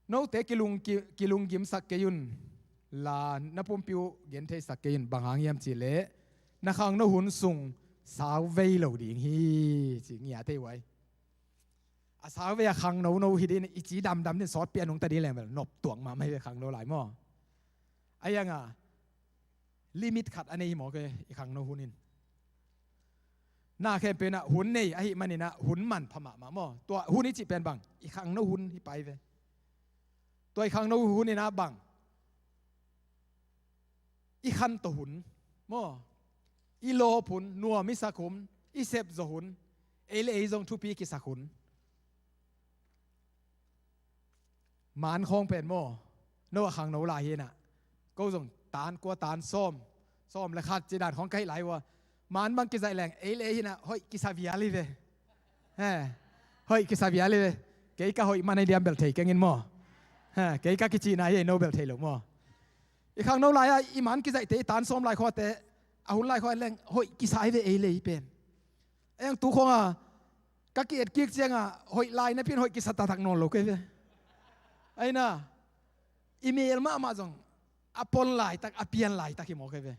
note kilung, ki, kilunggimsak kei un la, na pumpi uh gentheisak kei un, bang hang hiam cihleh na khangno hun sung sau vei lo ding hi, ci ngia thei uai. A sau vei a khangno no hi ding, i ci damdam din sawtpi a nungta ding leng bel nop tuak mahmah hi ve khangno lai maw? A hianga limit khat a nei hi mawk e, i khangno hun in. Na khempeuh inah hun nei ahih maninah hun manpha mahmah maw? Tua hun i cih pen bang, i khangno hun hi pai ve. Tua i khangno hun inah bang, i khanto hun maw? I lawp hun, nuam i sak hun, i sepzaw hun, ei le ei zong thupi kisak hun. Maan khawng pen maw, no a khangno lai hinah, ko zong tan kua tan sawm, sawm le khat ci dan khawng ka hih lai ua. Maan bang kizaih leng ei le ei hinah hoih kisa vial hi ve. He, hoih kisa vial hi ve. Kei ka hoih man a hi diam bel thei kengin maw? He, kei ka kicihna hi, no bel thei lo maw? I khangno lai-a i maan kizaihte, i tan sawm lai khuate, a hun lai khua leng hoih kisa hi ve ei le ei pen. A hiang tu khawnga ka ki-et kik cianga hoih lai napi in hoih kisa taktak nawn lo kei ve. Aina, i mel mahmah zong a pon laitak, a pian laitak hi mawk kei ve.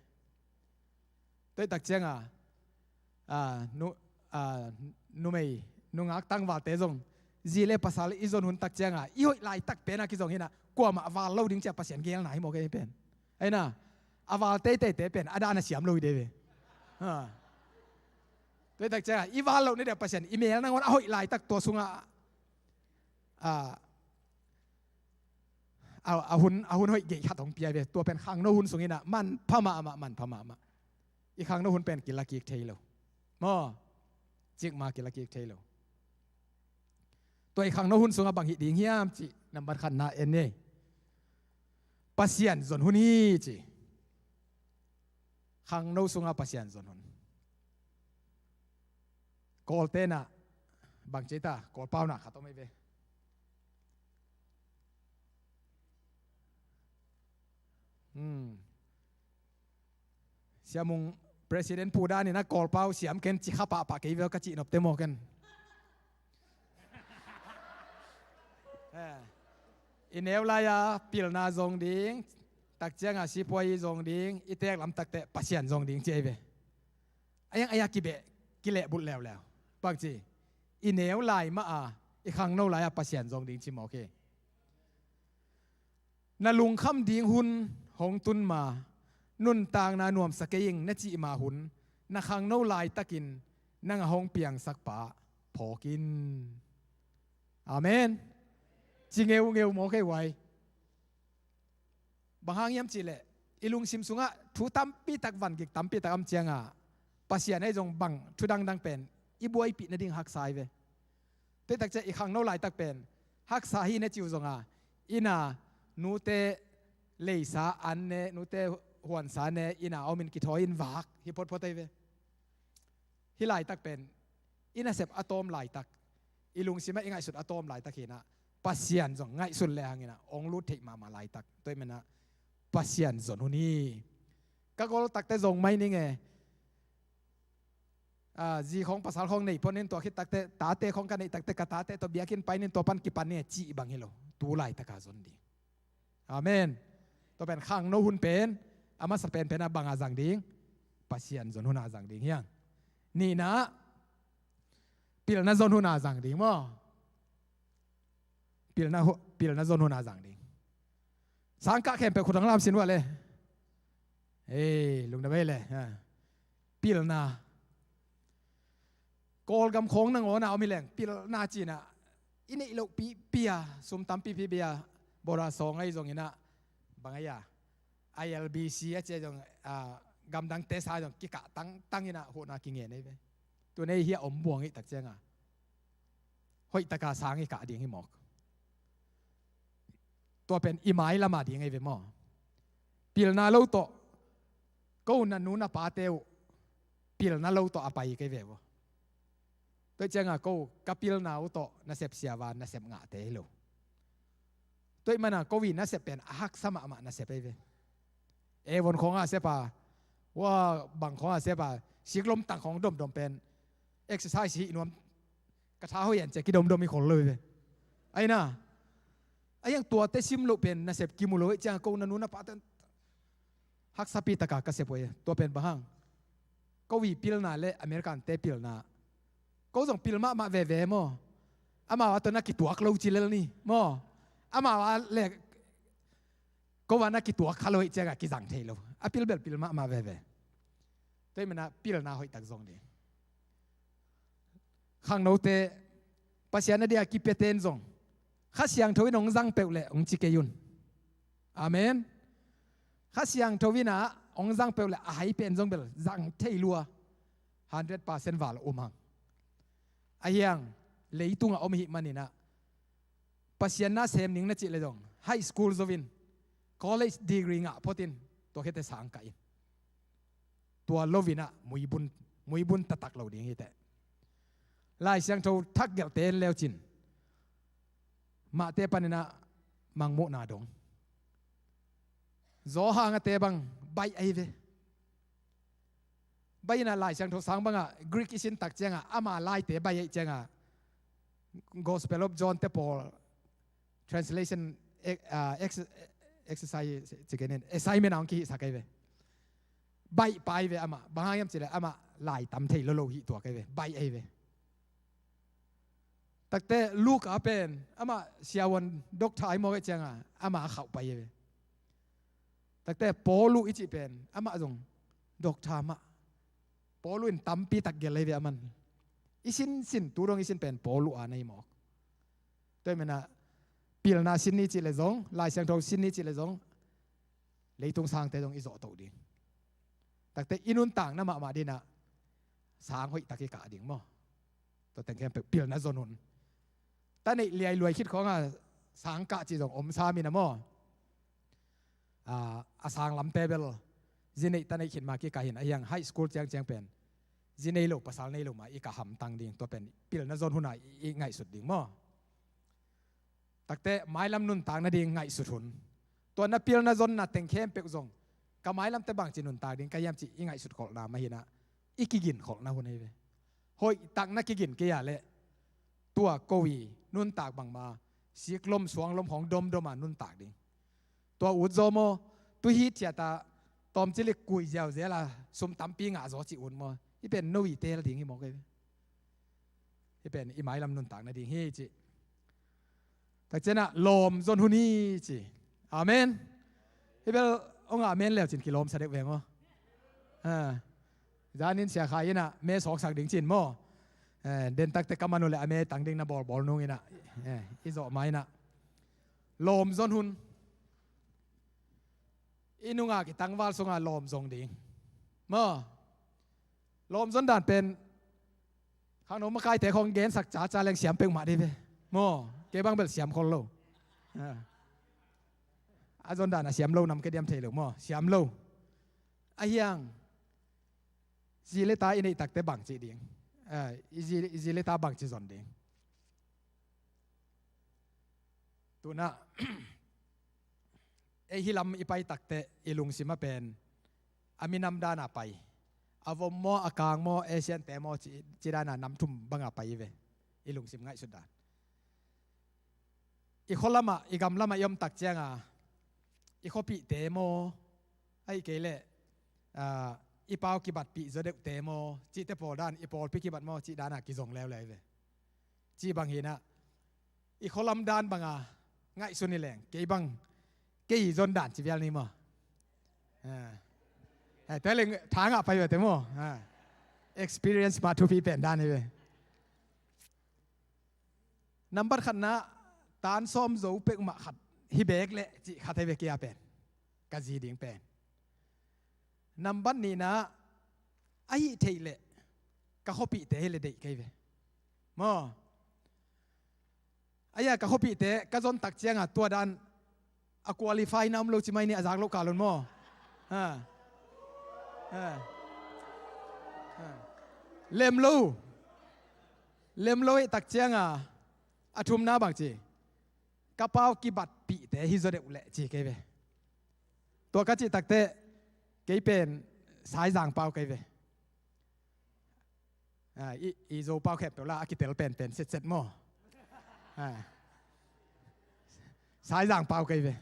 Tua hi tak cianga, a, nu, a, numei, nungak tangvalte zong zi le pasal i zon hun tak cianga i hoih laitak pena kizong hinah, kuamah a val lo ding cia Pasian geelna hi mawk kei pen. Aina, a val teiteite pen a dan a siam lo hi dei ve. Ha. Tua hi tak cianga i val loh ni deuh Pasian i mel nangawn a hoih laitak tua sunga, a, a, a hun, a hun hoih geih khat hong pia ve. Tua pen khangno hun sunginah manpha mahmah, manpha mahmah. I khangno hun pen kila kik thei lo maw? Cikmah kila kik thei lo. Tua i khangno hun sungah bang hih ding hiam cih nambat khatna en ni. Pasian zon hun hi ci. Khangno sungah Pasian zon hun. Kawltenah bang ci ta, Kawlpau na khat om ei ve. Hmm. Siamung president pu danin a Kawlpau siam ken ci kha pahpah kei ve ka cih nopte maw ken. Eh. I neu lai-a pilna zong ding, takcianga sipuai zong ding, i teek lamtakte Pasian zong ding ci ei ve. A hiang a hiang kibeh, kilehbulh leuleu. Bangci, i neu lai mah a, i khangno lai-a Pasian zong ding ci mawk hi. Na lungkham ding hun hong tun ma, nuntakna nuamsa kei ing na cih ma hun, na khangno laitakin nang a hong piangsak pa phawk in. Amen. Ci ngeungeu maw kei uai. Bang hang hiam cihleh, i lungsim sungah thu tampi tak, van gik tampi tak om ciangah, Pasian ahi zong bang thu dangdang pen i buaipih nading haksa hi ve. Tua tak ciah i khangno laitak pen haksa hi na ci uh zonga, inn a nute leisa an ne, nute huansa ne, inn a om in kithawi in vak hi photphot ahi ve. Hih laitak pen i nasep a tawm laitak, i lungsim ah i ngaihsut a tawm laitak hi inah, Pasian zong ngaihsun le hang inah hong lut theih mahmah laitak. Tua ahih manin ah Pasian zon hun hi. Ka gol takte zong mai ning e. Ah, zi khawng pasal khawng nei pon in, tua khit takte tate khawng ka neih takte ka tate tawh biakinn pai ning, tua pan kipan ning e cih bang hi lo. Tu laitaka zon ding. Amen. Tua pen khangno hun pen a masa penpen ah banga zang ding? Pasian zon huna zang ding hi hang. Nihna, pilna zon huna zang ding maw? Pilna hu-, pilna zon huna zang ding. Sangkah khempeuh khut hong lamsin uh a le. Ei, lungdam ei le. Ha. Pilna. Kawlgam khawng nangawn a om hi leng, pilna ci inah i neih loh pihpih a, sum tampi pihpih a, bora sawng ahi zong inah, bang ahi a, I L B C a ci ahi zong, ah, gamdangte sa zong kikah tangtang inah huhna kingen ahi ve. Tu nei hi a om buang ih tak cianga hoihtaka sang i kah ding hi mawk. Tua pen i mailama ding ahi ve maw? Pilna lo tawh, ko na nu na pate uh pilna lo tawh a pai kei ve uh. Tua cianga ko ka pilna uh tawh nasep siava nasep ngahte hi lo. Tua ih mana ko i nasep pen a haksa mahmah nasep ahi ve. Avon khawng a sep a, wa, bang khawng a sep a, siklom tang khawng domdom pen exercise hih nuam, ka tha hoih an cia kidomdom hi khol lo hi ve. Aina, a hiang tuate sim loh pen nasep kimu lo hi ciang ko na nu na pate haksapi taka ka sep uh hi. Tua pen bang hang? Ko i pilna le American te pilna, ko zong pil mahmah veve maw? Amau a tawh na kituak lo ci lel ni maw? Amau a le ko va na kituak kha lo hi cianga kizang thei lo. A pil bel pil mahmah veve. Tua ih mana pilna hoihtak zong ding. Khangnote, Pasian a dia kipiaten zong Kha Siangtho in hong zang peuh leh hong ci kei un. Amen. Kha Siangtho in ah hong zang peuh leh a hai pen zong bel zang thei lua. Hundred percent val um hang. A hiang leitungah om hih maninah Pasian na sem ning na cih le zong high school zo in, college degree ngah phot in, tua khiate sang kah in. Tua lo in ah muibun, muibun taktak lo ding hi teh. Lai Siangtho thak gelhte en leucin mahte paninah mangmuhna dong. Zawhangate bang baih ahi ve. Baih inah Lai Siangtho sang bangah Greek i sin tak ciangah ama laite baih aih ciangah Gospel of John te pawl translation, eh, ah, ex-, exercise, ciken in assignment a hong kihihsak ahi ve. Baih pa ahi ve amah. Bang hang hiam cileh amah lai tam thei lo lo hih tuak ahi ve. Baih ahi ve. Takte Luka pen amah siavuan doctor ahi mawk aih cianga amah a khauh pai ahi ve. Takte Paulu i cih pen amah zong doctor mah. Paulu in tampi tak gelh ahi ve aman. I sinsin tu dong i sin pen Paulu a na hi mawk. Tua hi menah pilna sin ni cih le zong, Lai Siangtho sin ni cih le zong, leitung sangte zong i zawhtoh ding. Takte i nuntakna mahmah dinah sang hoih tak i kah ding maw? Tua teng khempeuh pilna zon hun. Ta neih liailuai khit khawngah sang kah cih zong om sam inah maw? Ah, a sang lamte bel zi neih ta neih khit ma kikah in a hiang high school ciangciang pen zi nei lo pasal nei lo ma i kah hamtang ding, tua pen pilna zon huna i, i ngaihsut ding maw? Takte mailam nuntak nading ngaihsut hun. Tua na pilna zonna teng khempeuh zong ka mailamte bangci nuntak ding ka hiam cih i ngaihsut kholhna mahinah i kigin kholhna hun ahi ve. Hoih tak na kigin kei a leh tua ko i nuntak bangma siklom suanglom khawng domdoma nuntak ding. Tua ut zaw maw, tu hi thiata tawmcilik kui ziauziala sum tampi ngah zaw cih ut maw? Hi pen no i tel ding hi mawk ahi ve. Hi pen i mailam nuntak nading hi cih. Takcianah lawm zon hun hi ci. Amen. Hi bel, ong amen leu cin kilawmsa deuh veng aw. Ah. Zanin Sia Khai inah me sawksak ding cin maw. Eh, den takte ka man uh le a me tang ding na bawlbawl nung inah. Eh, i zawh ma inah. Lawmzon hun. I nungak i tangval sunga lawmzong ding. Maw. Lawmzon dan pen khangno makaite khong gensak caca leng siam peuhmah dih ve. Maw, kei bang bel siam khol lo. Ah. A zon dan a siam lo nam ke diam thei lo maw, siam lo. A hiang. Zi le ta i neih takte bangci ding. Ah, i zi, i zi le ta bangci zon ding. Tunah, ei hi lam i pai takte i lungsim a pen a minam dana pai. A vom maw, a kang maw, Asian te maw, ci, ci dana nam thum banga pai i ve. I lungsim ngaihsut dan. I khualamah, i gamlamah i om tak cianga, i khuapihte maw, ahi kei leh, ah, i pau kibatpih zaw deuhte maw, cihte pawl dan, i pawlpi kibat maw, cih dana kizong leuleu i ve. Ci bang hinah, i khualam dan banga ngaihsun i leng, kei bang, kei zon dan ci vial ni maw. Ah. Eh, te leng thangah pai vete maw. Ah. Experience mah thupi pen dan hi ve. Nambat khatna, tan sawm zo peuhmah khat hi bek leh cih khat hi ve kei a pen. Ka zi ding pen. Nambat nihna, a hih theih leh ka khuapihte hi leh deih kei ve. Maw. Aia ka khuapihte ka zon tak cianga tua dan a qualify na om lo ci mai ni a zak loh kal un maw. Ha. Ha. Ha. Lem lo. Lem lo hih tak cianga a thumna bang ci. Ka pau kibatpihte hi zaw deuh leh ci kei ve. Tua ka cih takte kei pen Saizang pau kei ve. Ah, i, i Zo pau khempeuh la a kitel penpen setset maw. Ah. Saizang pau kei ve.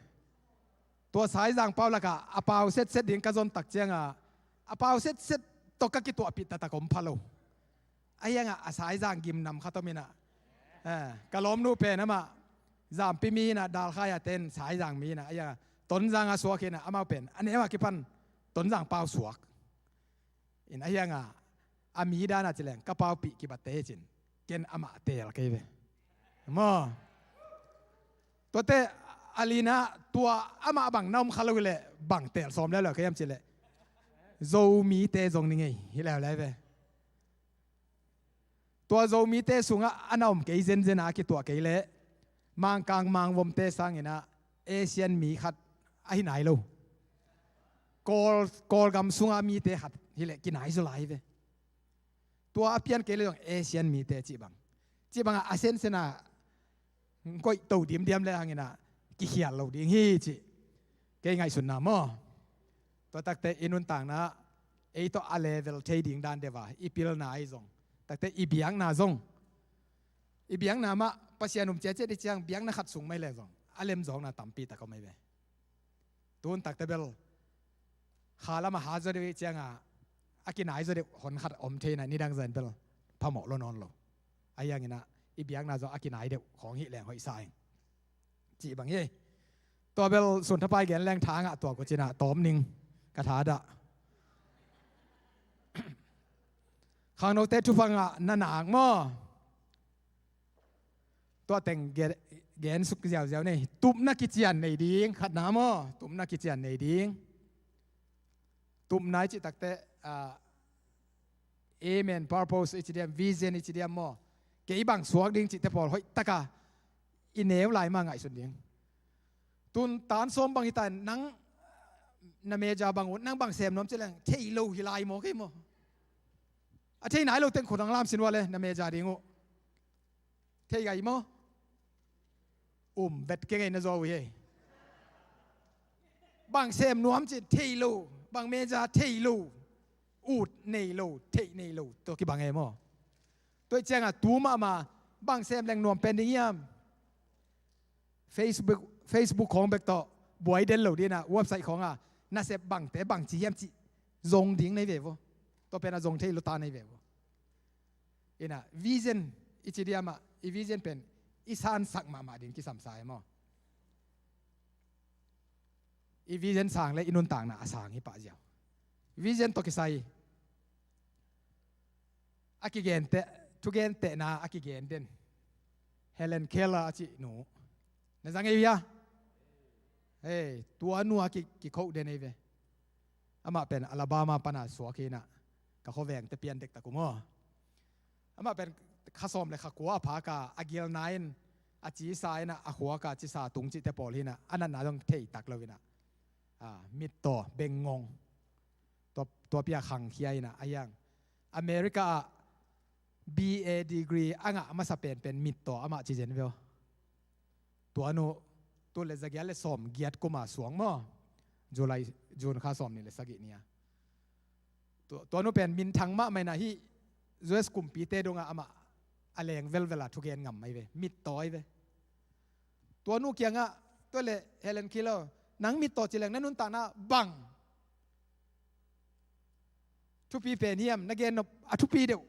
Tua Saizang pau laka a pau setset ding ka zon tak cianga a pau setset tawh ka kituahpih taktak om pha lo. A hiangah a Saizang gimnam khat om inah. Ah, ka lawmnu pen amah Zampi mi inah, Dalkhai a ten Saizang mi inah, a hiangah Tonzang a suak inah, amau pen a neu a kipan Tonzang pau suak. In a hiangah a mi dana ci leng ka paupih kibatte hi cin ken amah teel kei ve. Maw. Tuate a lina tua amah bang na om kha lo hileh bang teel sawm leuleu kei hiam cileh Zomite zong ni ngei hi leuleu ve. Tua Zomite sungah a na om kei zenzen a kituah kei leh Mangkang Mangvomte sanginah Asian mi khat ahi nai lo. Kawl, Kawlgam sunga mite khat hileh kinai zaw lai ve. Tua a pian kei leh zong Asian mite cih bang, cih bangah a sensen a koih to dimdiam le hanginah kikhial lo ding hi cih kei ngaihsutna maw. Tua takte i nuntakna ei tawh a level thei ding dan deuh a i pilna ahi zong, takte i biakna zong, i biakna mah Pasian um ciaciat i ciang biakna khat sung mai le zong a lemzawkna tampi tak om mai ve. Tun takte bel kha lamah hat zaw deuh i cianga a kinai zaw deuh hon khat om theina nidang zan bel phamawh lo nawn lo. A hianginah i biakna zong a kinai deuh khawng hih leng hoihsa ing. Cih bang hi. Tua bel sun thapai gen leng thangah tua kucinah tawm ning ka thadah. Khangnote thupha ngah na nak maw. Tua teng ge-, gen suk ziauziau nei. Tupna kician nei ding khatna maw. Tupna kician nei ding. Tupna i cih takte, ah, aim and purpose i ci diam, vision i ci diam maw. Kei bang suak ding cihte pawl hoih taka i neu lai mah ngaihsun ding. Tun tan sawm bang hita nang na meja bang uh, nang bang sem nuam ci leng thei lo hi lai maw kei maw. A thei nai lo teng khut ang lam sin ua le na meja ding uh. Thei gai maw? Um vet kei ngei na zaw uh hi. Bang sem nuam ci thei lo, bang meja thei lo, ut nei lo, theih nei lo, tua kibang ei maw? Tua i cianga tu mahmah bang sem leng nuam pen ding hiam? Facebook, Facebook khawng bek tawh buai den lo dina, website khawnga nasep bangte bangci hiam cih zong ding nei ve vo. Tua pena zong thei lo ta nei ve vo. Ina vision i ci diamah, i vision pen i sansak mahmah ding kisam sa e maw? I vision sang le i nuntakna a sang hi pah ziau. Vision tawh kisai a kigenteh, thugentehna a kigen den Helen Keller a cih nu na za ngei uh hia? Hei, tua nu a ki, kikhoh den ei ve. Amah pen Alabama pana suak hi inah, ka khuavengte pian dektak uh maw. Amah pen kha sawm le kha kua a phaka, a gilna in, a cisa inah, a khuaka cisa tung cihte pawl hi inah, a natna zong theitak lo inah, a, mittaw, bengngong, tua, tua pia khangkhia inah, a hiang America ah B A degree a ngah masa penpen mittaw amah ci zen veu. Tua nu, tu le zagiat le sawm giat kuma suang maw? July, June kha sawm nih le sagih ni a. Tua, tua nu pen minthang mahmah inah hih U S kumpite dongah amah a leng velvel a thugen ngam mai ve, mittaw ai ve. Tua nu kiangah, tua le Helen Keller, nang mittaw ci leng na nuntakna bang thupi pen hiam, na gen nop a thupi deuh,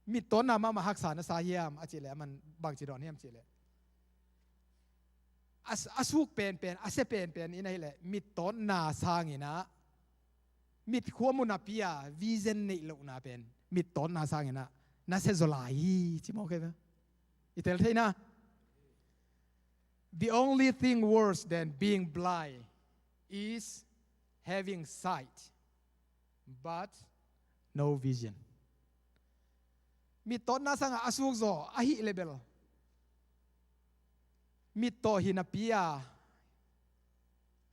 mittawtna mahmah haksa na sa hiam a cih leh, aman bangci dawn hiam cih leh, a, a suk penpen, a sia penpen in ahih leh mittawtna sang inah, mitkhua mu napi a vision neih lohna pen mittawtna sang inah na sia zaw lai hi ci mawk hi ve. I tel theihna, the only thing worse than being blind is having sight but no vision. Mittawtna sangah a suk zaw ahih leh bel, mittaw hi napi a,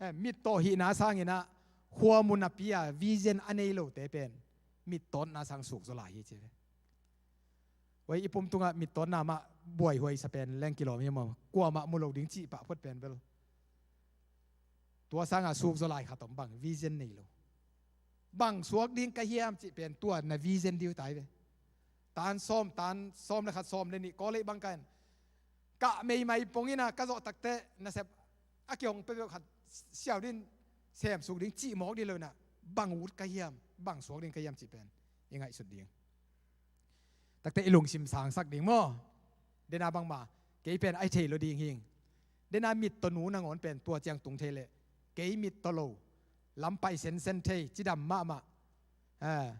eh, mittaw hihna sang inah khua mu napi a vision a nei lote pen mittawtna sang suk zaw lai hi ci ve. Oi, i pum tungah mittawtna mah buaihuai sa pen leng kilawm hi maw? Kuamah mu lo ding cih pah phot pen bel, tua sangah suk zaw lai khat om, bang vision nei lo. Bang suak ding ka hiam cih pen tua na vision ding uh tai ve. Tan sawm, tan sawm le khat, sawm le nih, kawlei bang ka in, kah meimai pong inah ka zawh takteh nasep a kihong peuhpeuh khat siau ding, sem suk ding cih mawk ding lo inah, bang ut ka hiam, bang suak ding ka hiam cih pen i ngaihsut ding. Takteh i lungsim sangsak ding maw? Dena bangma, kei pen a hi thei lo ding hing. Dena mittaw nu nangawn pen tua ciang tung thei leh, kei mittaw lo, lam pai sensen thei, cidam mahmah, eh,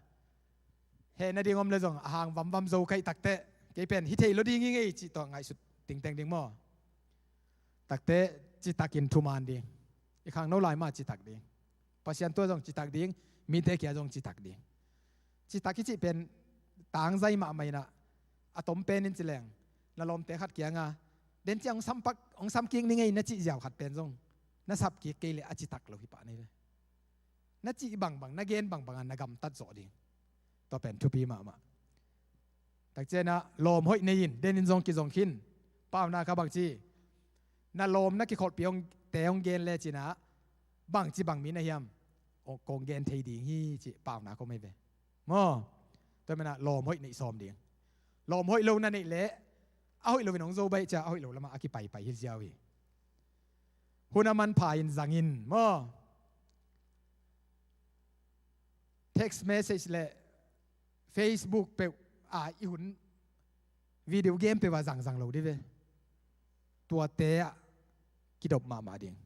heh nading om le zong a hang vamvam zo ka hih takteh, kei pen hi thei lo ding hing ei cih tawh ngaihsut tingteng ding maw? Takteh citakin thuman ding. I khangno lai mah citak ding. Pasian tua zong citak ding, mite kia zong citak ding. Citak i cih pen tangzai mahmah inah, a tom pen in ci leng, na lawmte khat kianga, den ciang hong sampak, hong samkik ni ngei na cih ziau khat pen zong na sapkik kei leh a citak lo hi pah nei ve. Na cih bangbang, na gen bangbang a na gamtat zawh ding. Tua pen thupi mahmah. Takcianah lawm hoih nei in, den in zong kizong khin. Paunak ah bangci, na lawm na kikholhpih hong, te hong gen le cinah, bangci bang mi na hiam, kong gen thei ding hi cih paunak om hi ve. Maw? Tua manah lawm hoih neih sawm ding. Lawm hoih lo na neih leh, a hoih loin hong zo baih ciah, a hoih lo lamah a kipaipai hi ziau hi. Hun a manpha in zang in maw? Text message le Facebook peuh a i hun, video game peuh a zangzang lo dih ve. Tuate ah kidop mahmah ding.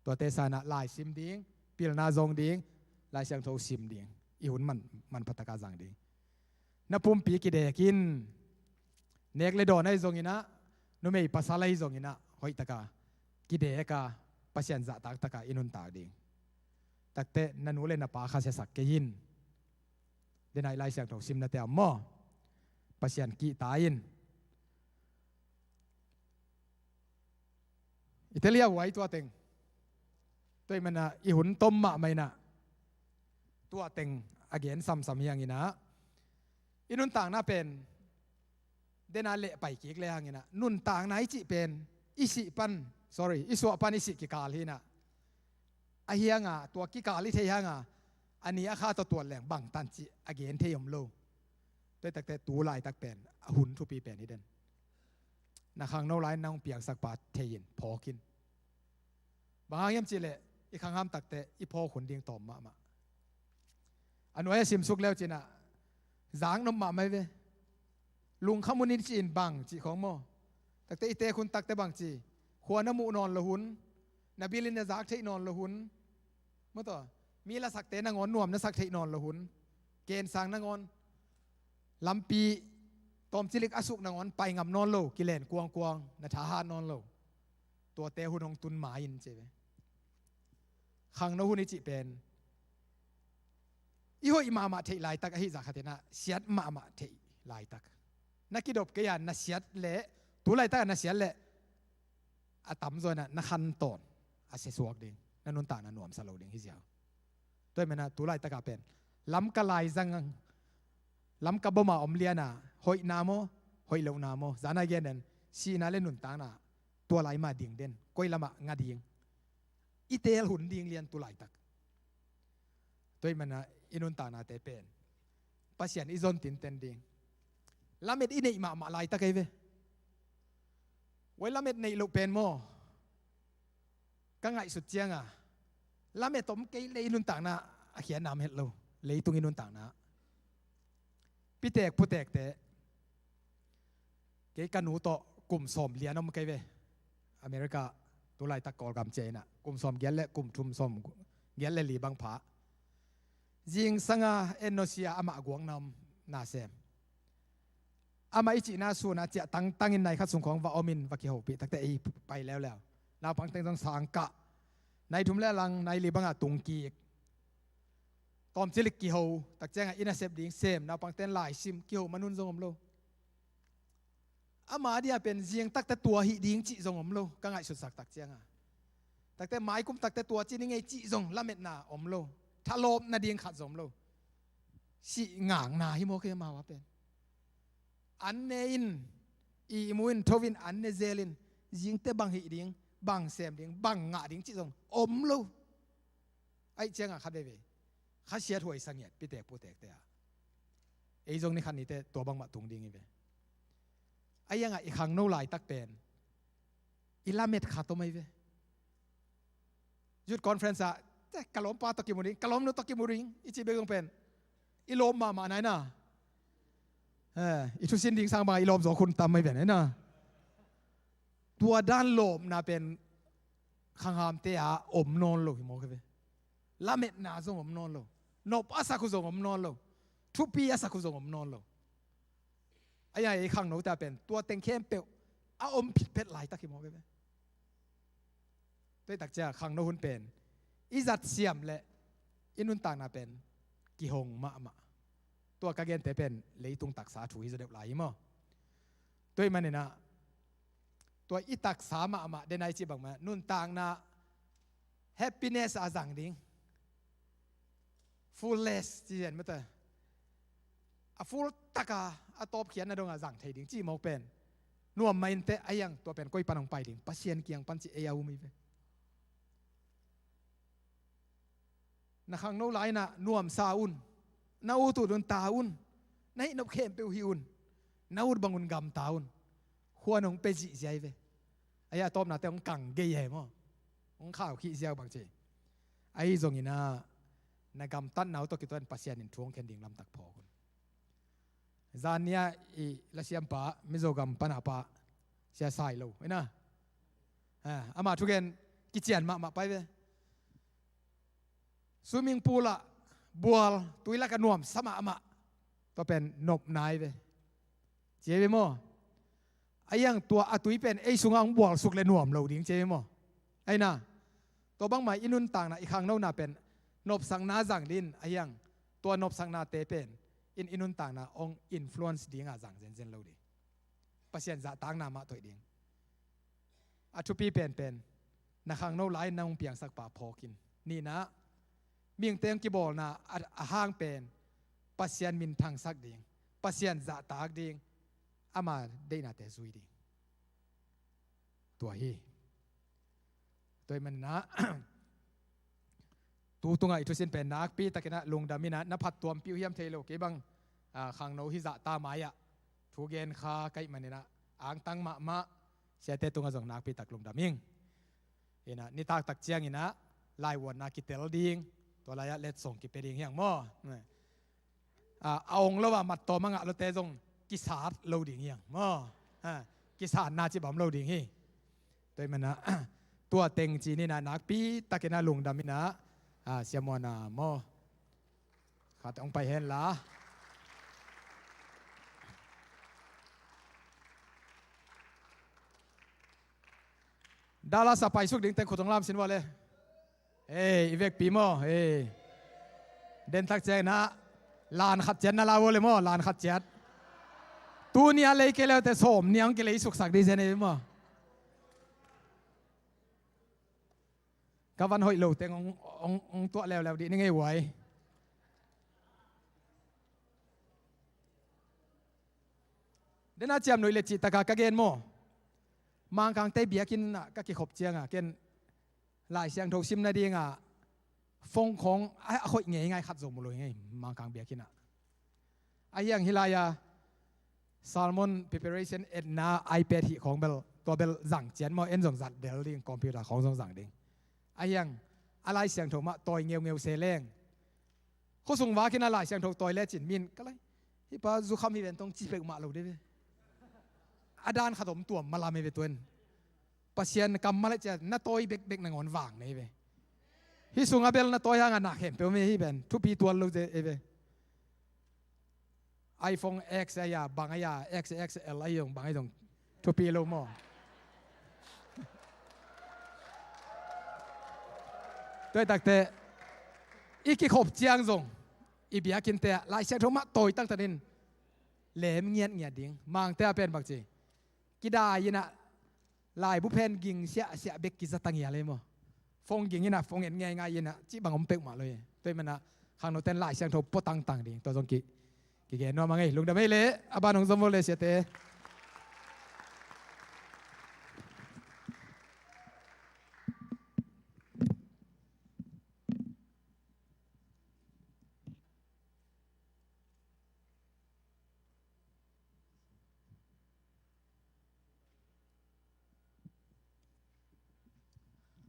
Tuate sanah lai sim ding, pilna zong ding, Lai Siangtho sim ding. I hun man, manpha taka zang ding. Na pumpi kidek in, nek le dawn ahi zonginah, numei pasal ahi zonginah, hoihtaka kideka, Pasian zahtak taka i nuntak ding. Takte na nu le na pa khasiasak kei in. Denai Lai Siangtho simnate ah maw, Pasian kihta in. I telia huai tua teng. Tua ih manah i hun tom mahmah inah tua teng a gen samsam hianginah i nuntakna pen dena lehpai kik le hanginah nuntakna i cih pen i sih pan, sorry, i suah pan i sih kikal hinah. A hianga tua kikal i thei hanga a ni a kha tawh tuat leng bangtan cih a gen thei om lo. Tua i takte tu laitak pen a hun thupi pen hi den. Na khangno lai-in na hong piangsak pa thei-in phawk in. Bang hang hiam cihleh i khanghamtakte i phawk hun ding tawm mahmah. A nuai a simsuk leu cinah zak nop mahmah hi ve. Lungkham hun in ci-in bang cih khawng maw? Takte i teek hun takte bang ci? Khua na muh nawn lo hun, Na bil in na zak theih nawn lo hun, maw taw, mi lasakte nangawn nuam na sak theih nawn lo hun, kensang nangawn, lampi tawmcilik a suk nangawn pai ngam nawn lo, kilen kuangkuang, na thahat nawn lo. Tuate hun hong tun ma-in ci ve. Khangno hun i cih pen i hoih mahmah theih laitak ahi zah khatin ah siat mahmah theih laitak. Na kidop kei a na siat leh, tu laitak a na siat leh a tamzaw in ah na khantawn a siasuak ding, na nuntakna nuamsa lo ding hi ziau. Tua ahih manin ah tu laitak ah pen Lamka laizang, Lamka boma om lian a, hoihna maw, hoih lohna maw, zan a gen den, sihna leh nuntakna tua lai mah ding den, koi lamah nga ding, i teel hun ding lian tu laitak. Tua ahih manin ah i nuntaknate pen Pasian i zon tinten ding. Lamet i neih mahmah laitak ahi ve. Wai, lamet neih loh pen maw, ka ngaihsut ciang a, lamet om kei leh i nuntakna a khiatna om het lo. Leitung i nuntakna, pitek putekte, kei ka nu tawh kum sawm lian om kei ve. America, tu laitak Kawlgam ciah in ah, kum sawm giat leh, kum thum sawm giat leh li bang pha. Zingsang a en nusia, amah guakna om, na sem. Amah i cihna sun a ciah tangtang in nai khat sung khawng va om in va kihopih takteh ei pai leuleu. Naupang teng zong sang kah. Nai thum leh a lang, nai li bang a tung kik. Tawmcilik kiho, tak ciang a inn a sep ding sem, naupangte'n lai sim, kiho man hun zong om lo. Ama dia pen zing takteh tua hih ding cih zong om lo, ka ngaihsutsak tak ciang a. Takteh mai kum takteh tua ci ning ei cih zong lametna om lo. Thalawp nading khat zong om lo. Sih ngakna hi mawk hi, amau a pen. An ne in, ihmu in, tho in, an ne zel in, zingteh bang hih ding, bang sem ding, bang ngah ding cih zong om lo. Ahih ciang a khat veivei khasiathuai sa ngiat, pitek putekte a. Ei zong ni khat ni teh tua bangmah tung ding hi ve. Ahih hang a i khangno laitak pen i lamet khat om ahi ve. Youth conference ah, "Teh, ka lawmpa tawh kimu ding, ka lawmnu tawh kimu ding," i cih bek zong pen i lawp mahmah nai na. Eh, i thusin ding sang bang a i lawp zawk hun tam ahi ve nai na. Tua dan lawpna pen khanghamte a om nawn lo hi mawk hi ve. Lametna zong om nawn lo. Nop a sak uh zong om nawn lo. Thupi a sak uh zong om nawn lo. Ahih hang a i khangnote a pen tua teng khempeuh a om phitphet laitak hi mawk hi ve. Tua ahih tak ciang khangno hun pen i zat siam leh i nuntakna pen kihong mahmah. Tua ka gente pen leitung taksa thu hi zaw deuh lai hi maw. Tua ahih manin ah tua i taksa mahmah den a i cih bangmah, nuntakna happiness a zang ding, fullness ci zen mate, a full tak a, a tawpkhiatna dong a zang thei ding cih mawk pen nuam mah inteh. Ahih hang tua pen koi pan hong pai ding? Pasian kiang pan ci ei a um hi ve. Na khangno lai-in ah nuamsa un, na ut ut un ta un, na hih nop khempeuh hih un, na ut bang un gamta un. Khua in hong pia zihziah hi ve. Ahih hang a tawpnate hong kang gei hi maw, hong khaukhih ziau bang ci. Ahi zongin ah na gamtatna uh tawh kituakin Pasian in thu hong khen ding lamtak phawk un. Zan ni-a i lasiampa, Mizogam pana pa, Sia Sai Lo, ina. Ah, ama thugen kician mahmah pai ve. Swimming pool ah bual, tui lak a nuamsa mahmah. Tua pen nopna hi ve, ci hi ve maw. Ahih hang tua a tui pen ei sungah hong bualsuk leh nuam lo ding ci hi ve maw. Ahi na, tua bangmah i nuntakna, i khangnona pen nopsakna zang ding, ahih hang tua nopsaknate pen in i nuntakna hong influence ding a zang zenzen lo ding. Pasian zahtakna mah thoih ding. A thupi penpen, na khangno lai-in na hong piangsak pa phawk in. Nihna, mihingte hong kibawlna a, a hang pen Pasian minthangsak ding, Pasian zahtak ding, ama deihnate zui ding. Tua hi. Tua ahih manin ah tu tungah i thusin pen nakpi takin ah lungdam in ah, na phattuampih uh hiam thei lo, kei bang, ah, khangno hi zahta mai-ah thu gen kha ka hih manin ah angtang mahmah. Siate tungah zong nakpi tak lungdam ing. In ah nitak tak ciangin ah laivuanna kitel ding, tua lai-ah letsong kipia ding hi hang maw. A, a ong lo a mat tawm a ngah lote zong kisat lo ding hi hang maw. A, kisatna cih bang om lo ding hi. Tua ahih manin ah Tua teng ci-in ah nakpi takin ah lungdam in ah, a, siamuan a maw. Khat hong pai hen la. Dallas a paisuk ding teng khut hong lam sin vua le. Ei, i vekpi maw, ei. Den thak ciang in ah lan khat ciat na la vua le maw, lan khat ciat. Tuni a lei kei leute sawm nih hong kilei suksak ding zen ei maw. Ka van hoih lo teng hong, hong, hong tuah leuleu dih ni ngei uai. Den a ciamnuih le cih taka ka gen maw. Mangkangte biakinn ah ka kikhop cianga ken Lai Siangtho sim nadinga phone khawng a, a hoih ngeingai khat zong mu lo hi ngei Mangkang biakinn ah. Ahi hang hih lai-a sermon preparation etna iPad hih khawng bel, tua bel zang ciat maw, en zong zat del ding, computer khawng zong zang ding. Ahi hang a Lai Siangtho mah tawi ngeungeu se leng. Khuasung vakin a Lai Siangtho tawi lecin min ka lai, hih pa zukham hi ven tong ci peuhmah lo dei ve. A dan khat om tuam malam hi ve tuan. Pasian kammal le ciat na tawi bekbek nangawn vang nei ve. Hih sungah bel na tawi hangah na khempeuh mi hi ven thupi tual lo ze ei ve. iPhone X a ya, bang a ya, X X L a yong, bang a yong. Thupi lo maw. Tua hi takte i kikhop ciang zong i biakinnte ah Lai Siangtho mah tawi tangtanin lem ngiatngiat ding. Mangte a pen bak ci kidai in ah laibu pen ging siahsiah bek kiza ta ngial ei maw. Phone ging in ah phone en ngeingai in ah cih bang om peuhmah lo hi. Tua hi manah khangnoten Lai Siangtho pua tangtang ding tua zong ki, kigen nuam a ngei. Lungdam ei le a ban hong zom vo le siate.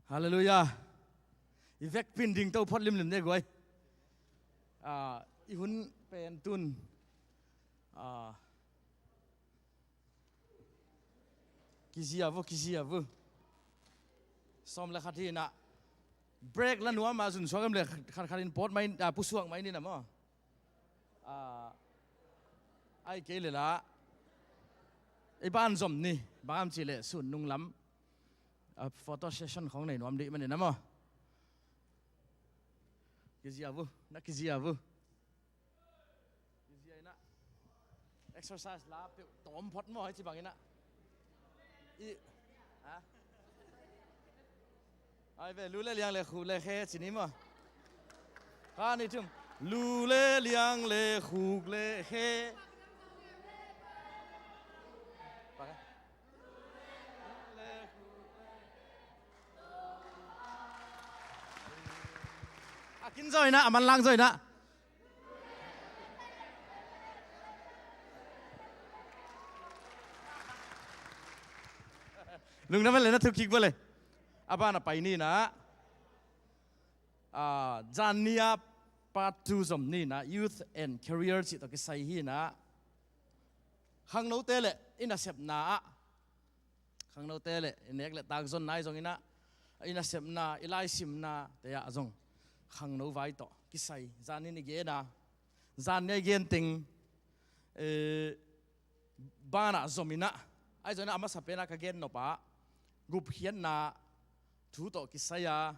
Halleluiah. I vekpin ding to phot limlim ne guai. Ah, i hun pen tun. Ah, kizia vu, kizia vu. Sawm le khat hi na. Break la nuam a zun suak em le khat khat in pawt mai, ah, pusuak mai ni na maw. Ah, ai kei le la. I ban zom ni, bang am ci le sun nung lam. Ah, photo session khong nei nuam dih mani na maw. Kizia vu, na kizia vu. Kizia ina. Exercise la peuh tawm phot maw, hei ci bang ina. I, ha? Ai ve, lu le liang le khuk le khe ci ni maw. Kha ni thum. Lu le liang le khuk le khe. A kin zaw ina, a manlang zaw ina. Lungdam le na thuk kik bale. A ban a pai ni na. Ah, zan ni a part two zom ni na, youth and career cih tawh kisai hi na. Khangnote le i nasepna ah, khangnote le i nek le tak zonna i zong ina, i nasepna, i laisimna te ah zong khangno vai tawh kisai zan ni i gen a, zan ni i gen teng, eh, banah zom ina, ai zong ina a masa pena ka gen nop ah gupkhiatna thu tawh kisai a,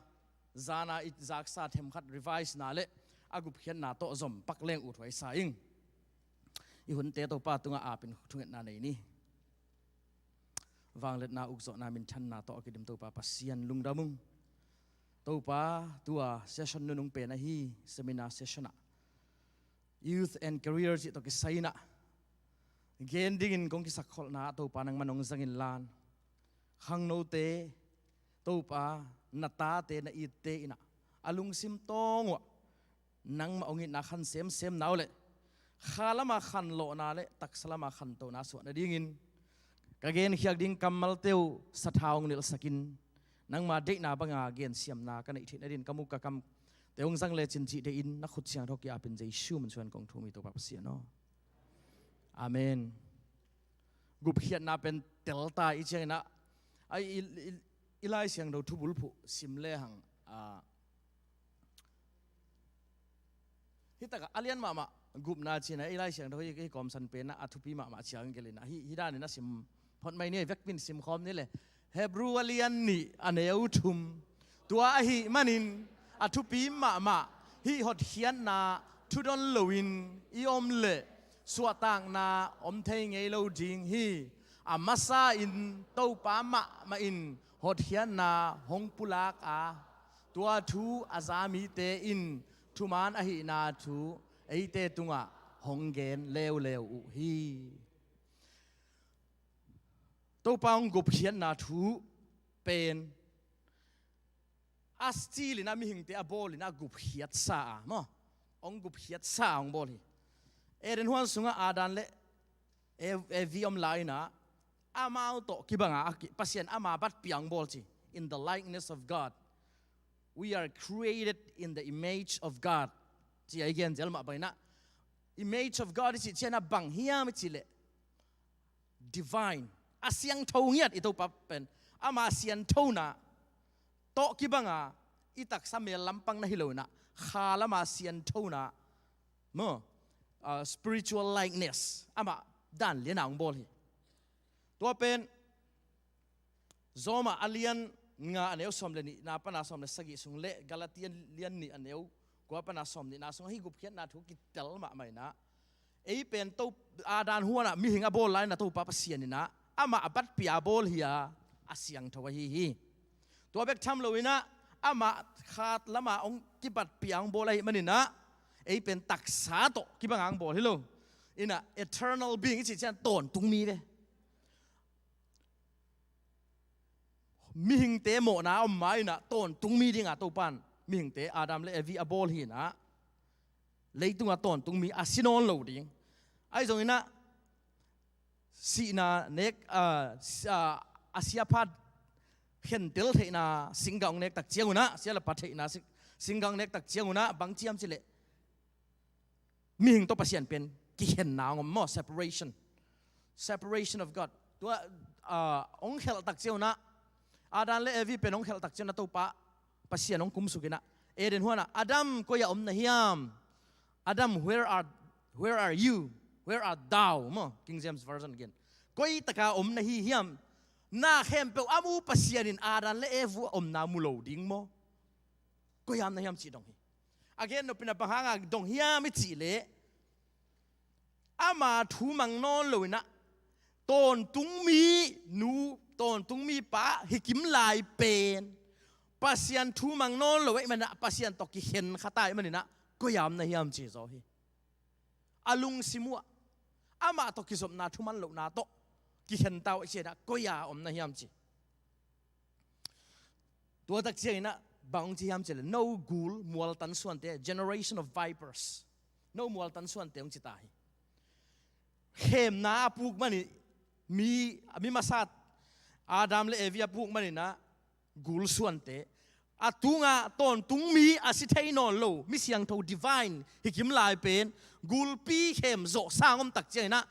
zana i zaksa themkhat revise na le a gupkhiatna tawh zom pak leng uthuai sa ing. I hunte Topa tungah apin thungetna nei ni. Vangliatna ukzawhna minthanna tawh a kidim Topa Pasian lungdam ung. Topa tua session nunung pen ahi seminar session ah youth and career cih tawh kisai ina gen dingin kong kisakkholhna ah Topa nangman hong zangin lan. Khangnote Topa na tate na itte ina a lungsim tawng uah nangmah hong itna khan semsem na uh le kha lama khanlawhna le taksa lama khantona suah nadingin ka genkhiak ding kammalte uh sathau hong nilhsakin nangma deihna banga gensiamna ka neih theih nadin ka muk ka kamte hong zang lecin cih deihin na khut siangtho ki-apin Jesu min suan kong thum hi Topa Pasian aw. Amen. Gupkhiatna pen telta i ciangin ah, ai, i, i, I Lai Siangtho thubulphuh sim lehang, ah, hi takah a lian mahmah gupna cihna i Lai Siangtho hi, hi kawmsan penah a thupi mahmah ciang gelin ah hi, hi danin a sim phot mai ni, vekpin sim khawm ni le. Hebru a lian nih a neu thum. Tua ahih manin a thupi mahmah hih hotkhiatna thudon loin i om leh suahtakna om thei ngei lo ding hi. A masa in Topa mahmah in hotkhiatna hong pulak a, tua thu a za mite in thuman ahihna thu eite tungah hong gen leuleu uh hi. Topa hong gupkhiatna thu pen a stil in a mihingte a bawl in a gupkhiat sa a maw? Hong gupkhiat sa a hong bawl hi. Eden huan sungah Adam le Ev-, Evi om lai-in ah amau tawh kibanga a ki-, Pasian ama batpih a hong bawl ci. In the likeness of God. We are created in the image of God. Ci a i gen zel mah bangin ah, image of God i cih ciang a bang hiam i cih leh divine, a siangtho ngiat i Topa pen. Ama sianthona tawh kibanga i taksa mel lampang na hi lo-in ah, kha lama sianthona maw, ah, spiritual likeness, amah dan lian a hong bawl hi. Tua pen Rom ah a lian nga a neu sawm le nihna pana sawm le sagih sung le Galatia lian nih a neu kua pana sawm nihna sung ah hih gupkhiatna thu kitel mahmah in ah, ei pen to, Adam huan ah mihing a bawl lai-in ah Topa Pasian in ah amah a batpih a bawl hi a, a siangtho ahi hi. Tua bek tham lo-in ah amah kha lama hong kibatpih a hong bawl ahih manin ah ei pen taksa tawh kibanga hong bawl hi lo. In ah eternal being i cih ciang tawntung mi ve. Mihingte mawhna a om ma-in ah tawntung mi dinga Topa'n mihingte Adam le Evi a bawl hi-in ah, leitungah tawntung mi a si nawn lo ding. Ahi zongin ah sihna nek, ah, si-, ah, a siapa khentel theihna singgah hong nek tak ciangun ah, sia le pa theihna sing-, singgah hong nek tak ciangun ah bang ci hiam cih leh mihing tawh Pasian pen kikhenna hong om maw, separation. Separation of God. Tua, ah, hong khelh tak ciangun ah, Adam le Evi pen hong khelh tak ciangun ah Topa Pasian hong kumsuk in ah, Eden huan ah, "Adam, koi-ah om na hiam? Adam, where are, where are you? Where art thou?" maw, King James Version gen. "Koi taka om na hi hiam? Na khempeuh a mu Pasian in Adam le Evi omna mu lo ding maw? Koi-ah om na hiam?" cih dong hi. A gen nopna bang hanga dong hiam i cih leh, ama thu mang nawn lo-in ah, tawntung mi nu, tawntung mi pa hi kim lai pen Pasian thu mang nawn lo ahih manin ah, Pasian tawh kikhen kha ta ahih manin ah, "Koi-ah om na hiam?" ci zaw hi. A lungsim uh ah, amah tawh kizopna, thu man lohna tawh kikhen ta uh ahih ciangin ah, "Koi-ah om na hiam?" ci. Tua tak ciangin ah bang hong ci hiam cih leh, "No gul mualtan suante, generation of vipers." No mualtan suante hong ci ta hi. Khemna a puk manin, mi, mi masa Adam le Evi a puk manin ah gul suante, a tungah tawntung mi a si thei nawn lo, mi siangtho divine hi kim lai pen, gulpi khem zawh sang om tak ciangin ah,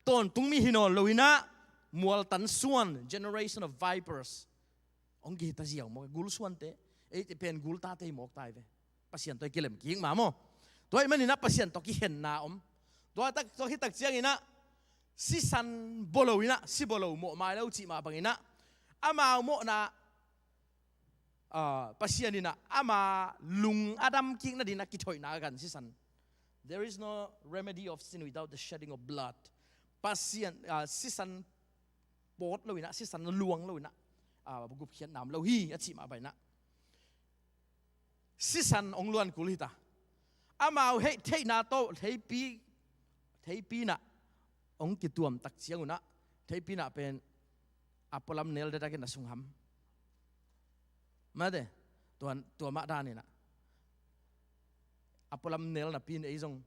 tawntung mi hi nawn lo-in ah, mualtan suan, generation of vipers. Hong kihita ziau maw, gul suante, ei pen gul tate hi mawk ta hi ve. Pasian tawh i kilem kik mah maw. Tua ahih manin ah Pasian tawh kikhenna om. Tua tak, tua hi tak ciangin ah, sisan bolo in ah, si bolo mawh mai lo cih mah bangin ah, amau mawhna, ah, Pasian in ah ama lung a dam kik nadingin a kithoihna a gan sisan. There is no remedy of sin without the shedding of blood. Pasian, ah, sisan pawt lo-in ah, sisan luang lo-in ah, ah, gupkhiatna om lo hi, a cih mah bangin ah, sisan hong luan kul hi ta. Amau heh theihna tawh theipi, theipi in ah hong kituam tak ciangun ah, theipi in ah pen a pualam nel dekdekin a sung ham. Mate, tua, tua mah danin ah, a pualam nel napi-in ei zong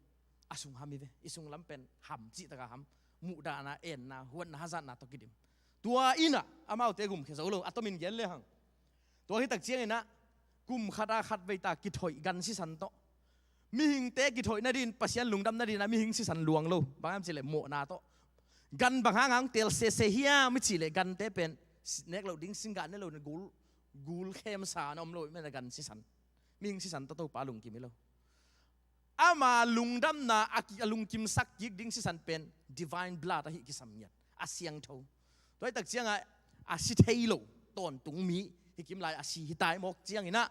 a sung ham hi ve. I sung lam pen ham cih takah ham. Muhdahna, enna, huatna, hazatna tawh kidim. Tua in ah amaute gumkhia zo lo, a tomin gen lehang. Tua hi tak ciangin ah, kum khat a khat vei ta kithoih gan sisan tawh, mihingte kithoih nadingin, Pasian lungdam nadingin ah mihing sisan luang lo. Bang hiam cih leh mawhna tawh. Gan bang hanga hong teel sese hiam i cih leh, gante pen nek loh ding singgah ne lo-in gul, gul khemsa na om lo, i mena gan sisan. Mihing sisan tawh Topa lungkim hi lo. Ama lungdamna a ki-, a lungkimsak kik ding sisan pen divine blood ahi kisam ngiat. A siangtho. Tua hi tak ciangah a si thei lo, tawntung mi, hi kim lai a si hi tai mawk cianginah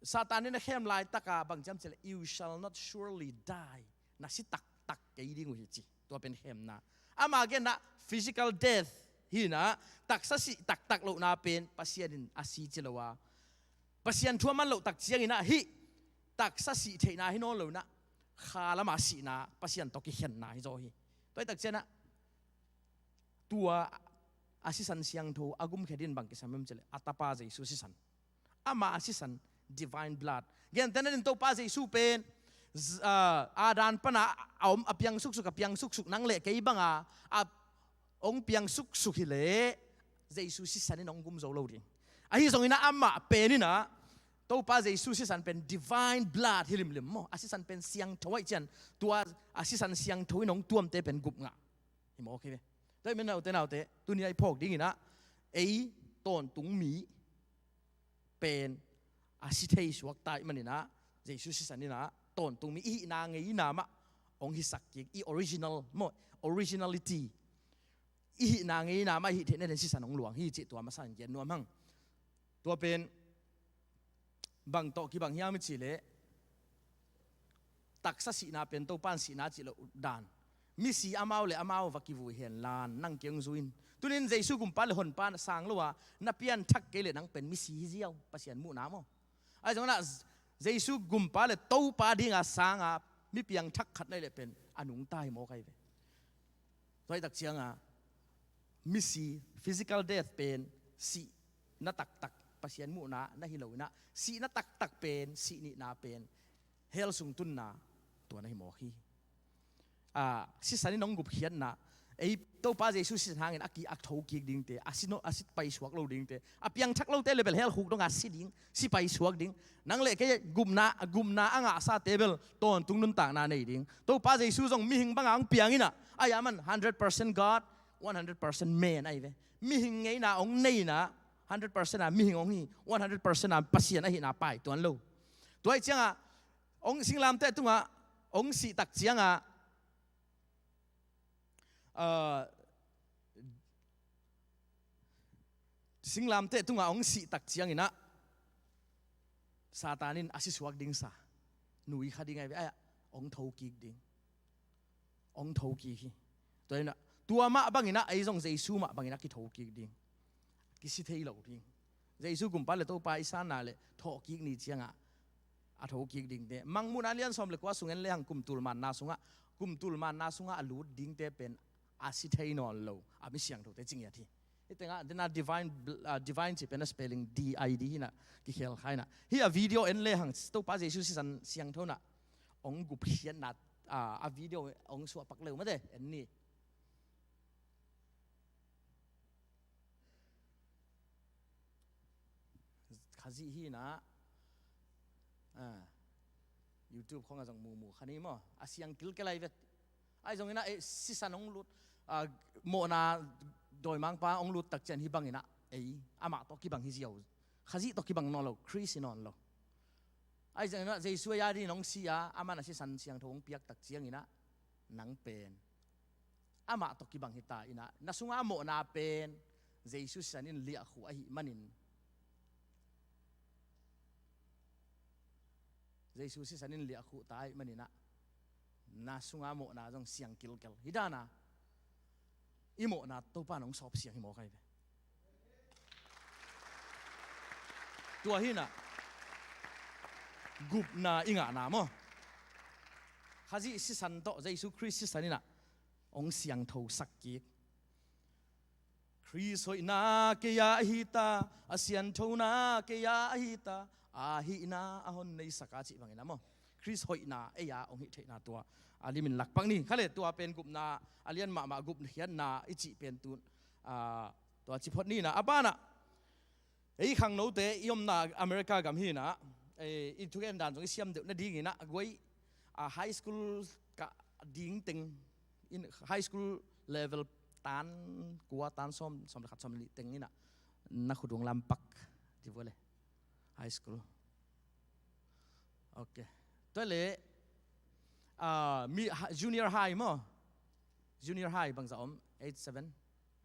Satan in a khem laitaka bang ciam cileh, "You shall not surely die." Na si taktak kei ding uh hi ci. Tua pen khemna. Ama genna physical death hinah, taksa sih taktak lohna pen Pasian in a si ci lo a, Pasian thu a man loh tak cianginah hih taksa sih theihna hi nawn lo inah, kha lama sihna Pasian tawh kikhenna hi zaw hi. Tua hi tak cianah tua a sisan siangtho a gumkhia ding bang kisam em cileh, a tapa Jesu sisan. Ama a sisan, divine blood. Gentehna ding Topa Jesu pen z-, ah, Adam pana a om, a piang suksuk, a piang suksuk nang le kei banga a hong piang suksuk hileh Jesu sisan in hong gum zo lo ding. Ahi zongin ah amah pen inah Topa Jesu sisan pen divine blood hi limlim maw. A sisan pen siangtho ahih ciang tua a sisan siangtho in hong tuamte pen gupngah hi mawk hi ve. Tua hi manin naute, naute, tuni a i phawk dinginah ei tawntung mi pen a si thei suak ta ahih maninah Jesu sisan inah tawntung mi i hihna ngeina mah hong hisak kik, i original maw, originality, i hihna ngeina mah i hih theihna ding sisan hong luang hi cih tua masa in gen nuam hang. Tua pen bang tawh kibang hiam i cihleh, taksa sihna pen Topa in sihna cih loh dan. Misi amau le amau va kivui hen la nang kei hong zui in. Tunin Jesu gumpa le honpa sang lo a na pianthak kei leh nang pen misi hi ziau, Pasian muhna maw. Ahi zongin ah Jesu gumpa le Topa dinga sanga mi piangthak khat na hih leh pen a nungta hi mawk ahi ve. Tua hi tak cianga misi, physical death pen sihna taktak, Pasian muhna na hi lo inah, sihna taktak pen, sih nihna pen hell sung tunna, tua na hi mawk hi. Ah, sisan in hong gupkhiatna, ei Topa Jesu sisan hangin a ki a tho kik dingte, a si no, a si paisuak lo dingte, a piangthak lote le bel hell khuk donga si ding, si paisuak ding. Nang le kei gupna, gupna a ngahsate bel tawntung nuntakna nei ding. Topa Jesu zong mihing banga hong piang inah, a hia man hundred percent God, one hundred percent man ahi ve. Mihing ngeina hong nei inah, hundred percent a mihing hong hi, one hundred percent a Pasian ahihna paituan lo. Tua hi cianga hong singlamteh tunga hong sih tak cianga, ah, singlamteh tunga hong sih tak cianginah Satan in a si suak ding sa, nui kha ding ahi ve, ai-ah hong tho kik ding. Hong tho kik hi. Tua inah, tua mah banginah ei zong Jesu mah banginah kitho kik ding. Kisi thei lo ding. Jesu gumpa le Topa i sanna le thawh kik ni ciangah a tho kik dingte. Mangmuhna a lian sawm le kua sung en lehang kum tul manna sungah, kum tul manna sungah a lut dingte pen a si thei nawn lo a mi siangthote ci ngiat hi. Hih tengah dena divine, ah, divine cih pen a spelling D I D hinah kikhel kha inah. Hih a video en lehang Topa Jesu sisan siangtho inah hong gupkhiatna, ah, a video hong suahpak leu mate, en ni. Khazih hinah, ah, YouTube khawngah zong mumu kha ni maw. A siang kilkel ahi vet. Ahi zonginah, eh, sisan hong lut, ah, mawhna dawimangpa hong lut tak ciang hih banginah ei amah tawh kibang hi ziau. Khazih tawh kibang nawn lo, Khrist hi nawn lo. Ahi zonginah Jesu a ya dingin hong si a, aman a sisan siangtho hong piak tak cianginah nang pen amah tawh kibang hi ta inah, na sunga mawhna pen Jesu sisan in liahkhuh ahih manin, Jesu sisan in liahkhuh ta ahih maninah na sunga mawhna zong siang kilkel. Hih dana i mawhna Topa in hong sawp siang hi mawk ahi ve. Tua hinah gupna i ngahna maw. Khazih sisan tawh Jesu Khrist sisan inah hong siangthosak kik. Khrist hoihna kei a ahi ta, a sianthona kei a ahi ta, a hihna a hon neisak a cih bangin a maw, Khrist hoihna ei a hong hih theihna tua a limin lakpak ni. Kha le tua pen gupna a lian mahmah, gupkhiatna i cih pen tun, ah, tua ci phot ni na. A banah ei khangnote i omna America gam hinah, eh, i thugen dan zong i siam deuh nadinginah guai, ah, high school kah ding teng in, high school level tan kua, tan sawm, sawm le khat, sawm le nih teng inah na khutung lampak Ti vua le. High school. Ok. Tua le, ah, mi, ha, junior high maw? Junior high bangzah om? Eight, seven?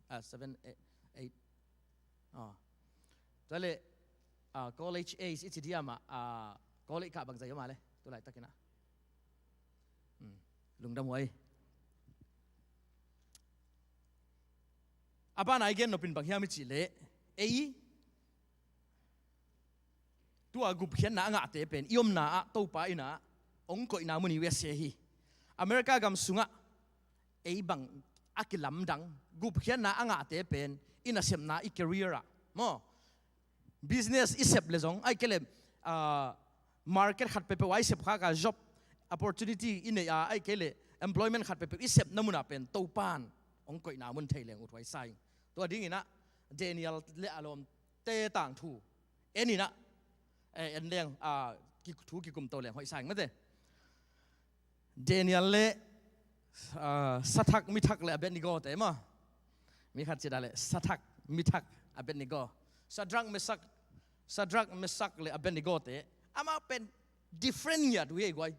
Ah, seven, eight, eight. Ah. Tua le, ah, college age i ci diam ah, ah, college kah bangzah om a le? Tu laitakin ah. Hmm. Lungdam huai. A banah i gen nopin bang hiam i cih leh, ei tua gupkhiatna a ngahte pen i omna ah Topa in ah hong koihna mun i U S A hi. America gam sungah ei bang a kilamdang gupkhiatna a ngahte pen i nasepna, i career ah maw, business i sep le zong, ahih kei leh, ah, market khat peuhpeuh ah i sep khak a, job opportunity i neih a, ahih kei leh employment khat peuhpeuh i sepna munah pen Topan hong koihna mun thei leng uthuai sa ing. Tua dingin ah Daniel le a lawmte tangthu en in ah, eh, en leng, ah, ki, thu kikumto leng hoih sa ing mate. Daniel le, ah, Sathak, Mithak le Abednego te maw? Mi khat ci dah le Sathak, Mithak, Abednego. Shadrach, Meshach, Shadrach, Meshach le Abednego te amau pen different ngiat uh hi ei guai.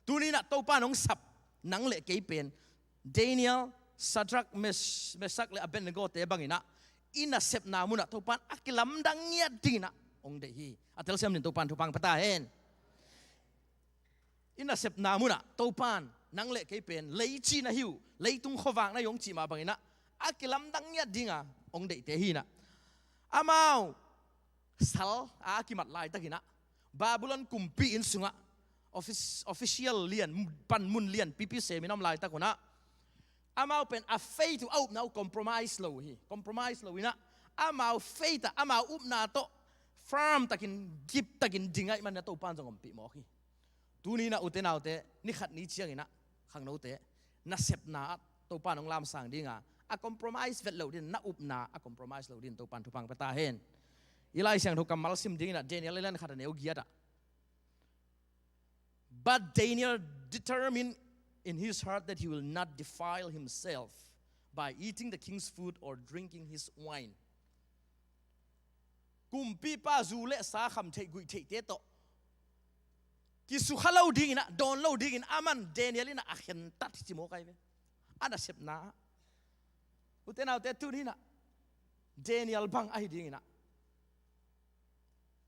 Tuni in ah Topan hong sap nang le kei pen Daniel, Shadrach, Mesh-, Meshach le Abednego te bangin ah i nasepna munah Topan a kilamdang ngiat dingin ah hong deih hi. A telsiam dingin Topan thupha pia ta hen. I nasepna munah Topan nang le kei pen leici na hi uh, leitung khuavak na hi uh hong cih mah bangin ah a kilamdang ngiat dinga hong deihte hi in ah. Amau sal a kimat laitakin ah Babylon kumpi inn sungah office, official lian, panmun lianpipi semin a om laitak un ah amau pen a faith uh, a upna uh compromise lo uh hi. Compromise lo in ah amau faith ah, amau upna tawh firm takin, kip takin ding ahih manin ah Topan zong ompih mawk hi. Tuni in ah ute naute, ni khat ni ciangin ah khangnote nasepna ah Topan hong lamsang dinga, a compromise vet lo dingin, na upna a compromise lo dingin Topan thupha pia ta hen. I Lai Siangtho kammal sim dingin ah Daniel a lian khat a neu giat ah, "But Daniel determined in his heart that he will not defile himself by eating the king's food or drinking his wine." Kumpipa zu le sa kham theih guih theihte tawh kisukha lo dingin ah, dawn lo dingin ah aman Daniel in ah a khentat hi ci mawk ai ve. A nasepna ah. Ute naute, tuni in ah Daniel bang ahi dingin ah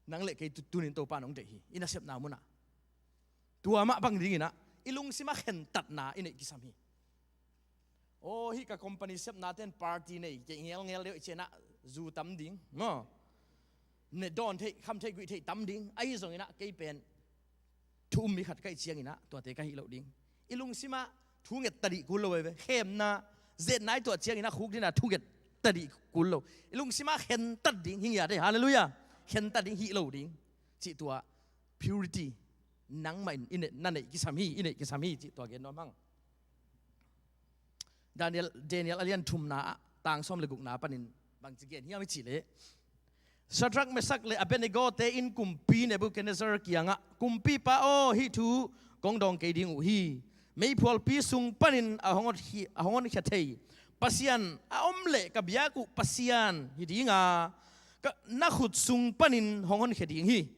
nang le kei tu-, tuni in Topan hong deih hi, i nasepna munah. Tua mah bang dingin ah i lungsim ah khentatna i neih kisam hi. Aw, hih ka company sepna ten party nei kei ngelngel deuh, i ciangin ah zu tam ding maw? Ne dawn theih, kham theih guih theih tam ding. Ahi zongin ah kei pen thu um mi khat ka hih ciangin ah tuate ka hih loh ding. I lungsim ah thu nget tadih kul lo ve. Khemna, zetna i tuah ciangin ah khuk dingin ah thu nget tadih kul lo. I lungsim ah khentat ding, hi ngiat e, halleluiah. Khentat ding, hih lo ding cih tua purity nangmah in i ne-, na neih kisam hi, i neih kisam hi cih tua gen nuam hang. Daniel, Daniel a lian thumna ah tang sawm le gukna panin bangci gen hiam i cih leh, Shadrach, Meshach le Abednego te in kumpi Nebuchadnezzar kiangah, "Kumpipa aw, hih thu kong dawng kei ding uh hi. Meiphualpi sung panin a hong hotkhi-, a hong honkhia thei Pasian a om leh ka biak uh Pasian hi dinga, ka, na khut sung panin hong honkhia ding hi.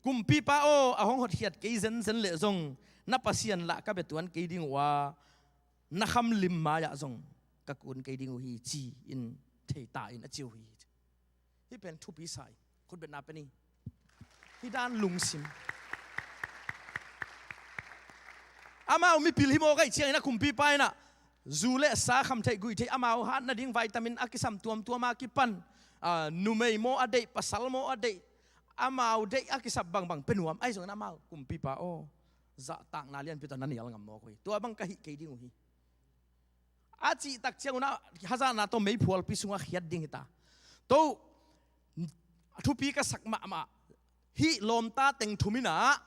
Kumpipa aw, a hong hotkhiat kei zenzen leh zong na Pasian lah ka bia tuan kei ding uh a, na kham lim mai-ah zong ka kun kei ding uh hi," ci-in thei ta in a ci uh hi. Hih pen thupi sa hi. Khutbetna pia ni. Hih dan lungsim. Amau mipil hi mawk ahih ciangin a kumpipa in ah zu le sa kham theih guih theih, amau hat nading vitamin a kisam tuamtuam a kipan, ah, numei maw a deih, pasal maw a deih, amau deih a kisap bangbang pia nuam. Ahi zongin amau, "Kumpipa aw, zahtakna lianpi tawh na nial ngam mawk uh hi. Tua bang ka hih kei ding uh hi," a cih tak ciangun ah hazatna tawh meiphualpi sungah khiat ding hi ta. Tua thupi ka sak mahmah, hih lawmta teng thum in ah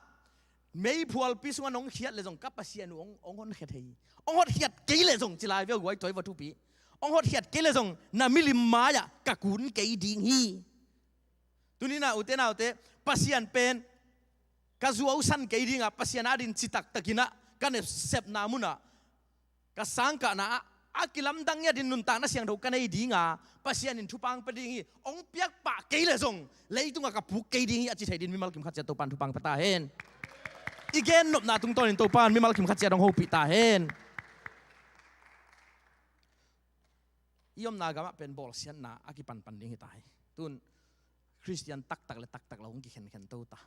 meiphualpi sungah nong khiat leh zong ka Pasian uh hong, hong honkhia thei hi. Hong hotkhiat kei leh zong, ci lai ve uh guai, tua hi vua thupi. Hong hotkhiat kei leh zong na milim mai-ah ka kun kei ding hi. Tuni in ah ute naute, Pasian pen ka zuausan kei ding a, Pasian adingin citak takin ah ka nasepna munah, ka sangkahna ah a kilamdang ngiat in nuntakna siangtho ka nei ding a, Pasian in thupha hong pia ding hi. Hong piak pah kei leh zong leitungah ka puk kei ding hi, a ci thei ding mimal kim khat ciat Topa'n thupha hong pia ta hen. I gen nopna tungtawnin Topa'n mimal kim khat ciat hong hopih ta hen. I omna gamah pen bawlsiatna a kipanpan ding hi ta hi. Tun Khristian taktak le taktak lo hong kikhenkhen to ta.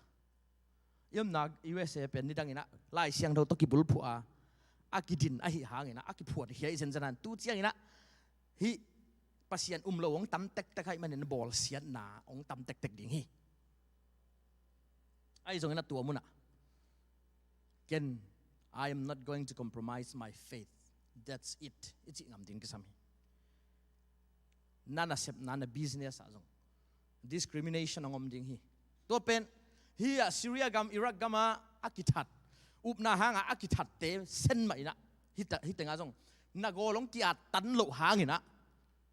I omna U S A pen nidang in ah Lai Siangtho tawh kibulphuh a, a kidin ahi hangin ah, a kiphuat hi a, i zenzen a, tu ciangin ah hih Pasian um lo hong tam tektek ahih manin bawlsiatna hong tam tektek ding hi. Ahi zongin ah tua munah ken, "I am not going to compromise my faith. That's it," i cih ngam ding kisam hi. Na nasepna, na business ah zong discrimination hong om ding hi. Tua pen hih ah Syria gam, Iraq gam ah a kithat, upna hangah a kithatte sen mah in ah, hih ta-, hih tengah zong na gawl hong ki-attan loh hangin ah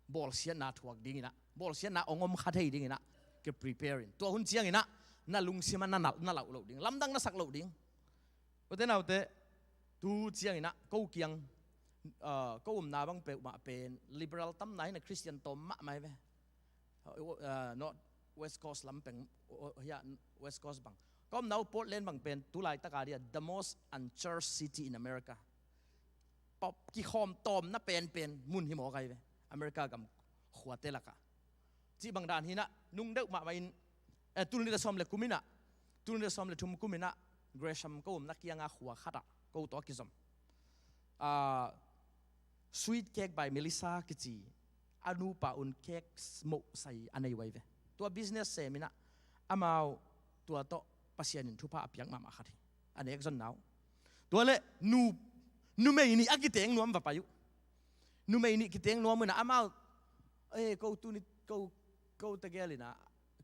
bawlsiatna thuak dingin ah, bawlsiatna hong om kha thei dingin ah ki-prepare in. Tua hun ciangin ah na lungsim ah na, na, na lauh loh ding, lamdang na sak loh ding. Ute naute, tu ciangin ah ko kiang, ah, ko umna bang peuhmah pen liberal tamna hi in ah, Khristian tawm mahmah hi ve. Ah, North West Coast lam peng, oh, oh, hiah West Coast bang. Ka umna uh Portland bang pen tu laitak a dia the most unchurched city in America. Pop kikhawm tawmna penpen mun hi mawk ahi ve, America gam khuate lakah. Cih bang dan hi in ah, nung deuh mahmah in, eh, tul nih le sawm le kum in ah, tul nih le sawm le thum kum in ah, Gresham ko umna kiangah khua khatah ko tawh a kizom, ah, Sweet Cake by Melissa kici a nupa un cake moh sai a nei uh ahi ve. Tua business sem in ah, amau tua tawh Pasian in thupha a piak mahmah khat hi. A nek zonna uh. Tua leh nu, numei nih a kiteng nuam va pai uh. Numei nih kiteng nuam un ah, amau, "Eh, ko tuni, ko, ko tegel in ah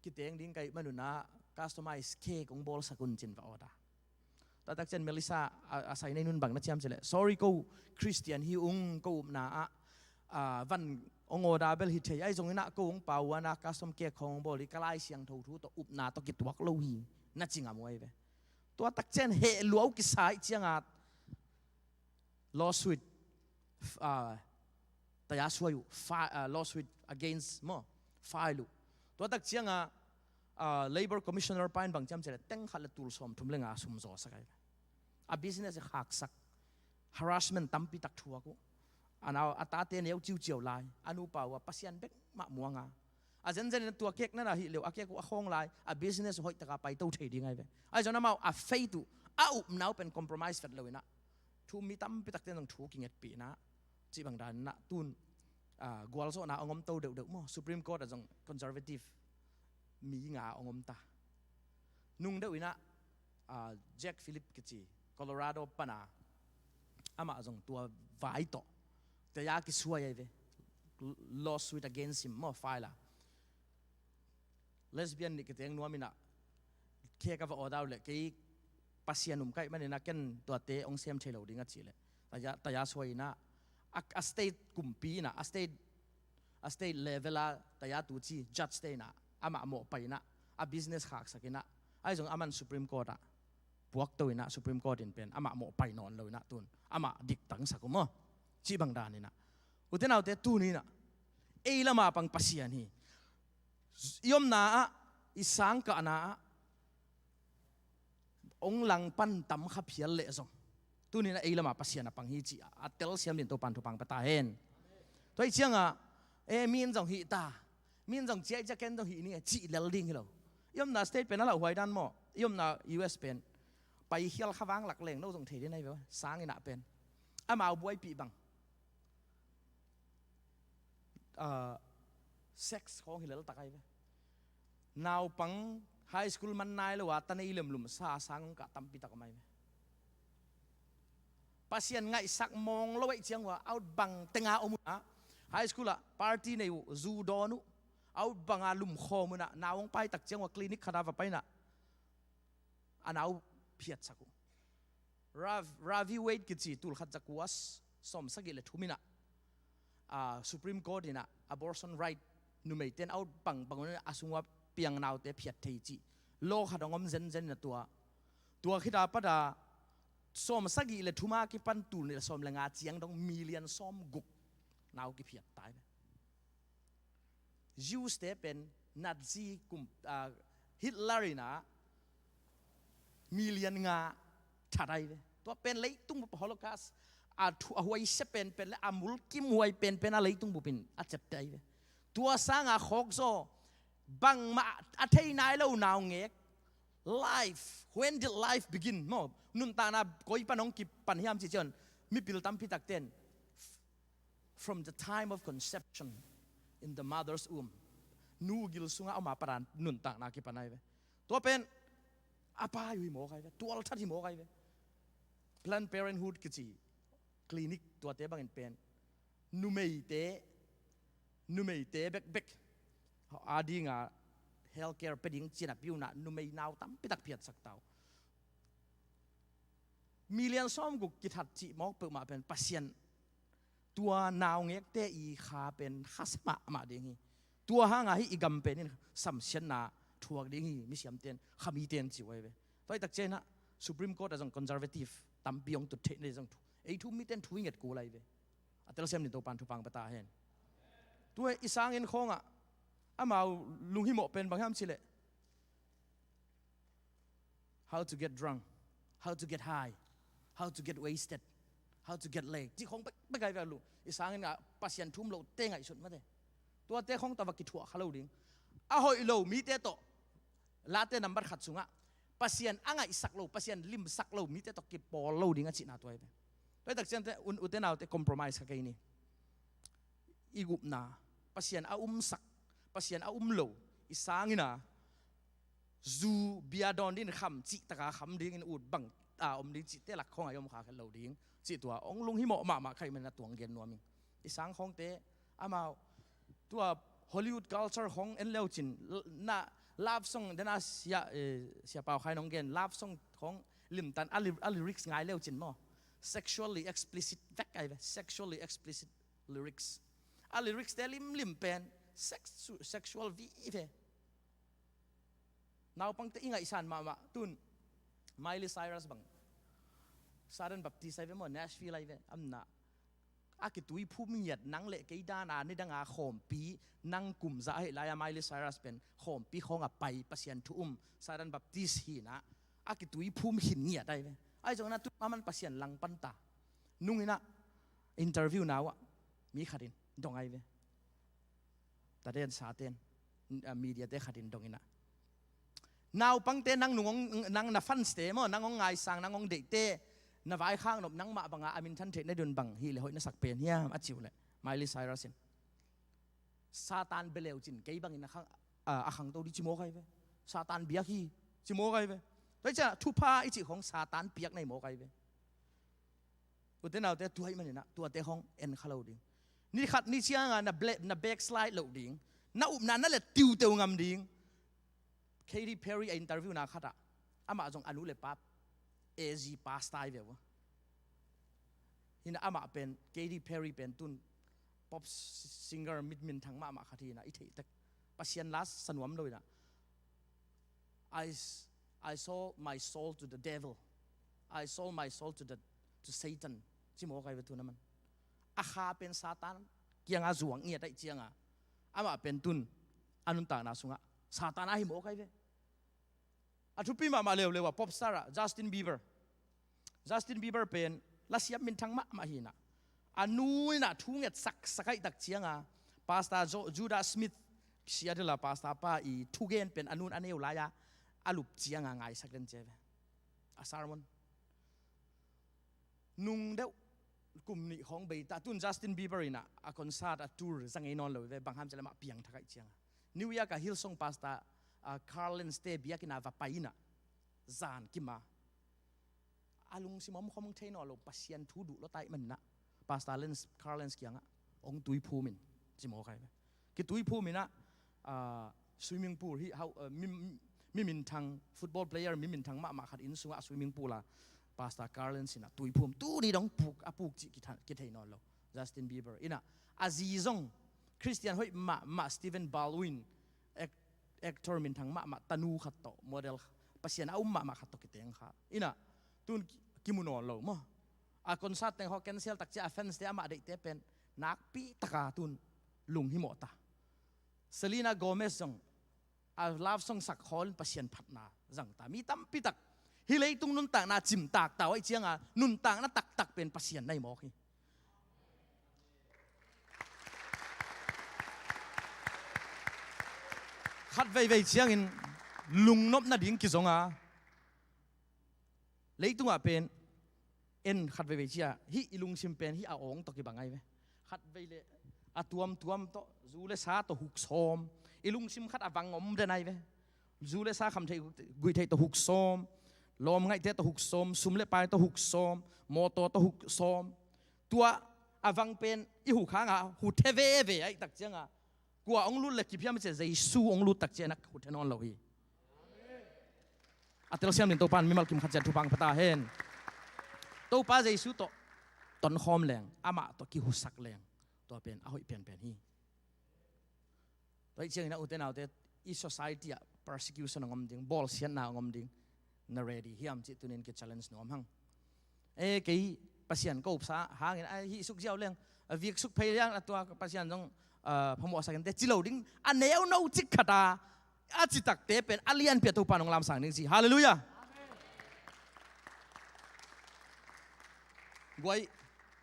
kiteng ding ka hih man un ah customize cake hong bawlsak un," ci-in va order. Tua tak ciang Melissa, a, a sai nei nu in bang na ci hiam cih leh, "Sorry, ko Khristian hi ung, ko upna ah, ah, van hong order bel hi thei, ahi zongin ah ko hong pau uh a, custom cake khawng hong bawl hi, ka Lai Siangtho thu tawh upna tawh kituak lo hi," na ci ngam uh ahi ve. Tua tak ciang heh lua uh kisa ahih ciangah lawsuit, ah, taya suai uh, fi-, ah, lawsuit against maw, file uh. Tua tak ciangah, ah, Labour Commissioner pa in bang ci hiam cih leh, teng khat le tul sawmthum le nga sum zawsak ahi ve. A business khaksak, harassment tampi tak thuak uh. A nau, a tate neu ciuciau lai, a nupa uh a Pasian bek mah muang a, a zenzen in tua cake na na hih leh uh, a cake uh a khawng lai, a business hoih takin pai to thei ding ahi ve. Ahi zongin amau a faith uh, a upna uh pen compromise vet lo in ah, thu mi tampi takte in zong thu kingetpih in ah, cih bang dan in ah tun, ah, gualzawhna hong om to deuhdeuh maw, Supreme Court ah zong conservative mi nga hong om ta. Nung deuh in ah, ah, Jack Philip kici, Colorado pan a, amah zong tua vai tawh taya kisuai ahi ve. Lawsuit against him maw, file a. Lesbian nih kiteng nuam in ah, cake a va order uh leh, "Kei Pasian um ka hih man in ah ken tuate hong sem thei lo ding," a cih leh, taya, taya suai in ah, a, a state kumpi in ah, a state, a state level a taya tu ci judge te in ah, amah mawhpaih in ah, a business khaksak in ah, ahi zong aman Supreme Court ah puakto in ah, Supreme Court in pen amah mawhpaih nawn lo in ah tun amah diktangsak uh maw, cih bang dan in ah. Ute naute, tuni in ah ei lam a pang Pasian hi. I omna ah, i sangkahna ah hong langpan tam kha phial leh zong, tuni in ah ei lam a Pasian a pang hi cih a telsiam dingin Topa'n thupha hong pia ta hen. Tua ahih ciangah, "Eh, mi in zong hih ta, mi in zong ciah, ciah, ken zong hih ning e," cih lel ding hi lo. I omna state pen a lauhuai dan maw, i omna U S pen paikhial kha vang lak leng no zong thei ding ahi ve, sang in ah pen. Amau buaipih bang, ah, sex khawng hi lel tak ahi ve. Naupang high school man nai lo a ta nei lemlum sa a sang hong kah tampi tak om ahi ve. Pasian ngaihsak mawng lo ahih ciang uh a, out bang teng a om un ah, high school ah party nei uh, zu dawn uh, out bang a lumkhawm un ah, nau hong pai tak ciang uh a clinic khat a va pai in ah, a nau phiatsak uh. Roe, Roe v Wade kici tul khat za kua sawm sagih le thum in ah, ah, Supreme Court in ah abortion right, numeite in out bang bang un a sung uh a piang naute phiat thei cih law khat hong om zenzen in ah, tua, tua khit a pat a sawm sagih le thum a kipan tul nih le sawm le nga ciang dong million sawm guk nau kiphiat tai ve. Jews te pen Nazi kum, ah, Hitler in a million nga that ai ve. Tua pen leitung bup Holocaust a thu, a huaisia penpen le a mulkimhuai penpen a leitung bupin a ciapteh ai ve. Tua sanga khawkzaw bangmah a thei nai lo naungek, life, when did life begin? Maw, nuntakna koi pan hong kipan hiam cih ciang, mipil tampi takten from the time of conception in the mother's womb, nu gil sunga om a padan nuntakna kipan ai ve. Tua pen a pai uh hi mawk ai ve, tualthat hi mawk ai ve. Planned Parenthood kici clinic tuate bangin pen numeite, numeite bekbek a dinga healthcare pe ding cina piuna numei nau tampitak phiatsak tau. Million sawmguk kithat cih mawk peuhmah pen Pasian tua naungekte i kha pen khasa mahmah ding hi. Tua hanga hi i gam pen in samsiatna thuak ding hi, misiamten, khamiten ci uh ai ve. Tua hi takcianginah Supreme Court ah zong conservative tampi hong tut theih na hi zong thu, ei thu miten thu i nget kul ai ve. A telsiam ni Topan thupang pata hen. Tua i sangin khawngah amau lunghimawh pen bang hiam cileh, how to get drunk, how to get high, how to get wasted, how to get laid, cih khawng bekbek ai ve a lung. I sangin ah Pasian thu um lote ngaihsut mate. Tuate khawng tawh va kithuah kha lo ding. A hoih lo mite tawh, Late nambat khat sungah Pasian a ngaihsak lo, Pasian limsak lo mite tawh kipawl lo ding a cihna tua hi ve. Tua hi takciangte un, ute naute, compromise kha kei ni. I gupna, Pasian a umsak, Pasian a um lo, i sangin a zu bia dawn dingin kham cih taka kham dingin ut bang a om ding cihte lak khawngah i om kha khet lo ding cih tua hong lunghimawh mahmah kha i hih manin a tuang gen nuam ing. I sang khawngte amau tua Hollywood culture khawng en leucin, na love song dena sia, eh, sia Pau Khai nong gen love song khawng limtan a, ly-, a lyrics ngai leucin maw, sexually explicit vek ai ve, sexually explicit lyrics. A lyrics te limlim pen sex, sexual vive. Naupangte i ngaihsan mahmah tun Miley Cyrus bang Southern Baptist ai ve maw, Nashville ai ve, amna a kituiphum ngiat nang le kei dana nidanga khawmpi, nang kum za ahih lai-a Miley Cyrus pen khawmpi khawngah pai, Pasian thu um, Southern Baptist hinah a kituiphum khin ngiat ai ve. Ahi zongin a tu aman Pasian langpanta nunginah interview nauah mi khatin dong ai ve. Taden saten, ah, media te khatin dongin ah, naupangte nang nung hong, nang na fans te maw, nang hong ngaisang, nang hong deihte, na vaikhak nop nangmah banga a minthan theih na dun bang hih le hoih na sak pen hiam a ci uh leh Miley Cyrus in, Satan bia leucin kei bangin a khang, ah, a khangto ding ci mawk ai ve. Satan biak hi ci mawk ai ve. Tua hi ciah thupha i cih khawng Satan piak na hi mawk ai ve. Ute naute, tua ahih maninah tuate hong en kha lo ding. Ni khat ni cianga na ble-, na backslide lo ding. Na upna na let tiuteu ngam ding. Katy Perry a interview na khatah amah zong a nu le pa A Z pastor hi ve uh. Hinah amah pen, Katy Perry pen tun pop singer mit minthang mahmah khat hinah i theih tek. Pasian la sa nuam lo hinah. I, s-, I sold my soul to the devil. I sold my soul to the, to Satan. Ci mawk ai ve tun aman. A kha pen Satan kianga zuak ngiat ahih cianga amah pen tun a nuntakna sungah Satan a hi mawk ai ve. A thupi mahmah leuleu a popstar ah Justin Bieber. Justin Bieber pen lasiam minthang mahmah hinah a nu inah thu nget saksak ahih tak cianga Pastor Jo-, Judah Smith, Seattle a pastor pa i thugen pen a nun a neu lai-a a lup cianga ngaisak den ci ai ve. A sermon nung deuh kum nih khawng beita tun Justin Bieber inah a concert a tour za ngei nawn lo ve, bang ham cileh amah piangthak ahih cianga New York a Hillsong pastor, ah, Carl Lentz te biakinn ah va pai inah zan kima a lungsim omkhawm hong thei nawn lo, Pasian thu duh lua ta ahih maninah Pastor Lentz, Carl Lentz kiangah hong tuiphum in ci mawk ai ve. Kituiphum inah, ah, swimming pool hih hau, ah, mi, mi minthang, football player mi minthang mahmah khat inn sungah swimming pool ah Pastor Carl Lentz inah tuiphum, tuni dong puk, a puk cih kitha-, kithei nawn lo. Justin Bieber inah a zi zong Christian hoih mahmah Stephen Baldwin, ac-, actor minthang mahmah tanu khat tawh, model, Pasian a um mahmah khat tawh kiteng kha inah tun ki-, kimu nawn lo maw. A concert teng haw cancel tak ciah a fans te amah deihte pen Nakpi taka tun lunghimawh ta. Selena Gomez zong a love song sak khawlin Pasian phatna zang ta. Mi tampi tak hih leitung nuntakna cimtak ta uh ahih cianga nuntakna taktak pen Pasian na hi mawk hi. Khat veivei ciangin lungnop nading kizonga, leitungah pen en khat veivei cia hih i lungsim pen hih a awng tawh kibang ahi ve. Khat vei le a tuamtuam tawh, zu le sa tawh huk sawm, i lungsim khat a vang om den ahi ve. Zu le sa kham theih guih theih tawh huk sawm, lawm ngaihte tawh huk sawm, sum le pai tawh huk sawm, mawtaw tawh huk sawm. Tua a vang pen i huk hanga huthe veve ahih tak cianga kua hong lut le kiphiam cia, Jesu hong lut tak ciana huthe nawn lo hi. A telsiam ding Topan mimal kim khat ciat thupha pha ta hen. Topa Jesu tawh tonkhawm leng, amah tawh kihusak leng, tua pen a hoih penpen hi. Tua ahih ciangin a ute naute, i society ah persecution hong om ding, bawlsiatna hong om ding, na ready hiam cih tunin ki challenge nuam hang. E, kei Pasian ka upsa hangin a hih suk ziau leng, a vik suk phei liang a tua Pasian zong, a, phamawhsak inte ci lo ding a neu no cik khata a citakte pen a lianpi a Topa nong lamsang ding ci. Halleluiah. Guai,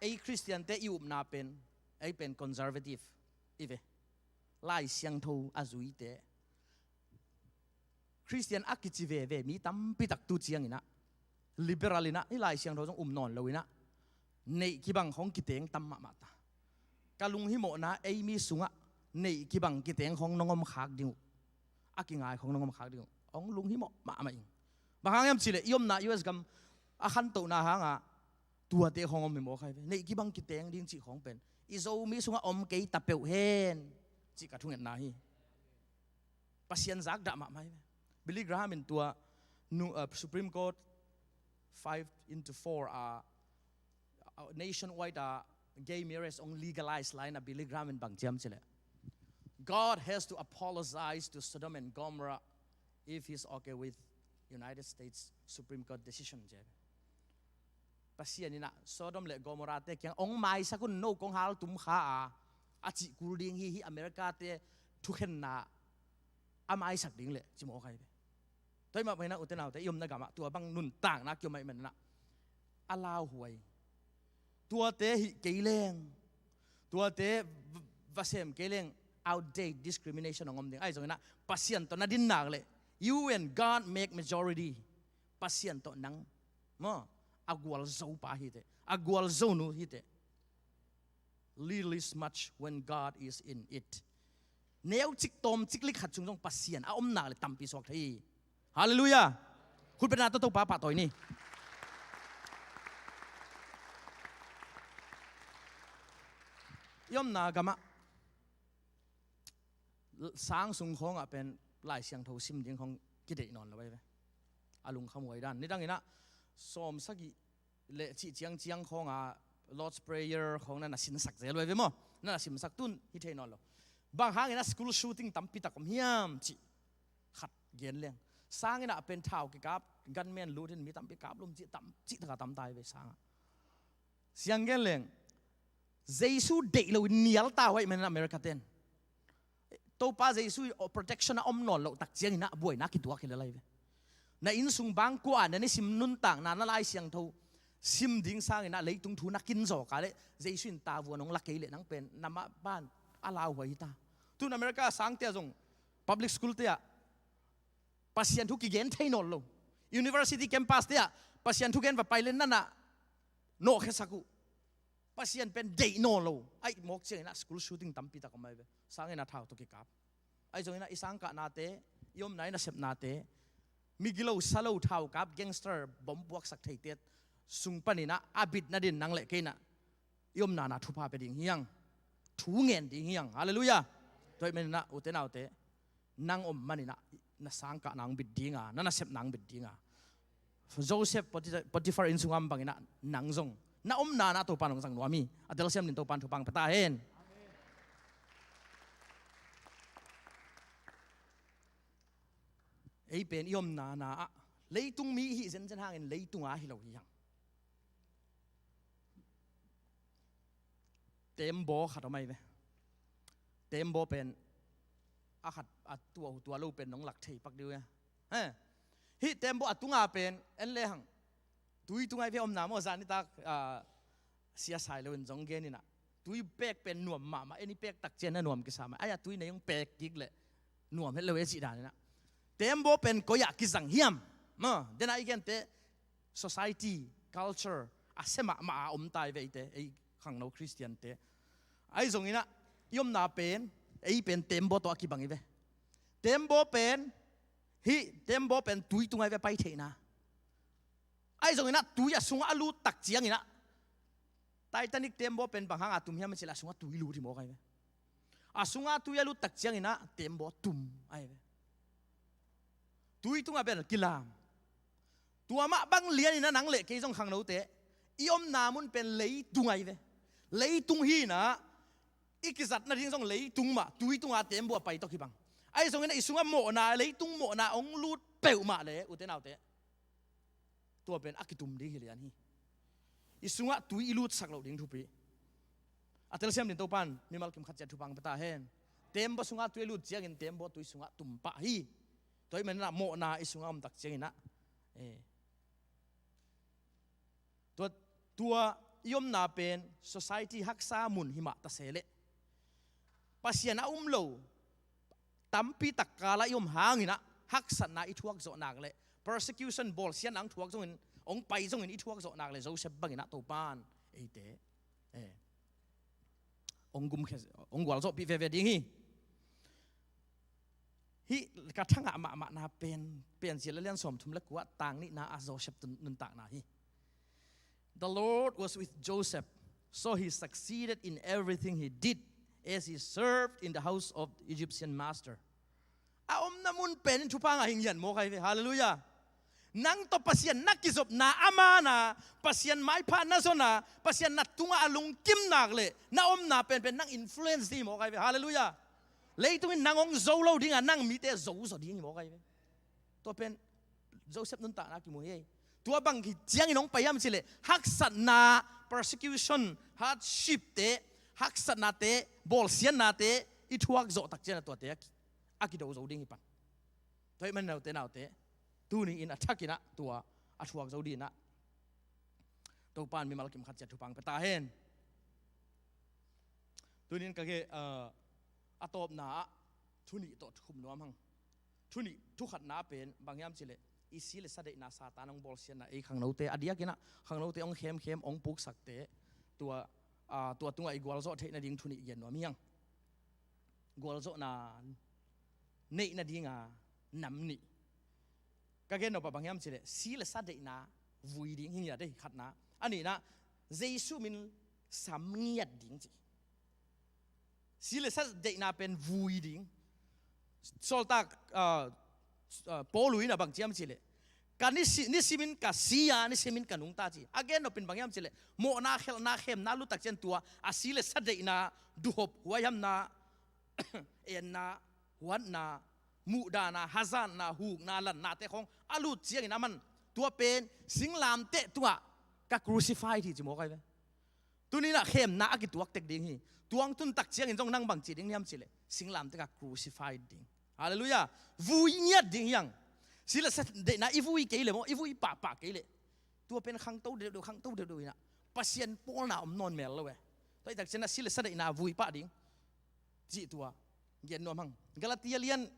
ei Khristiante i upna pen, ei pen conservative i ve. Lai Siangtho a zuite, Khristian a kici veve mi tampi tak tu cianginah, liberal inah, hih Lai Siangtho zong um nawn lo inah, neih kibang khong kiteng tam mahmah ta. Ka lunghimawhna ei mi sungah neih kibang kiteng khong nong om khak ding uh, a kingai khong nong om khak ding uh, hong lunghimawh mahmah ing. Bang hang hiam cihleh i omna U S gam a khantohna hangah tuate khong om hi mawk ahi ve. Neih kibang kiteng ding cih khong pen i Zomi sungah om kei ta peuh hen cih ka thungetna hi. Pasian zakdah mahmah hi ve. Billy Graham in tua nu, uh, Supreme Court five into four a, uh, nationwide a gay marriage hong legalize lai-in a Billy Graham in bang ci hiam cihleh, "God has to apologize to Sodom and Gomorrah if he's okay with United States Supreme Court decision," ci hi. Pasian inah Sodom le Gomorrah te kiang hong maisak un, no kong haltum kha a, a cih kul ding hi, hih America te thukhenna a maisak ding leh ci mawk ahi ve. Tua ahih mah bangin ah ute naute, i omna gamah tua bang nuntakna kiom ahih manin ah a lauhuai. Tuate hih kei leng, tuate v-, va sem kei leng, outdated discrimination hong om ding. Ahi zongin ah Pasian tawh na din nak leh, you and God make majority. Pasian tawh nang, maw, a gualzo pa hi teh, a gualzo nu hi teh. Little is much when God is in it. Neu cik tawm cik lik khat sung zong Pasian a om nak leh tampi suak thei hi. Halleluiah. Khutbetna tawh Topa pahtawi ni. I omna gamah sang sung khawngah pen Lai Siangtho sim ding khawng kideih nawn lo ahi ve. A lungkhamhuai dan. Nidang inah sawm sagih le cih ciangciang khawngah Lord's Prayer khawng na na sinsak zel uh ahi ve maw? Na na simsak tun hi thei nawn lo. Bang hangin ah school shooting tampi tak om hiam cih khat gen leng. Sang inah pen thau kikap, gunman lut in mi tampi kap lum cih tam, cih taka tam ta hi ve sangah. Siang gen leng, Jesu deih loin nial ta uh ahih manin America ten, Topa Jesu i protection a om nawn loh tak ciangin ah buaina kituak hi lel ahi ve. Na inn sung bang kua ah na nisim nuntakna na Lai Siangtho sim ding sangin ah leitung thu na kin zawk a leh Jesu in tavuan hong la kei leh nang pen na mah ban a lauhuai hi ta. Tun America sangte ah zong public school te ah Pasian thu kigen thei nawn lo. University campus te ah Pasian thu gen va pai leh na na nawhkhiasak uh. Pasian pen deih nawn lo. Ahih mawk ciangin ah school shooting tampi tak om ahi ve. Sang inah thau tawh kikap. Ahi zongin ah i sangkahnate, i omna i nasepnate, migilo salo thau kap gangster bomb puaksak theite sung panin ah a bit nadin nang le kei inah i omna na thupha pia ding hi hang. Thu ngen ding hi hang. Halleluiah. Tua ahih manin ah ute naute, nang om manin ah na sangkahna hong bit ding a, na nasepna hong bit ding a. Joseph Poti-, Potiphar inn sungah om bangin ah nang zong na omna na Topa in hong zang nuam hi. A telsiam ding Topa in thupha hong pia ta hen. Ei pen i omna na ah leitung mi i hih zenzen hangin leitung a hi lo hi hang. teembaw khat om ahi ve. Teembaw pen a khat a tua, tua lo pen nong lak thei pak dih uh e. He. Hih teembaw a tunga pen en lehang tui tung ahi ve, omna maw, zan nitak, ah, sia sai lo in zong gen inah, tui pek pen nuam mahmah, en i pek tak ciang a nuam kisa mah. Ai a tui nei hong pek kik leh nuam het lo e cih dan inah. Teembaw pen koi ah kizang hiam? Maw, den a i gente society, culture a sia mahmah a om ta hi ve eite, ei khangno Khristiante. Ahi zong inah i omna pen, ei pen teembaw tawh a kibang hi ve. Teembaw pen, hih teembaw pen tui tung ahi ve, pai theihna. Ahi zong inah tui a sungah a lut tak ciang inah, Titanic teembaw pen bang hanga tum hiam a cih leh a sungah tui lut hi mawk ahi ve. A sungah tui a lut tak ciang inah teembaw tum ahi ve. Tui tungah pen kilam. Tua mah bang lian inah nang leh kei zong khangnote i omna mun pen leitung ahi ve. Leitung hi inah i kizat nading zong leitung mah, tui tunga teembaw a pai tawh kibang. Ahi zong inah i sungah mawhna, leitung mawhna hong lut peuhmah leh, ute naute, tua pen a kitum ding hi lian hi. I sungah tui i lutsak loh ding thupi. A telsiam ding Topan mimal kim khat ciat thupha hong pia ta hen. Teembaw sungah tui a lut ciangin teembaw tui sungah tum pah hi. Tua ahih manin ah mawhna i sungah om tak ciangin ah, eh, tua, tua i omna pen society haksa mun hi mah ta se leh, Pasian a um lo tampi tak kal ah i om hangin ah haksatna i thuak zawh nak leh, persecution, bawlsiatna hong thuak zongin, hong pai zongin i thuak zawh nak leh Joseph bangin ah Topan eite, eh, hong gumkhia, hong gualzawhpih veve ding hi. Hih ka thangah mahmahna pen, Piancil a lian sawmthum le kua, tang nihna ah Joseph tun-, nuntakna hi. The Lord was with Joseph, so he succeeded in everything he did as he served in the house of the Egyptian master. A omna mun pen in thupha ngah hi ngian mawk ahi ve. Halleluiah. Nang tawh Pasian na kizopna, a mana, Pasian maipha na zonna, Pasian na tungah a lungkim nak leh na omna penpen nang influence ding hi mawk ahi ve. Halleluiah. Leitung in nang hong zo lo ding a, nang mite zo zaw ding hi mawk ahi ve. Tua pen Joseph nuntakna kimu hi. Tua bang hi ciangin hong pai hiam cih leh, haksatna, persecution, hardship te, haksatnate, bawlsiatnate i thuak zawh tak ciangin ah tuate a ki, a kido zo ding hi pan. Tua ahih manin ah ute naute, tuni in a thakin ah tua a thuak zo dingin ah Topan mimal kim khat ciat thupha hong pia ta hen. Tuni in ka ge, ah, a tawpna ah thu nih tawh thukhum nuam hang. Thu nih, thu khatna pen bang hiam cih leh, i si le sa deihna, Satan hong bawlsiatna, ei khangnote, a diakin ah khangnote hong khemkhem, hong puksakte, tua, ah, tua tungah i gualzawh theih nading thu nih gen nuam hi hang. Gualzawhna neih nadinga nam nih. Ka gen nop ah bang hiam cih leh, si le sa deihna vui ding hi ngiat ei, khatna. A nihna, Jesu min sam ngiat ding ci. Si le sa deihna pen vui ding. Sawltak, ah, ah, Paul in ah bang ci hiam cih leh, ka nisi-, nisimin ka si a, nisimin ka nungta ci. A gen nop in bang hiam cih leh, mawhna, khelhna, khemna luttak ciang tua a si le sa deihna, duhhop, huaihamna, enna, huatna, muhdahna, hazatna, hukna, lannate khawng a lut ciangin aman tua pen singlamteh tungah ka crucified hi ci mawk ahi ve. Tuni in ah khemna a kituak tek ding hi. Tua hong tun tak ciangin zong nang bang ci ding hiam cih leh, singlamteh ka crucified ding. Halleluiah. Vui ngiat ding hi hang. Si le sa deihna i vui kei leh maw, i vui pahpah kei leh, tua pen khangto deuhdeuh, khangto deuhdeuh in ah Pasian pawlna om nawn mel lo e. Tua ahih tak ciangin ah si le sa deihna vui pah ding cih tua gen nuam hang. Galatia lian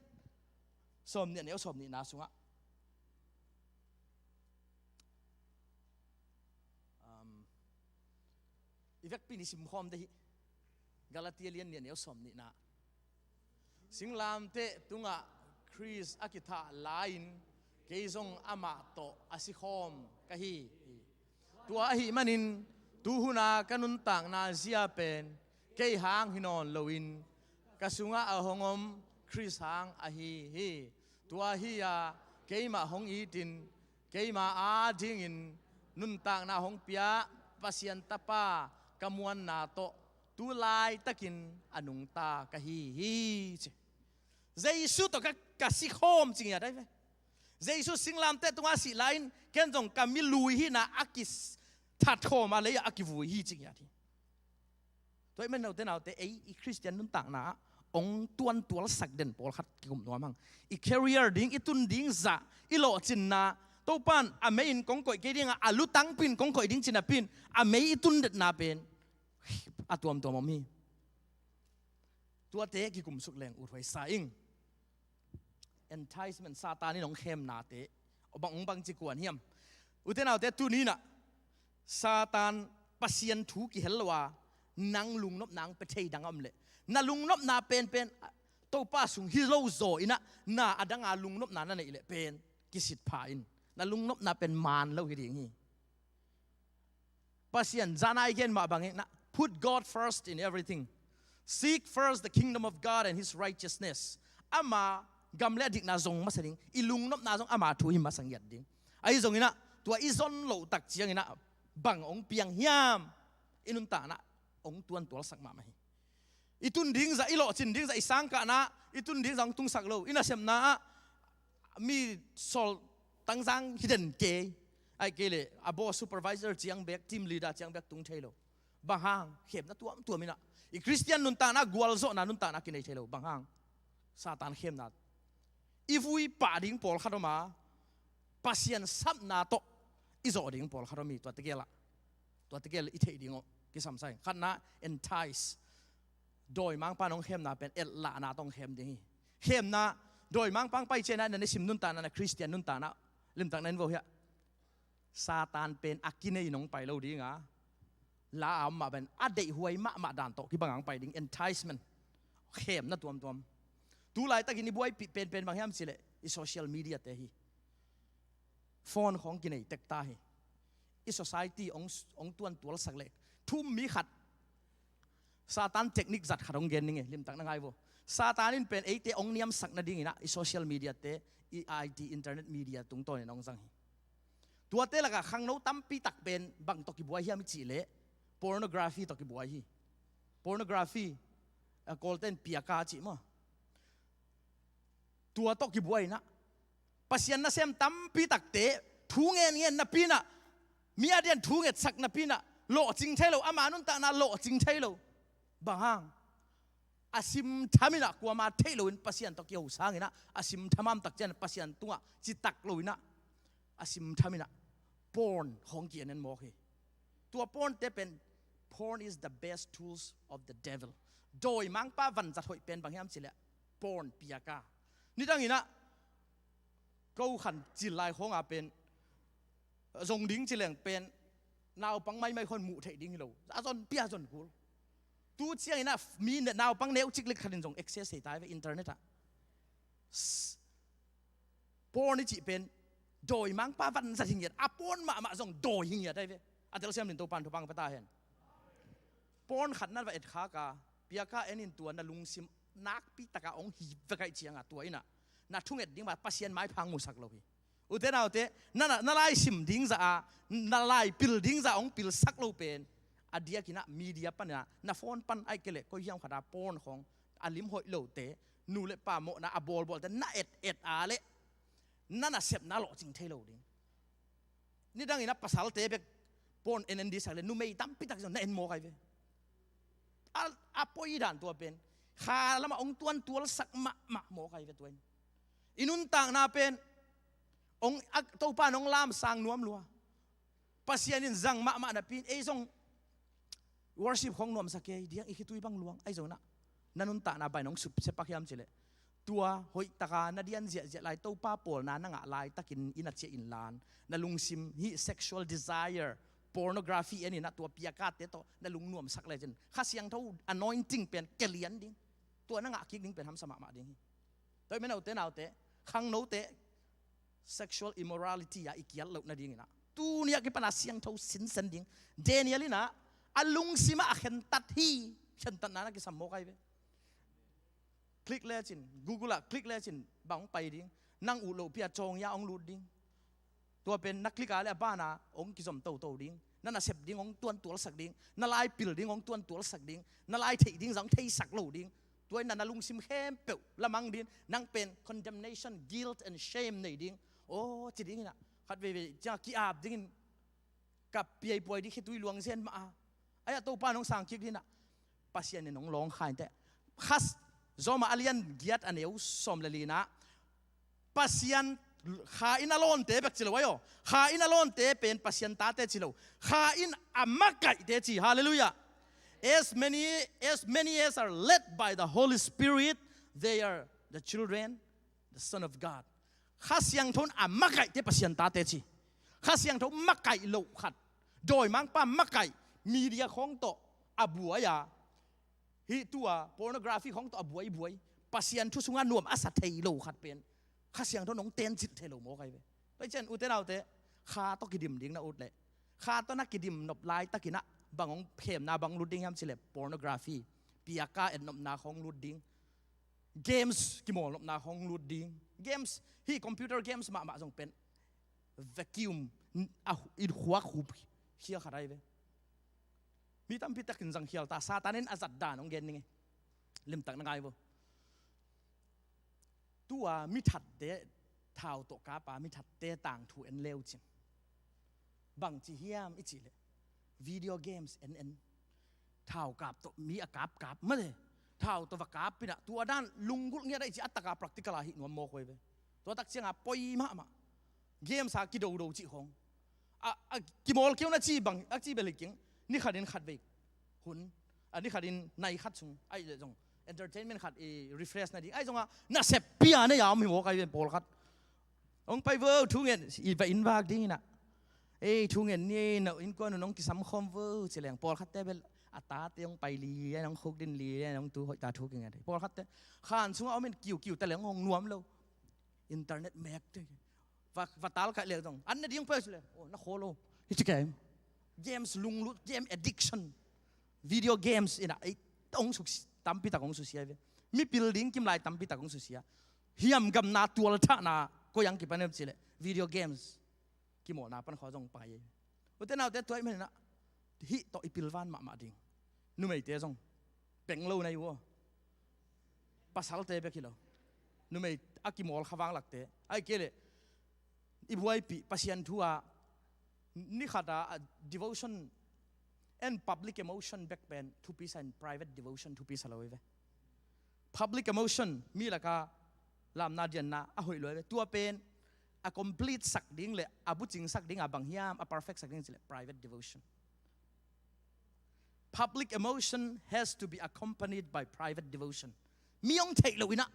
sawmnih, a neu sawmnihna sungah, um, i vekpi in i simkhawm dih hi. Galatia lian nih, a neu sawmnihna. Singlamteh tungah Khrist a kithah lai-in kei zong amah tawh a sikhawm ka hi hi. Tua ahih manin tuhuna ka nuntakna zia pen kei hang hi nawn loin ka sungah a hong om Khrist hang ahi hi. Tua hi-a keimah hong itin keima adingin nuntakna hong pia Pasian Tapa ka muanna tawh tu laitakin a nungta ka hi hi ci. Jesu tawh ka, ka sikhawm ci ngiat ahi ve. Jesu singlamteh tungah a sih lai-in ken zong ka milui hihna a kithatkhawm a, lei-ah a kivui hi ci ngiat hi. Tua i men note naute, ei i Khristian nuntakna ah ong tuantualsak den pawlkhat kikum nuam hang. I career ding, i tun ding zah, i lawhcinna, Topan a mei in kong koih kei ding a, a lutangpi in kong koih ding ci napi in a mei i tun detna pen a tuamtuam om hi. Tuate kikumsuk leng uthuai sa ing. Enticement, Satan in hong khemnate bang, hong bangci kuan hiam? Ute naute, tuni-in ah Satan, Pasian thu kihel lo a nang lungnopna hong pia thei dang a om leh, na lungnopna penpen Topa sung hi lo zaw in ah, na a dang a lungnopna na neih leh pen kisit pha in. Na lungnopna pen maan lo hi ding hi. Pasian, zan a i gen mah bangin ah, put God first in everything. Seek first the kingdom of God and his righteousness. Ama gam le a dikna zong masa ding, i lungnopna zong ama thu hi masa ngiat ding. Ahi zongin ah, tua i zon loh tak ciangin ah bang hong piang hiam? I nuntakna ah hong tuantualsak mahmah hi. I tun ding zah, i lawhcin ding zah, i sangkahna ah i tun ding zah hong tungsak lo. I nasepna ah mi sawl tangzang hi den kei. Ahih kei leh a boss, supervisor ciang bek, team leader ciang bek tung thei lo. Bang hang? Khemna tuamtuam in ah, i Khristian nuntakna, gualzawhna nuntakna kinei thei lo. Bang hang? Satan khemna. I vui pah ding pawlkhat om a, Pasian sapna tawh i zawh ding pawlkhat om hi. Tua tegel ah, tua tegel i theih ding aw kisam sa ing. Khatna, entice. Dawimangpa in hong khemna pen etlahna tawh hong khem ding hi. Khemna, dawimangpa hong pai ciangin ah na nesim nuntakna, na Khristian nuntakna, limtak na en vo hiah, Satan pen a kinei in hong pai lo ding a, la a om mah pen a deihhuai mahmah dan tawh kibang a hong pai ding. Enticement, khemna tuamtuam. Tu laitakin i buaipih penpen bang hiam cih leh i social media-te hi. Phone khawng kinei tek ta hi. I society hong, hong tuantualsak leh, thu um mi khat, Satan technique zat khat hong gen ning e, limtak na ngai vo. Satan in pen eite hong niamsak nadingin ah i social media-te, i I T, internet media tungtawnin hong zang hi. Tuate lakah khangno tampi tak pen bang tawh kibuai hiam i cih leh, pornography tawh kibuai hi. Pornography, a, Kawlte'n piaka cih maw. Tua tawh kibuai in ah, Pasian nasem tampi takte thu ngenngen napi in ah, mi a dia'n thu ngetsak napi in ah, lawhcing thei lo, ama nuntakna lawhcing thei lo. Bang hang? A simtham in ah, kuama theih loin Pasian tawh kiho sangin ah, a simtham a om tak ciang Pasian tungah citak lo in ah, a simtham in ah porn khawng ki-en en mawk hi. Tua porn-te pen, porn is the best tools of the devil. Dawimangpa vanzat hoih pen bang hiam cih leh porn, piaka. Nidangin ah ko khan cil lai khawng a pen, zong ding ci leng pen naupang maimai khawng muh theih ding hi lo. A zon pia zon kul. Tu ciangin ah mi ne-, naupang neuciklik khat in zong access thei ta hi ve internet ah. S-, porn i cih pen dawimangpa vanzat hi ngiat, a porn mahmah zong dawi hi ngiat ahi ve. A telsiam dingin Topa'n thupha hong pia ta hen. Porn khat na va etkhak a, piaka en in, tua na lungsim nakpi taka hong hi vek ahih ciangin tua in ah na thunget ding mah Pasian maipha hong musak lo hi. Ute naute, na, na, na laisim ding zah a, na laipil ding zah hong pilsak lo pen, a diakin ah media panin ah, na phone pan ahih kei leh koi hiam khat a porn khawng, a lim hoih lote, nu le pa mawhna a bawlbawlte na et et a leh, na nasepna lawhcing thei lo ding. Nidangin ah pasalte bek porn en en ding sak leh numei tampi tak zong na en mawk ahi ve. A, a poi dan tua pen, kha lamah hong tuantualsak mahmah mawk ahi ve tua in. I nuntakna pen hong, a, Topa'n hong lamsang nuam lua. Pasian in zang mahmah napi in ei zong worship khawng nuamsa kei, diang i khitui bang luang, ahi zongin ah na nuntakna bang hong susia pak hiam cih leh, tua hoihtaka na dian ziahziah lai, Topa pawlna na ngah laitakin inn ah ciah inla, na lungsim hih sexual desire, pornography en in ah tua piakate tawh na lungnuamsak lecin Kha Siangtho anointing pen kia lian ding. Tua na ngah kik ding pen hamsa mahmah ding hi. Tua ahih manin ute naute, khangnote, sexual immorality ah i kiat loh nadingin ah, tuni a kipan a siangtho sinsen ding. Daniel in ah a lungsim ah a khentat hi. Khentatna na kisam mawk ahi ve. Click lecin, Google ah click lecin bang hong pai ding? Nang uh lohpi a cawng ia hong lut ding. Tua pen na click a leh a ban ah hong kizom toto ding. Na nasep ding hong tuantualsak ding. Na laipil ding hong tuantualsak ding. Na lai theih ding zah hong theisak lo ding. Tua in na, na lungsim khempeuh lamang ding. Nang pen condemnation, guilt and shame nei ding. Aw, ci dingin ah, khat veivei ciang ki-ap dingin, ka piaipuai ding, khitui luang zen mah a. Ahi a, Topa'n hong sang kik dingin ah, Pasian in hong lawng kha inteh. Khas Rom a lian giat a neu sawm le lina, Pasian Kha in a lawnte bek ci lo ahi aw. Kha in a lawnte pen Pasian tate ci lo. Kha in a makaihte ci. Halleluiah. As many, as many as are led by the Holy Spirit, they are the children, the Son of God. Kha Siangtho in a makaihte Pasian tate ci. Kha Siangtho makaih loh khat, dawimangpa makaih, media khawng tawh a buai a, hih tua pornography khawng tawh a buaibuai, Pasian thu sungah nuam a sa thei lo khat pen Kha Siangtho in hong tencilh thei lo mawk ahi ve. Tua hi ciang ute naute, Kha tawh kidim ding na ut leh, Kha tawh na kidim nop laitakin ah bang hong khemna bang hong lut ding hiam cih leh pornography, piaka etnopna khawng lut ding, games kimawlnopna khawng lut ding. Games, hih computer games mahmah zong pen vacuum a, i khuak hup khia khat ahi ve. Mi tampi takin zang khial ta, Satan in a zat dan hong gen ning e. Limtak na ngai vo. Tua mi thatte, thau tawh kapa mi thatte tangthu en leu cin, bangci hiam i cih leh, video games en en. Thau kap tawh mi a kapkap mate, thau tawh va kap inah tua dan lunggulh ngiat a i cih a taka practical a hih nuam mawk uh ahi ve. Tua tak cianga poi mahmah. Games a kidodo cih khawng, a, a kimawl keu na ci bang a ci bel hi keng. Ni khatin khatvei hun, a, ni khatin nai khat sung ahi leh zong entertainment khat i refresh nading ahi zongah nasep pia na ya om hi mawk ahi ve pawlkhat. Hong pai vo thu ngen, i va inn vak ding inah. Ei, thu ngen ni, na innkuan un hong kisam khawm vo ci leng pawlkhatte bel a tate hong pai li, hong khukdin li, hong tu hoih ta thu kinga dei. Pawlkhatte khan sungah om in kiukiu ta leng hong nuam lo. Internet mek te. Va, va tal kaih leh zong an na ding peuh ci leh, oh, na khawl lo. Hi ci kei. Games lunglut, game addiction, video games inah ei hong suksi, tampi tak hong susia ve. Mipil ding kimlai tampi tak hong susia. Hiamgamna tualthahna koi ang kipan em cih leh video games kimawlna pan khaw zong pai ahi. Ute naute, tua ahih maninah hih tawh i pilvan mahmah ding. Numeite zong beng lo na hi uh aw. Pasalte bek hi lo. Numei a kimawl kha vanglakte, ahih kei leh i buaipih Pasian thu a ni khata, a, devotion and public emotion bek pen thupi sa in, private devotion thupi sa lo hi ve. Public emotion, mi laka lamna dianna a hoih lo hi ve. Tua pen a complete sak ding le a bucing sak ding a bang hiam, a perfect sak ding cih leh private devotion. Public emotion has to be accompanied by private devotion. Mi hong theih lo inah,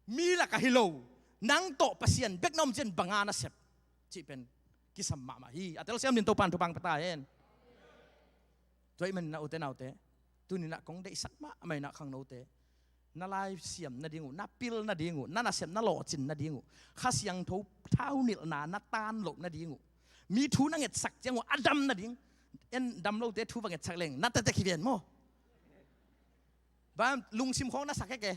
mi laka hi lo, nang tawh Pasian bek na om ciang banga na sep cih pen kisam mahmah hi. A telsiam ding Topan thupha pia ta hen. Tua ahih maninah ute naute, tuninah kong deihsak mahmah inah khangnote, na laisiam nading uh, na pil nading uh, na nasep na lawhcin nading uh, Kha Siangtho thaunilhna na tan loh nading uh, mi thu na ngetsak ciang uh a dam nading. En dam lote thu va ngetsak leng na tete kiven maw? Ba lungsim khawng na sak e ke.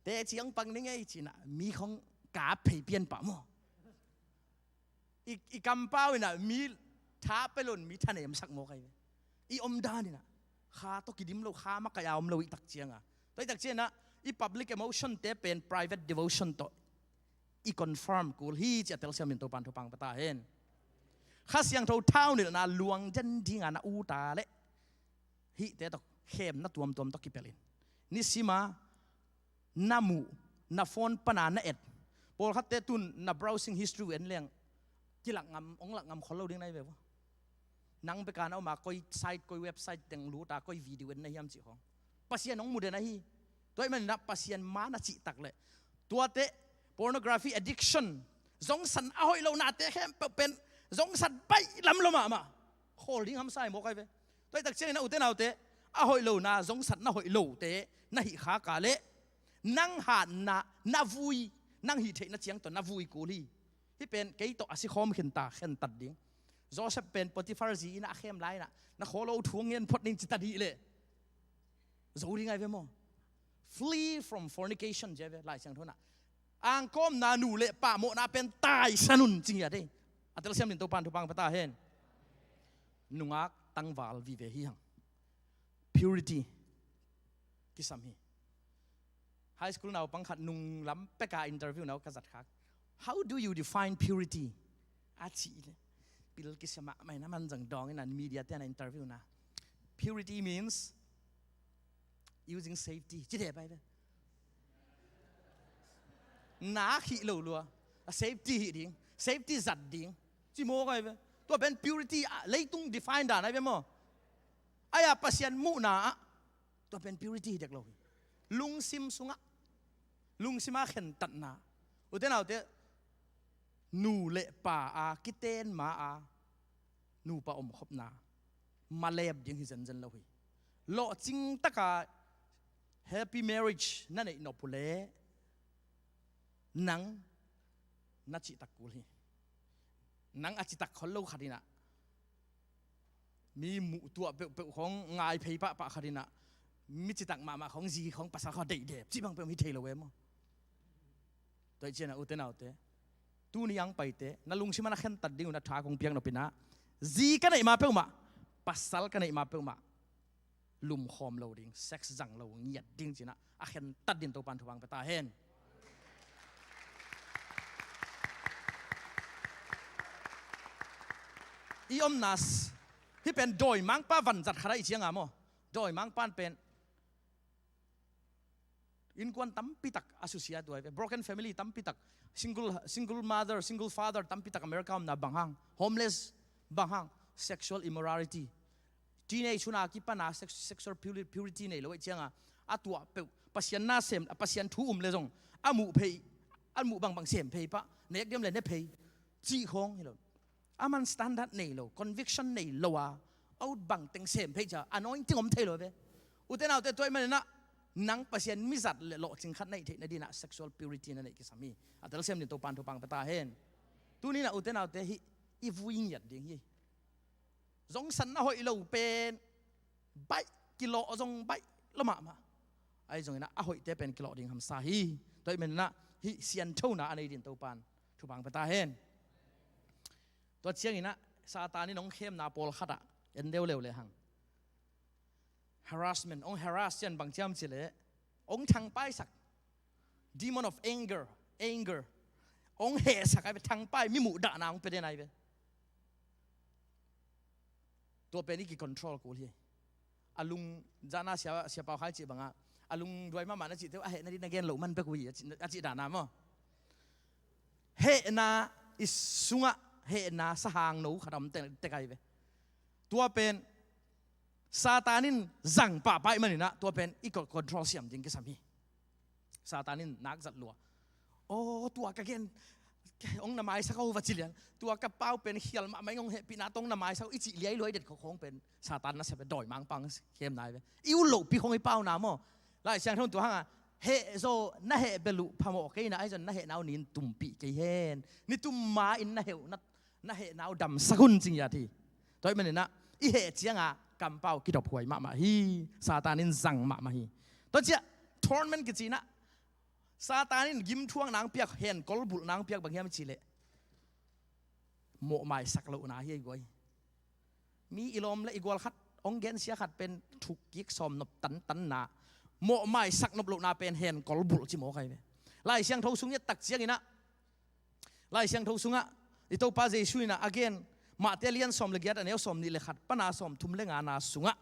Teci hong pang ning ei cinah mi khawng kap phei pian pah maw? I, i kampau inah mi tha pelun mi thanemsak mawk ahi ve. I omdan inah Kha tawh kidim lo, Kha makaih a om lo i tak cianga, tua i tak cianginah i public emotion te pen private devotion tawh i confirm kul hi ci a telsiam in Topan thupha pia ta hen. Kha Siangtho thaunilhna luang den dinga na ut a leh hihte tawh khemna tuamtuam tawh kipelh in. Nisima na muh, na phone pana na et. Pawlkhatte tun na browsing history en leng kilak ngam, hong lak ngam khol lo ding na hi ve vo. Nang beka na om a, koi site, koi website teng lut a, koi video en na hiam cih khawng Pasian hong muh den ahi. Tua ahih maninah Pasian ma na cih tak leh tuate, pornography addiction, zongsat a hoih lohnate khempeuh pen zongsat baih lam lo mahmah. Khawl ding hamsa hi mawk ahi ve. Tua hi tak ciangin a ute naute, a hoih lohna, zongsat na hoih lote na hih khak a leh nang hatna na vui, nang hih theihna ciang tawh na vui kul hi. Hih pen kei tawh a si khawm khinta khentat ding. Joseph pen Potiphar zi innah a khem lai-inah na khawl lo thu ngen phot ning ci ta dih leh zo ding ahi ve maw? Flee from fornication ci ahi ve Lai Siangtho inah. Angkawmna nu le pahmawhna pen taisan un ci ngiat ei. A telsiam ding Topan thupha pia ta hen. Nungak tangval vive hi hang. Purity kisam hi. High school naupang khat nunglam peka interview na uh ka zat khak. "How do you define purity?" a cih leh, pil kisia mahmah in a man zong dawng in a media te ana interview na. Purity means Using safety ci thei pai ve. Na khih lo lua a safety hih ding, safety zat ding ci mawk ai ve. Tua pen purity ah leitung define dan ai ve maw. Ai-a Pasian muhna ah tua pen purity hi dek lo hi. Lungsim sungah, lungsim a khentatna, ute naute, nu le pa a kiten ma a nupa omkhopna malep ding hi zenzen lo hi. Lawhcing taka happy marriage na neih nop uh leh nang na citak kul hi. Nang a citak khol lo khat inah mi muh tuah peuhpeuh khawng ngai phei pahpah khat inah mi citak mahmah khawng zi khawng pasal khawng deih dep cih bang peuh hi thei lo e maw. Tua ih cianah ute naute, tuni ang paite na lungsim a na khentat ding uh na tha kong piak nop inah zi ka neih ma peuhmah, pasal ka neih ma peuhmah lumkhawm lo ding, sex zang lo ngiat ding cinah a khentat din Topan thupha pia ta hen. I omna s-, hih pen dawimangpa vanzat khat a i cianga maw. Dawimangpan pen innkuan tampitak a susia tuai ve. Broken family tampitak. Single, single mother, single father tampitak America omna bang hang. Homeless bang hang. Sexual immorality. Teenage hun a kipana sex-, sexual puri-, purity nei lo a i cianga a tuah peuh. Pasian na sem, Pasian thu um le zong a muh phei, a muh bangbang sem phei pah. Nek diam le ne phei. Cih khawng hi lo. Aman standard nei lo, conviction nei lo a, out bang teng sem phei cia, anointing om thei lo ve. Ute naute, tua ih maninah nang Pasian mizat le lawhcing khat na hih theih nadinah sexual purity na neih kisam hi. A telsiam din Topan thupha pia ta hen. Tuninah ute naute, hih i vui ngiat ding hi. Zongsan na hoih lo pen baih, kilawh zong baih lo mahmah. Ahi zonginah a hoihte pen kilawh ding hamsa hi. Tua ih maninah hih sianthona a nei din Topan thupha pia ta hen. Tua cianginah Satan in hong khemna pawlkhatah en deuh leuleh hang. Harassment, hong harass cian bang ciam cileh hong thangpaisak. Demon of anger, anger. Hong hehsak ai ve, thangpai, mi muhdahna hong pia den ai ve. Tua pen i ki-control kul hi. A lung zana sia, sia pau khai cih banga a lung duai mahmah na cih teu a hehna dih na gen loh man bek uh hi a cih, a cih dana maw. Hehna i sungah hehna sahang no khat a om tek, tek ai ve. Tua pen Satan in zang pahpah ih maninah tua pen i co-, control siam ding kisam hi. Satan in nak zat lua. Aw, tua ka gen hong na maisak aw va ci lian. Tua ka pau pen khial mahmah in hong hehpihna tawh hong na maisak aw i cih liai luai det khawkhawng pen Satan nasep e, dawimangpa hong khemna ai ve. I ut lohpi khawng i pauna maw. Lai Siangtho in tua hanga heh zaw na heh bel uh phamawh kei na, ahi zong na hehna uh nin tumpih kei hen. Ni tum ma in na heh uh na na hehna uh damsak un ci ngiat hi. Tua ih maninah i heh cianga kampau kidophuai mahmah hi. Satan in zang mahmah hi. Tua ciah torment kicinah Satan in gimthuak nang piak henkol bulh nang piak bang hiam i cileh mawhmaisak lohna hi ei guai. Mi i lawm le i gual khat hong gensia khat pen thukkik sawm nop tantanna mawhmaisak nop lohna pen henkol bulh ci mawk ai ve. Lai Siangtho sung i et tak cianginah Lai Siangtho sungah i Topa Jesu inah a gen, Mate lian sawm le giat a neu sawm nih le khat pana sawm thum le ngana sungah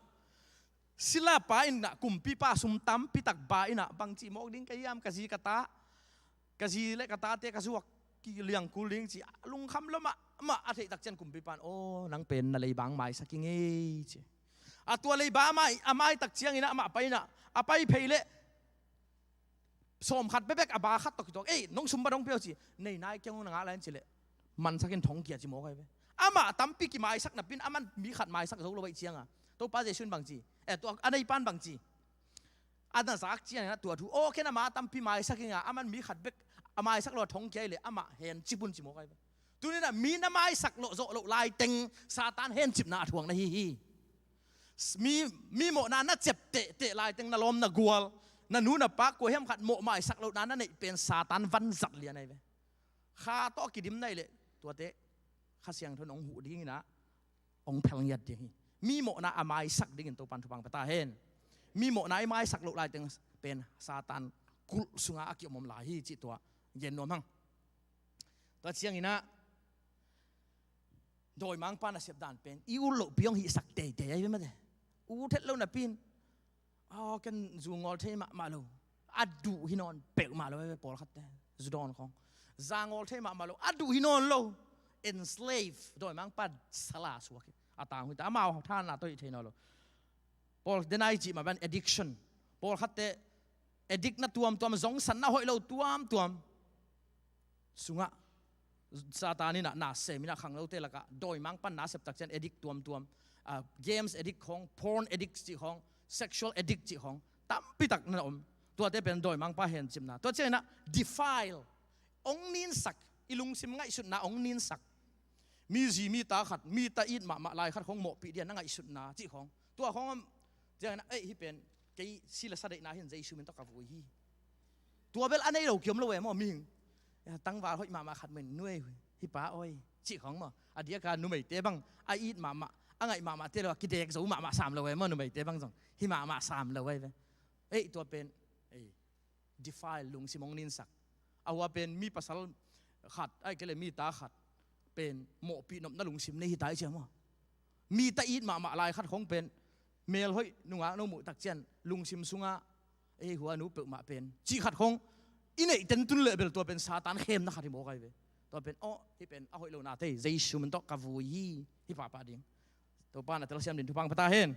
silapa inah kumpipa sum tampitak ba inah bangci mawk ding ka hiam, ka zi ka ta, ka zi le ka tate ka zuak kiliang kul ding ci a lungkham lo mahmah a theih tak cian kumpipa in aw nang pen na leiba hong maisak ing ei ci. A tua leiba a mai, a mai tak cianginah amah pai inah a pai phei leh sawm khat bekbek a ba khat tawh kituak, ei nong sumbat hong pia uh ci, nei nai kiang hong na ngah lai an cileh mansakin thongkia ci mawk ai ve. Amah tampi kimaisak napi in aman mi khat maisak zo lo aih cianga Topa Jesu in bangci, eh, tua a neipan bangci, a na zak cianginah tua thu aw khen ama tampi maisak inga aman mi khat bek a maisak lo a thongkia ileh amah hencip un ci mawk ai ve. Tuninah mi na maisak loh zawh loh laiteng Satan hencipna a thuak na hi hi. Mi, mi mawhna na cep tehteh laiteng na lawm na gual, na nu na pa kua hiam khat mawhmaisak lohna na neih pen Satan vanzat lian ai ve. Kha tawh a kidim na hileh tuate Kha Siangtho in hong huh dinginah hong phel ngiat ding hi. Mi mawhna a maisak dingin Topan thupha pia ta hen. Mi mawhna i maisak loh laiteng pen Satan kulh sunga a kiomom lai hi cih tua gen nuam hang. Tua cianginah dawimangpa nasep dan pen i ut lohpi hong hihsak teitei ai ve mate. Ut het lo napi in Aw, ken zu ngawl thei mahmah lo. A duh hi nawn peuhmah lo, eh, pawlkhatte. Zu dawn khawng. Za ngawl thei mahmah lo. A duh hi nawn lo. Enslave. Dawimangpa sala suak hi. A tang hi ta. Amau thanna tawh hi thei nawn lo. Pawl denai cih mah ban addiction. Pawlkhatte addict na tuamtuam, zongsanna hoih lo tuamtuam sungah Satan in ah na sem in ah khangnote lakah dawimangpa na sep tak ciang addict tuamtuam, ah, games addict khawng, porn addict cih khawng, sexual addict cih khawng tampitak na om. Tuate pen dawimangpa hencipna. Tua ciangin ah defile, hong ninsak, i lungsim ngaihsutna hong ninsak. Mi zi mi ta khat, mi ta it mahmah lai khat khawng mawhpih dia na ngaihsutna cih khawng. Tua khawng om ciangin ah, ei, hih pen kei si le sa deihna hi in, Jesu min tawh ka vui hi. Tua bel a nei lo kiom lo e maw, mihing. Ya, tangval hoih mahmah khat men nuai, hih pa awi cih khawng maw. A diaka numeite bang a it mahmah, a ngaih mahmahte lo a kidek zo mahmah sam lo e maw, numeite bang zong hih mahmah sam lo e ve. Ei, tua pen, ei, defile, lungsim hong ninsak. A hua pen mi pasal khat, ahih kei leh mi ta khat pen mawhpih nopna lungsim nei hi ta i ciang maw. Mi ta it mahmah lai khat khawng pen mel hoih nungak no muh tak ciang lungsim sungah, ei, hua nu peuhmah pen cih khat khawng i neih tentun leh bel tua pen Satan khemna khat hi mawk ahi ve. Tua pen, aw, hih pen a hoih lo nate hi, Jesu min tawh ka vui hi, hih pahpah ding. Topa na telsiam din thupha hong pia ta hen.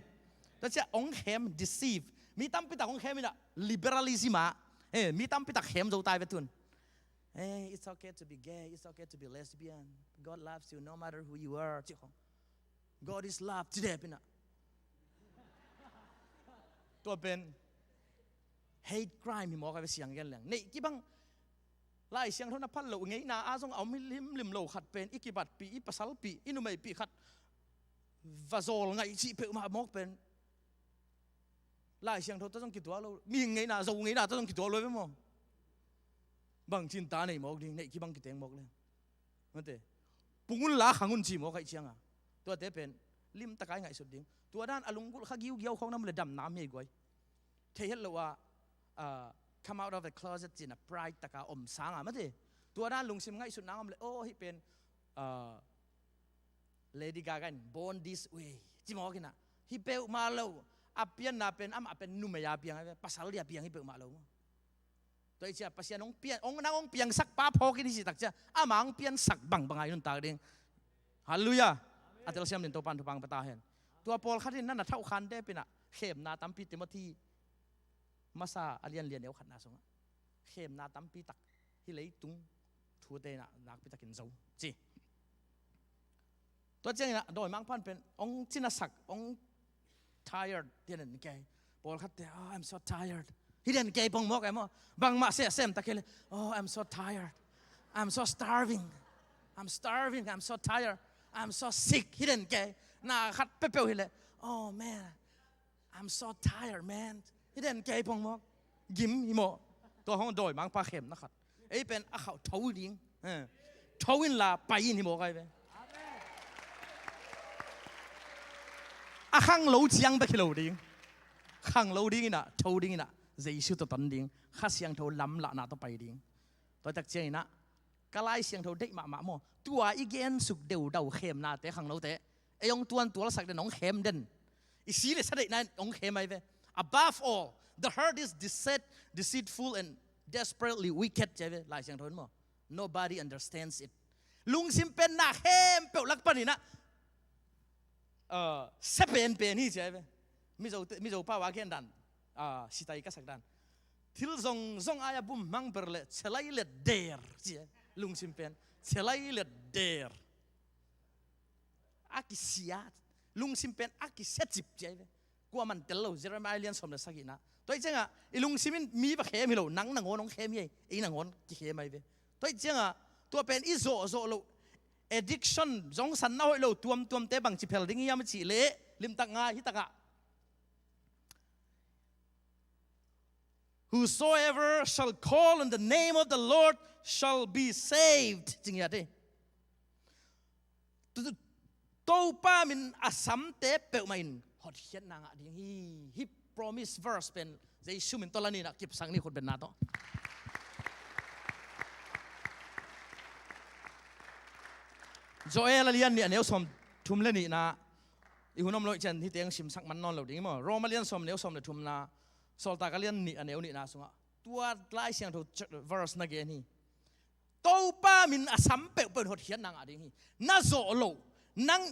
Tua ciah hong khem, deceive. Mi tampitak hong khem in ah, liberalism ah, eh, mi tampitak khem zo ta hi ve tun. Hey, it's okay to be gay, it's okay to be lesbian. God loves you no matter who you are. Cih khawng. God is love, ci dep in ah. Tua pen hate crime hi mawk ahi ve, siang gen leng. Neih kibang Lai Siangtho na phal lo ngeina ah zong a om hi limlim lo khat pen, i kibatpih, i pasalpih, i numeipih khat va zawl ngaih cih peuhmah mawk pen Lai Siangtho tawh zong kituak lo, mihing ngeina, Zo ngeina tawh zong kituak lo ve maw. Bangci in ta nei mawk ding, neih kibang kiteng mawk leng. Mate. Pung un la khang un ci mawk ahih cianga. Tuate pen limtaka i ngaihsut ding. Tua dan a lunggulh kha giugiau khawng na mu le damna mi hi guai. Thei het lo a, ah, come out of the closet cihna pride taka om sanga, mate. Tua dan lungsim ngaihsutna om le, aw, hih pen, ah, Lady Gaga in Born This Way ci mawk in ah. Hih peuhmah lo. A pianna pen, amah pen numei a piang, pasal dia piang hih peuhmah lo maw. Tua hi cia Pasian hong pian, hong, nang hong piangsak pa phawk in hi ci tak cia, ama hong piansak bangbang a i nuntak ding. Halleluiah. A telsiam din Topan thupha hong pia ta hen. Tua pawlkhat in na na thauh khan dep in ah, khemna tampi, Timothy masa a lian li a neu khatna sungah. Khemna tampi tak hih leitung thute in ah nakpi takin zo ci. Tua ciangin ah dawimangpa'n pen hong cinasak, hong tired, hi den kei. Pawlkhatte, "Oh, I'm so tired." Hi den kei pong mawk e maw. Bangmah sehseh tak hi leh, "Oh, I'm so tired. I'm so starving. I'm starving. I'm so tired. I'm so sick." Hi den kei. Na khat peuhpeuh hi leh, "Oh man, I'm so tired, man." Hi den kei pong mawk. Gim hi maw. Tua hong dawimangpa khemna khat. Ei pen a khauh tho ding. Eh. Tho inla pai in hi mawk ahi ve. A khanglo ciang bek hi lo ding. Khanglo ding in ah, tho ding in ah, Jesu tawh ton ding. Kha Siangtho lamlahna tawh pai ding. Tua tak ciangin ah, ka Lai Siangtho deih mahmah maw. Tua i gensuk deudau khemnate, khanglote, ei hong tuantualsak den, hong khem den. I si le sa deihna in hong khem ahi ve. Above all, the heart is deceit, deceitful and desperately wicked, ci ahi ve Lai Siangtho in maw. Nobody understands it. Lungsim pen na khempeuh lak panin ah, ah, sia penpen hi, ci ahi ve. Mizo, Mizo pau a gen dan, ah, sitai ka sak dan. Thil zongzong ai a bum hmang ber leh, celai let der, ci ahi. Lungsim pen celai let der. A kisia, lungsim pen a kisia cip, ci ahi ve. Kuaman tel lo, Jeremiah lian sawm le sagihna. Tua hi ciangah, i lungsim in mi va khem hi lo, nang nangawn hong khem hi, ei nangawn kikhem ahi ve. Tua hi ciangah, tua pen i zawhzawh loh, addiction, zongsanna hoih lo tuamtuamte bangci phel ding hiam a cih leh, limtak ngai, hi takah. "Whosoever shall call on the name of the Lord shall be saved," ci ngiat hi. Tu-, tu-, Topa min a samte peuhmah in hotkhiatna ngah ding hi. Hih promise verse pen Jesu min tawh la ni in ah kipsak ni, khutbetna tawh. Joel a lian nih a neu sawm thum le nihna, i hun om loh ciang hih teng simsak man nawn lo ding hi maw. Roma lian sawm neu sawm le thumna, Sawltak a lian nih a neu nihna sungah tua Lai Siangtho verse na gen hi. Topa min a sam peuhpeuh in hotkhiatna ngah ding hi. Na zawh loh, nang,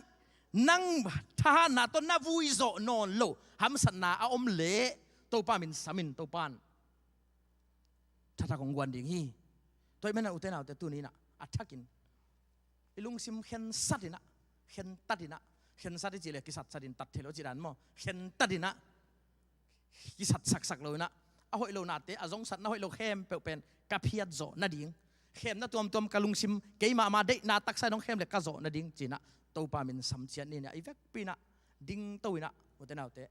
nang thahatna tawh na vui zawh nawn lo hamsatna a om leh Topa min sam in Topa in thathak hong guan ding hi. Tua ahih manin ute naute tuni-in ah a thakin i lungsim khensat in ah, khentat in ah, khensat i cih leh kisatsatin tat thei lo cih dan maw, khentat in ah kisat saksak lo in ah, a hoih lonate, a zongsatna hoih lo khempeuh pen ka phiat zawh nading, khemna tuamtuam ka lungsim keimah mah deihna taksa in hong khem leh ka zawh nading ci-in ah Topa min sam ciat ni in ah, i vekpi in ah dingto in ah ute naute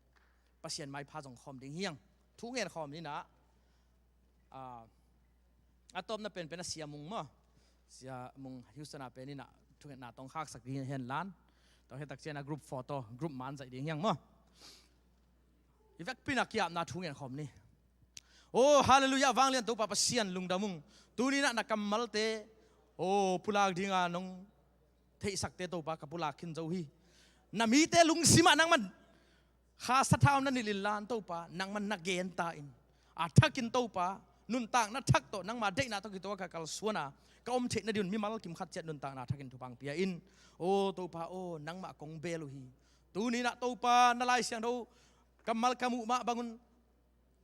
Pasian maipha zong khawm ding hi hang. Thu ngen khawm ni in ah, a, a tawpna penpen a Sia Mung maw, Sia Mung Houston a pen in ah thungetna tawh khaksak ding hi hen la, tua khit tak ciangin ah group photo, group man zaih ding hi hang maw. I vekpi in ah ki-apna thu ngen khawm ni. Oh, hallelujah, vanglian Topa Pasian lungdam ung. Tuni in ah na kammalte, oh, pulak ding a nong theihsakte Topa ka pulak khin zo hi. Na mite lungsim ah nangman kha sathau na nilh in la, Topa nangman na gen ta in, a thakin Topa nuntakna thak tawh nangma deihna tawh kituak a ka kalsuan a ka om theih nading un mimal kim khat ciat nuntakna thakin thupha hong pia in. Oh Topa, oh nangmah kong bel uh hi. Tuni in ah Topa na Lai Siangtho kammal ka muh mah bangun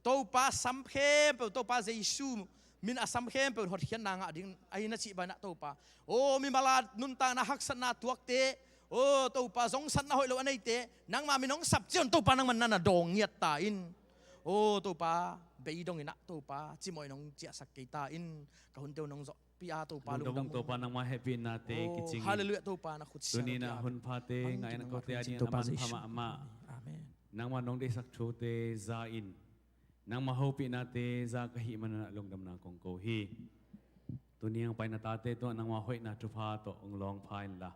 Topa sam khempeuh, Topa Jesu min a sam khempeuh in hotkhiatna ngah ding ahi na cih bangin ah Topa, oh mimal a nuntakna haksatna tuakte, oh Topa zongsatna hoih lo a neite nangma min hong sap ciang Topa nangman na na dawng ngiat ta in. Oh Topa beidong in ah Topa cimawh in hong ciahsak kei ta in. Ka hunte uh nong zawhpih a Topa lungdam ung. Topa nangma hehpihnate kicing in. Hallelujah, Topa na khut siang. Tuni in ah hun phate ngah in ah kote a ding in ah a manpha mahmah. Amen. Nangma nong deihsak thute za in nangma hopihnate za ka hih manin ah lungdamna kong ko hi. Tuni hong pai na tate tungah nangma hoihna thupha tawh hong lawngpha inla,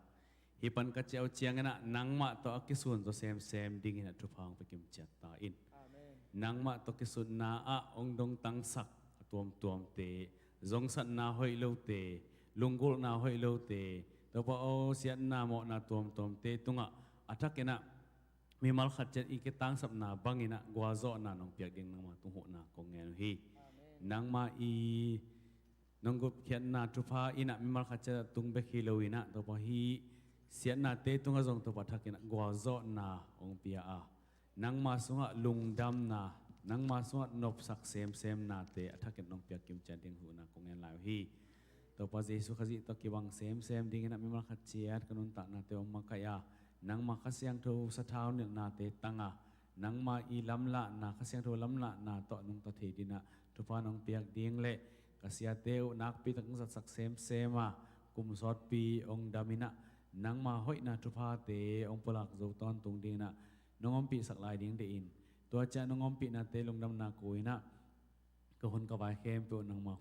hih pan ka ciah uh ciangin ah nangmah tawh a kisun zaw semsem dingin ah thupha hong pia kim ciat ta in. Amen. Nangmah tawh kisunna ah hong dongtangsak a tuamtuamte, zongsatna hoih lote, lunggulhna hoih lote, Topa aw siatna mawhna tuamtuamte tungah a thakin ah mimal khat ciat i kitangsapna bangin ah gualzawhna nong piak ding nangma tung huhna kong ngen uh hi. Amen. Nangma i nong gupkhiatna thupha in ah mimal khat ciat a tung bek hi lo in ah Topa hih siatnate tungah zong Topa thakin ah gualzawhna hong pia a, nangma sungah lungdamna, nangma sungah nopsak semsemnate a thakin nong piak kim ciat ding huhna kong ngen lai uh hi. Topa Jesu Khazih tawh kibang semsem dingin ah mimal khat ciat ka nuntaknate hong makaih a, nangma Kha Siangtho sathau nilhnate tang a, nangma i lamlahna, Kha Siangtho lamlahna tawh nungta thei dingin ah thupha nong piak ding leh ka siate uh nakpi tak hong zatsak semsem a, kum sawtpi hong dam in ah nangma hoihna thuphate hong pulak zo tawntung dingin ah nong ompihsak lai ding deih in, tua ciang nong ompihnate lungdamna ko in ah ka hun ka vai khempeuh nangma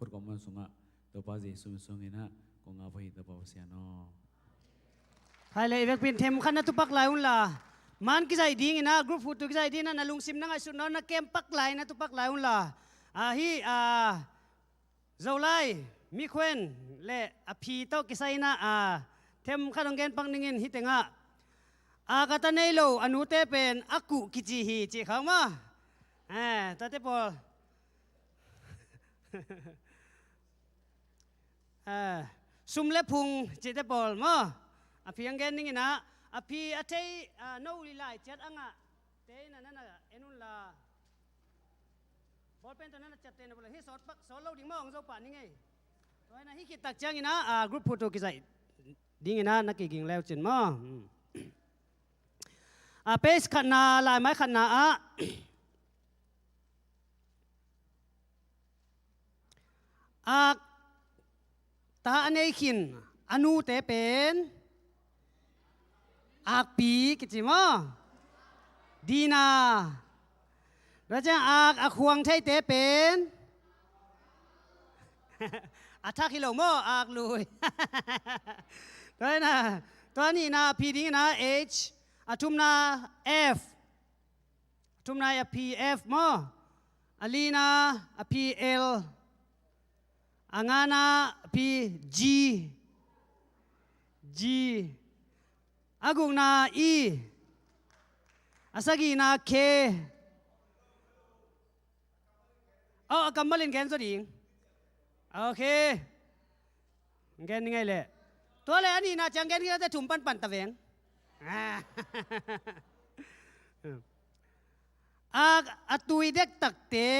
khut ka om sungah Topa Jesu min sungin ah kong ap uh hi Topa Pasian aw. Hai le, i vekpi in themkhat na tupak lai un la, man kizaih dingin ah, group photo kizaih dingin ah, na lungsim na ngaihsut nawn na kem pak lai, na tupak lai un la. Ah, hih, ah, Zolai, Mikhuen le a phi tawh kisai in ah, ah, themkhat hong gen pak ning in hih tengah. A kata nei lo, a nute pen a kuh kici hi, cih khawng maw. Eh, tate pawl. Eh, sum le phung cihte pawl maw. A phi hong gen ning in ah, a phi a thei, ah, no li lai ciat a ngahte in ah, na na en un la. Bawlpen tawh na na ciaptehna bawlpen hi sawt pak, sawt lo ding maw, hong zo pah ning ei. Tua hi in ah hih khit tak ciangin ah, ah, group photo kizaih dingin ah na kiging leu cin maw. Hmm. Ah, page khatna, laimai khatna ah, ak ta a nei khin a nute pen akpi kici maw? Dina. Tua ciang ak a khuang theite pen a thak hi lo maw? Ak lui. Tua hi in ah, tua nihna a phi dingin ah H, a thumna F. A thumna a phi F maw? A lina a phi L. A ngana a phi G. G. A gukna E. A sagihna K. Aw, a kammal in gen zaw ding. Ok. Gen ni ngei leh. Tua leh a nihna ciang gen khit a teh thum panpan ta veng. Ak a tui dektakte.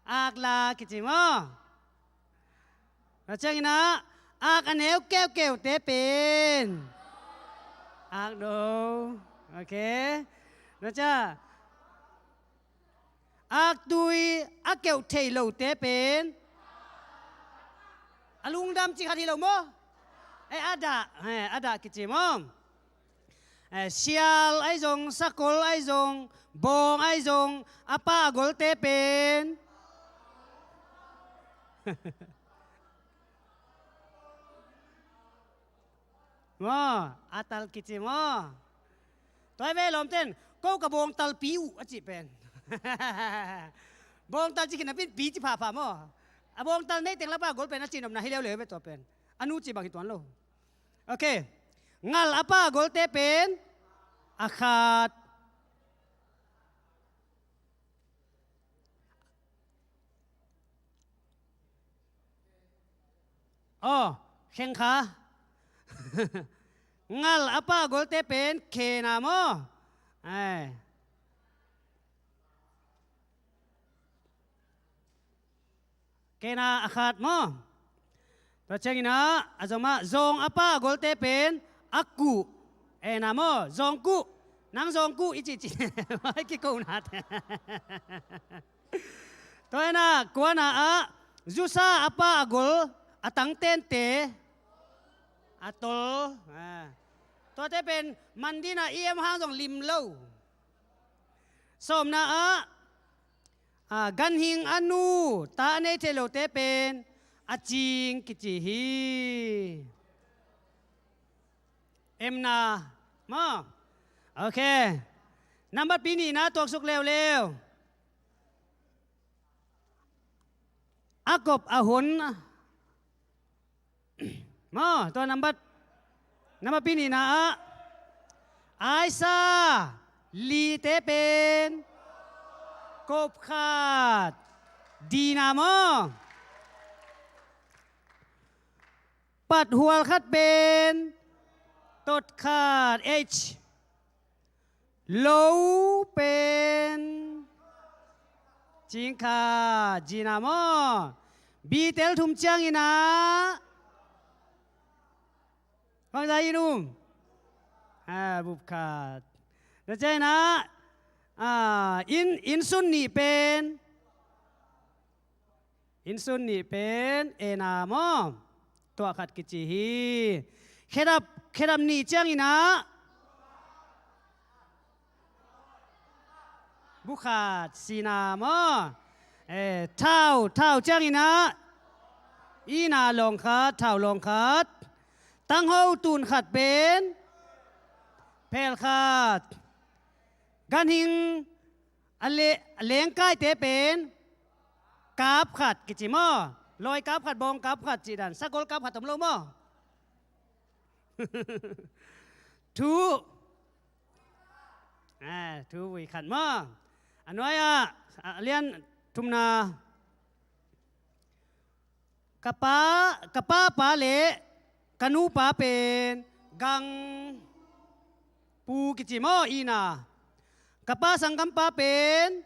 Ak la kici maw? Tua ciangin ah, ak a neu keukeute pen. Ak do. Ok. Tua ciang, ak tui a keuh thei lote pen. A lungdam ci khat hi lo maw? Eh, a dah. Eh, a dah kici maw? Eh, sial ahi zong, sakol ahi zong, bawng ahi zong, a pa a golte pen. Maw, a tal kici maw? Tua hi ve lawmten, ko ka bawngtal pi uh a cih pen. Bawngtal ci khin napin pi ci phapha maw? A bawngtal nei teng la pa a gol pen a cih nopna hi leuleu ve tua pen. A nu ci bang hi tuan lo. Ok. Ngal a pa a golte pen a khat. Aw, kheng kha. Ngal a pa a golte pen khena maw? Ai. Kena a khat maw? Tua ciangin ah, a zom ah, zawng a pa a golte pen a kuh. Ena maw? Zawng kuh. Nang zawng kuh i cihcih. Mai kiko nate. Tua ena, kuana ah, zusa a pa a gol, a tangtente. A tol. Ah. Tuate pen, mandina i em hang zong lim lo. Sawmna ah, a, ganhing a nu, ta a nei thei lote pen, a cing kici hi. Emna, maw? Ok. Nambat pi nihna tuaksuk leuleu. A kop a hon. Maw, tua nambat, nambat pi nihna ah. Aisa, lite pen. Kop khat. Dina maw. Pat hual khat pen. Tot khat. H. Lo pen. Cing khat. Gina maw. Bitel thum ciangin ah. Bangzah in um. Ah, bup khat. Tua ciangin ah. Ah, inn, inn sun nih pen. Inn sun nih pen ena maw? Tuah khat kici hi. Khedap, khedap nih ciangin ah. Bu khat, sina maw? Eh, thau, thau ciangin ah. Ina lawng khat, thau lawng khat. Tangho tun khat pen. Phel khat. Ganhing a le-, a lengkaite pen. Kap khat kici maw? Lawi kap khat, bawng kap khat cih dan. Sakol kap khat om lo maw? Thu. Ah, thu vui khat maw? A nuai ah, a lian thumna. Ka pa, ka pa pa le ka nu pa pen gang pu kici maw ina. Ka pa sanggam pa pen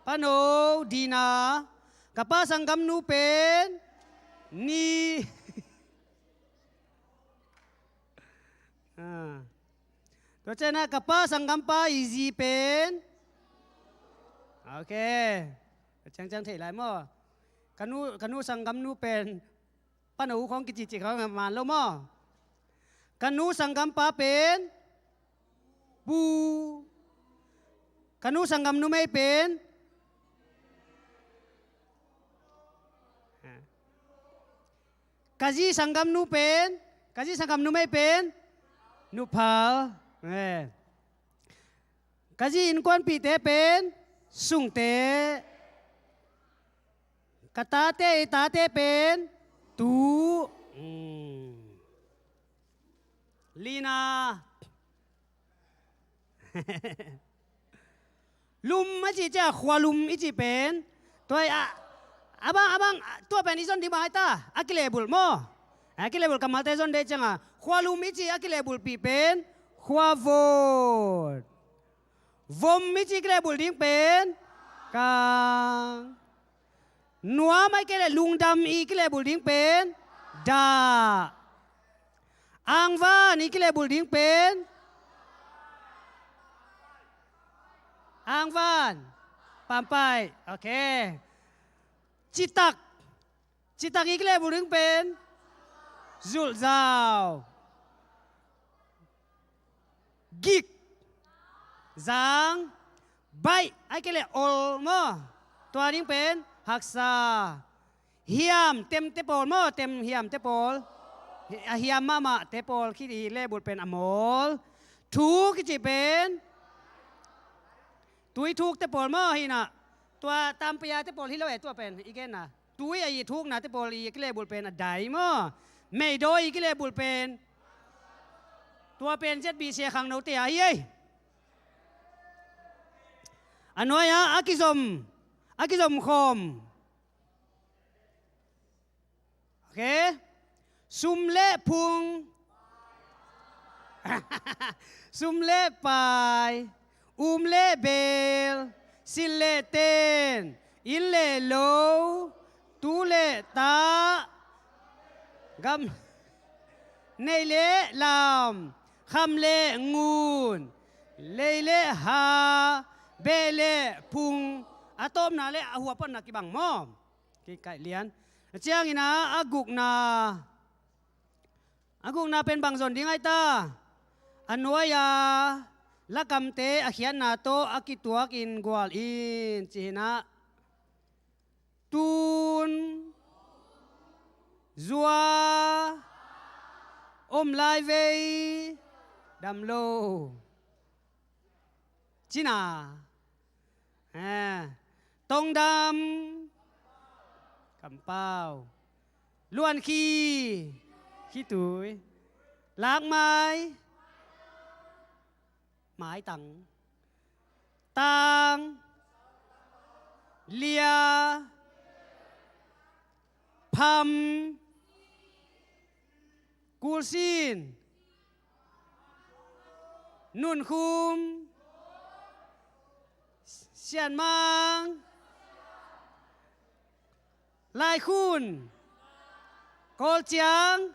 pano dina. Ka pa sanggam nu pen ni. Ah. Tua ciangin ah ka pa sanggam pa i zi pen. Ok. Ciangciang thei lai maw? Ka nu, ka nu sanggam nu pen. Pano khawng kicicik khawng man lo maw? Ka nu sanggam pa pen. Pu. Ka nu sanggam numei pen. Ka zi sanggam nu pen, ka zi sanggam numei pen, nuphal. Eh. Ka zi innkuanpihte pen, sungte. Ka tate, i tate pen, tu. Hmm. Lina. Lum a cih ciang a, khualum i cih pen, tua a, a bang, a bang, tua pen i zon ding bang a hi ta, a kilehbulh maw? A kilehbulh kammalte zon ding ciang a, khualum i cih a kilehbulhpih pen khuavut. Vom i cih kilehbulh ding pen kang. Nuam a i kei leh lungdam i kilehbulh ding pen dah. Angvan i kilehbulh ding pen angvan. Pampai. Ok. Citak. Citak i kilehbulh ding pen zulhzau. Gik. Zang. Baih a i kei leh ol maw? Tua ding pen haksa. Hiam, temte pawl maw? Tem hiamte pawl. A hiam mahmahte pawl khit i lehbulh pen a mawl. Thuk i cih pen tui thukte pawl maw? Hi na, tua tampiate pawl hi lo e, tua pen i genna. Tui a i thuknate pawl i kilehbulh pen a dai maw? Meidawi i kilehbulh pen, tua pen Z B C khangnote a hi ei. A nuai-ah a kizom, a kizom khawm. Ok. Sum le phung. Sum le pai. Um le bel. Silh le ten. Inn le lo. Tu le ta. Gam. Neih le lam. Kham le ngun. Lei le ha. Beh le phung. A tawpna le a huapatna kibang maw? Kikaih lian. A ciangin ah a gukna, a gukna pen bang zon ding a hi ta? A nuai-a lakamte a khiatna tawh a kituakin gual in, ci hi na. Tun, zua, om lai vei, dam lo. Cina. Eh, tongdam. Kampau. Luan khi. Khitui. Lakmai. Maitang. Tang. Lia. Pham. Kulsin. Nunkhum. Sianmang. Laikhun. Kawlciang.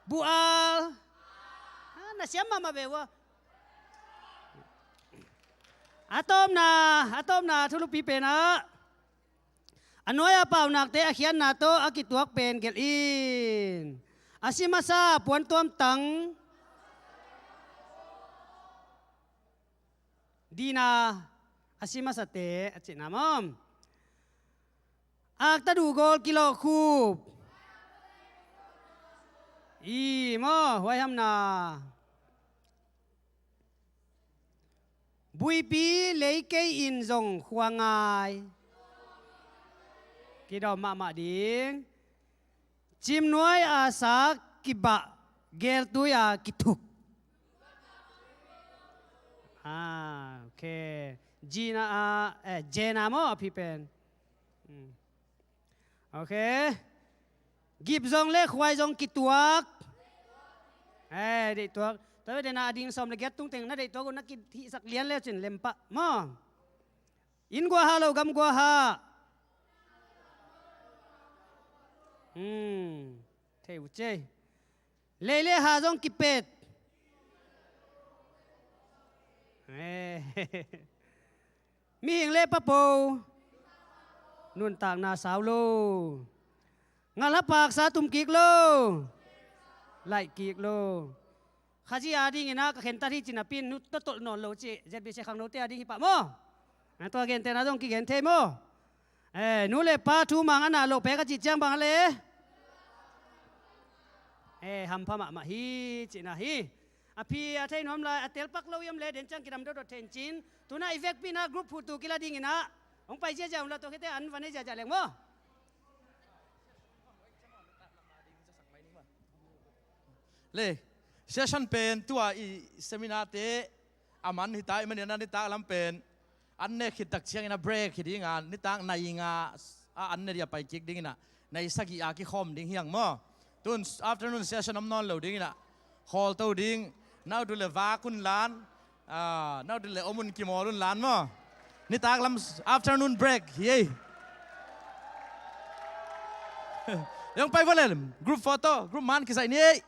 Bual. Ah, na siam mahmah ve ua. A tawpna, a tawpna thulupi pen ah. A nuai-a paunakte a khiatna tawh a kituak pen gelh in. A si masa puantuam tang. Dina a si masate a cihna maw? Akta duh gawl kilawh khup. I maw, huaihamna. Buipi lei kei in zong khua ngai. Kidawm mahmah ding. Cimnuai a sak kibah, geltui a kithuk. Ah, ok. Gina a, eh, Jena maw a phi pen. Hmm. Ok. Gip zong le khuai zong kituak. Eh, deihtuak. Tua bek dena a ding sawm le giat tungteng na deihtuak uh na kihihsak lian le cin lempah maw? Inn guaha lo gam guaha. Hmm. Thei uh cei. Lei le ha zong kipet. Eh. Mihing le papo. Nuntakna sau lo. Ngalha paksa tum kik lo. Laih kik lo. Khazih a dingin ah ka khentat hi cin a pin nu totolh nawn lo ci. Z B C khangnote a ding hi pah maw? A tua gentehna zong kigen thei maw? Eh, nu le pa thu mang a na loh pek a cih ciang bang a le? Eh, hampha mahmah hi cihna hi. A phi a thei nuam lai, a telpak lo hiam le den ciang kidam dotdot thei in cin. Tuna i vekpi na group phutu kila dingin ah hong pai ziazia un la, tua khete an va nei ziazia leng maw? Le, session pen tua i seminar te a man hita, i manin a nitak lam pen an ne khit tak ciangin a break hi ding a, nitak nai nga a an ne dia pai kik dingin a, nai sagih a kikhawm ding hi hang maw. Tun afternoon session om nawn lo dingin a, khawl to ding, nau du le vak un lan, ah, nau du le om un kimawl un lan maw. Nitak lam afternoon break hi ei. Yong pai vawlel, group photo, group man kisai ni ei.